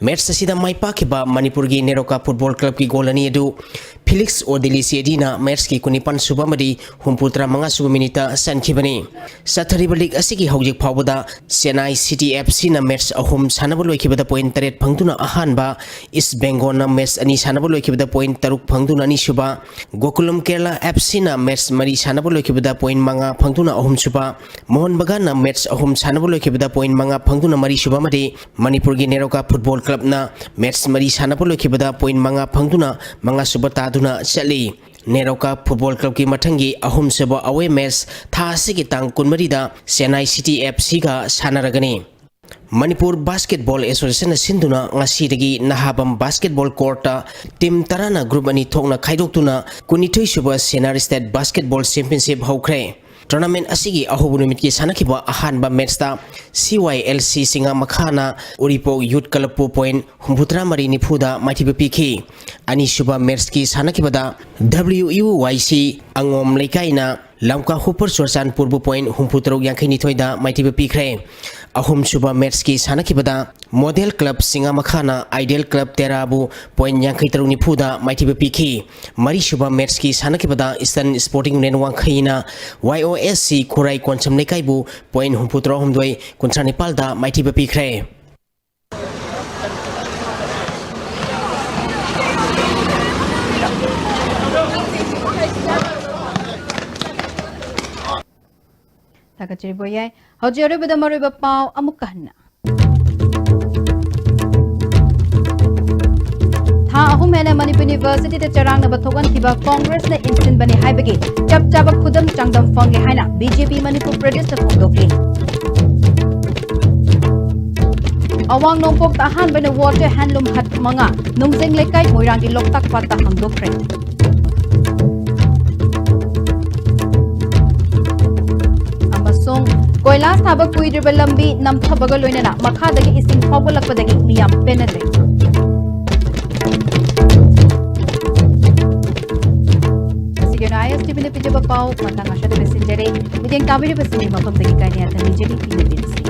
Match ꯑꯁꯤꯗ ꯃꯥꯏ ꯄꯥꯛꯈꯤꯕ ꯃꯅꯤꯄꯨꯔꯒꯤ ꯅꯦꯔꯣꯀꯥ Football Clubꯀꯤ goal ꯑꯅꯤ ꯑꯗꯨ Felix Odili Chedina matchꯀꯤ ꯀꯨꯟꯅꯤꯄꯥꯟ ꯁꯨꯕ ꯑꯃꯗꯤ ꯍꯨꯝꯐꯨꯇꯔꯥ ꯃꯉꯥ ꯁꯨꯕ minuteꯇ ꯆꯟꯈꯤꯕꯅꯤ꯫ ꯆꯠꯊꯔꯤꯕ league ꯑꯁꯤꯒꯤ ꯍꯧꯖꯤꯛ ꯐꯥꯎꯕꯗ Chennai City FCꯅ match ꯑꯍꯨꯝ ꯁꯥꯟꯅꯕ ꯂꯣꯏꯈꯤꯕꯗ point ꯇꯔꯦꯠ ꯐꯪꯗꯨꯅ ꯑꯍꯥꯟꯕ, East Bengalꯅ match ꯑꯅꯤ ꯁꯥꯟꯅꯕ ꯂꯣꯏꯈꯤꯕꯗ point ꯇꯔꯨꯛ ꯐꯪꯗꯨꯅ ꯑꯅꯤꯁꯨꯕ, Gokulam Kerala FCꯅ match ꯃꯔꯤ ꯁꯥꯟꯅꯕ ꯂꯣꯏꯈꯤꯕꯗ point ꯃꯉꯥ ꯐꯪꯗꯨꯅ ꯑꯍꯨꯝꯁꯨꯕ, Mohun Baganꯅ match ꯑꯍꯨꯝ ꯁꯥꯟꯅꯕ ꯂꯣꯏꯈꯤꯕꯗ point ꯃꯉꯥ ꯐꯪꯗꯨꯅ ꯃꯔꯤꯁꯨꯕ ꯑꯃꯗꯤ ꯃꯅꯤꯄꯨꯔꯒꯤ ꯅꯦꯔꯣꯀꯥ Football Clubꯅ match ꯃꯔꯤ ꯁꯥꯟꯅꯕ ꯂꯣꯏꯈꯤꯕꯗ point ꯃꯉꯥ ꯐꯪꯗꯨꯅ ꯃꯉꯥꯁꯨꯕ ꯇꯥꯗꯨꯅ ꯆꯠꯂꯤ꯫ ꯅꯦꯔꯣꯀꯥ Football Clubꯀꯤ ꯃꯊꯪꯒꯤ ꯑꯍꯨꯝꯁꯨꯕ away match ꯊꯥ ꯑꯁꯤꯒꯤ ꯇꯥꯡ ꯀꯨꯟꯃꯔꯤꯗ Chennai City FCꯒ ꯁꯥꯟꯅꯔꯒꯅꯤ꯫ ꯃꯅꯤꯄꯨꯔ ꯕꯥꯁꯀꯦꯠꯕꯣꯜ ꯑꯦꯁꯣꯁꯤꯌꯦꯁꯟꯅ ꯁꯤꯟꯗꯨꯅ ꯉꯁꯤꯗꯒꯤ ꯅꯍꯥꯕꯝ ꯕꯥꯁꯀꯦꯠꯕꯣꯜ ꯀꯣꯔꯠꯇ ꯇꯤꯝ ꯇꯔꯥꯅ ꯒ꯭ꯔꯨꯞ ꯑꯅꯤ ꯊꯣꯛꯅ ꯈꯥꯏꯗꯣꯛꯇꯨꯅ ꯀꯨꯟꯅꯤꯊꯣꯏ ꯁꯨꯕ ꯁꯦꯅꯥꯔ ꯁ꯭ꯇꯦꯠ ꯕꯥꯁꯀꯦꯠꯕꯣꯜ ꯆꯦꯝꯄꯤꯌꯟꯁꯤꯞ ꯍꯧꯈ꯭ꯔꯦ꯫ ꯇꯣꯔꯅꯥꯃꯦꯟ ꯑꯁꯤꯒꯤ ꯑꯍꯧꯕ ꯅꯨꯃꯤꯠꯀꯤ ꯁꯥꯟꯅꯈꯤꯕ ꯑꯍꯥꯟꯕ ꯃꯦꯠꯁꯇ ꯁꯤ ꯋꯥꯏ ꯑꯦꯜ ꯁꯤ ꯁꯤꯡꯉꯥꯃꯈꯥꯅ ꯎꯔꯤꯄꯣꯛ ꯌꯨꯠ ꯀ꯭ꯂꯕꯄꯨ ꯄꯣꯏꯟ ꯍꯨꯝꯐꯨꯇꯔꯥ ꯃꯔꯤ ꯅꯤꯐꯨꯗ ꯃꯥꯏꯊꯤꯕ ꯄꯤꯈꯤ꯫ ꯑꯅꯤꯁꯨꯕ ꯃꯦꯠꯁꯀꯤ ꯁꯥꯟꯅꯈꯤꯕꯗ ꯗꯕ꯭ꯂꯤꯎ ꯌꯨ ꯋꯥꯏ ꯁꯤ ꯑꯉꯣꯝ ꯂꯩꯀꯥꯏꯅ ꯂꯝꯀꯥ ꯍꯨꯄꯔ ꯆꯨꯔꯆꯥꯟꯄꯨꯔꯕꯨ ꯄꯣꯏꯟ ꯍꯨꯝꯐꯨꯇꯔꯨꯛ ꯌꯥꯡꯈꯩꯅꯤꯊꯣꯏꯗ ꯃꯥꯏꯊꯤꯕ ꯄꯤꯈ꯭ꯔꯦ꯫ ꯑꯍꯨꯝꯁꯨꯕ ꯃꯦꯠꯁꯀꯤ ꯁꯥꯟꯅꯈꯤꯕꯗ ꯃꯣꯗꯦꯜ ꯀ꯭ꯂꯕ ꯁꯤꯡꯉꯥꯃꯈꯥꯅ ꯑꯥꯏꯗꯦꯜ ꯀ꯭ꯂꯕ ꯇꯦꯔꯥꯕꯨ ꯄꯣꯏꯟ ꯌꯥꯡꯈꯩꯇꯔꯨꯛ ꯅꯤꯐꯨꯗ ꯃꯥꯏꯊꯤꯕ ꯄꯤꯈꯤ꯫ ꯃꯔꯤꯁꯨꯕ ꯃꯦꯠꯁꯀꯤ ꯁꯥꯟꯅꯈꯤꯕꯗ ꯏꯁꯇꯔꯟ ꯁ꯭ꯄꯣꯔꯇꯤꯡ ꯌꯨꯅꯤꯌꯟ ꯋꯥꯡꯈꯩꯅ ꯋꯥꯏ ꯑꯣ ꯑꯦꯁ ꯁꯤ ꯈꯨꯔꯥꯏ ꯀꯣꯟꯁꯝ ꯂꯩꯀꯥꯏꯕꯨ ꯄꯣꯏꯟ ꯍꯨꯝꯐꯨꯇꯔꯥꯍꯨꯝꯗꯣꯏ ꯀꯨꯟꯊ꯭ꯔꯥ ꯅꯤꯄꯥꯜꯗ ꯃꯥꯏꯊꯤꯕ ꯄꯤꯈ꯭ꯔꯦ꯫ ꯊꯥꯒꯠꯆꯔꯤꯕ ꯌꯥꯏ꯫ ꯍꯧꯖꯤꯛ ꯑꯔꯣꯏꯕꯗ ꯃꯔꯨꯑꯣꯏꯕ ꯄꯥꯎ ꯑꯃꯨꯛꯀ ꯍꯟꯅ꯫ ꯊꯥ ꯑꯍꯨꯝ ꯍꯦꯟꯅ ꯃꯅꯤꯄꯨꯔ ꯌꯨꯅꯤꯚꯔꯁꯤꯇꯤꯗ ꯆꯔꯥꯡꯅꯕ ꯊꯣꯛꯍꯟꯈꯤꯕ ꯀꯣꯡꯒ꯭ꯔꯦꯁꯅ ꯏꯟꯁꯤꯟꯕꯅꯤ ꯍꯥꯏꯕꯒꯤ ꯆꯞ ꯆꯥꯕ ꯈꯨꯗꯝ ꯆꯥꯡꯗꯝ ꯐꯪꯂꯦ ꯍꯥꯏꯅ ꯕꯤ ꯖꯦ ꯄꯤ ꯃꯅꯤꯄꯨꯔ ꯄ꯭ꯔꯗꯦꯁꯅ ꯐꯣꯡꯗꯣꯛꯂꯤ꯫ ꯑꯋꯥꯡ ꯅꯣꯡꯄꯣꯛꯇ ꯑꯍꯥꯟꯕ ꯑꯣꯏꯅ ꯋꯥꯇꯔ ꯍꯦꯟꯂꯨꯝ ꯍꯠ ꯃꯉꯥ ꯅꯨꯡꯖꯦꯡ ꯂꯩꯀꯥꯏ ꯃꯣꯏꯔꯥꯡꯒꯤ ꯂꯣꯛꯇꯥꯛ ꯄꯥꯠꯇ ꯍꯥꯡꯗꯣꯛꯈ꯭ꯔꯦ꯫ ꯑꯃꯁꯨꯡ ꯀꯣꯏꯂꯥꯁ ꯊꯥꯕ ꯀꯨꯏꯗ꯭ꯔꯤꯕ ꯂꯝꯕꯤ ꯅꯝꯊꯕꯒ ꯂꯣꯏꯅꯅ ꯃꯈꯥꯗꯒꯤ ꯏꯁꯤꯡ ꯐꯥꯎꯒꯠꯂꯛꯄꯗꯒꯤ ꯃꯤꯌꯥꯝ ꯄꯦꯟꯅꯗ꯭ꯔꯦ꯫ ꯃꯁꯤꯒꯤ ꯑꯣꯏꯅ ꯑꯥꯏ ꯑꯦꯁ ꯇꯤ ꯚꯤꯅ ꯄꯤꯖꯕ ꯄꯥꯎ ꯃꯇꯥꯡ ꯑꯁꯤꯗ ꯂꯣꯏꯁꯤꯟꯖꯔꯦ꯫ ꯃꯤꯠꯌꯦꯡ ꯇꯥꯕꯤꯔꯤꯕꯁꯤꯡꯒꯤ ꯃꯐꯝꯗꯒꯤ ꯀꯥꯏꯅ ꯌꯥꯊꯪ ꯅꯤꯖꯔꯤ꯫ ꯄꯤꯅꯕꯤꯔꯁꯤ꯫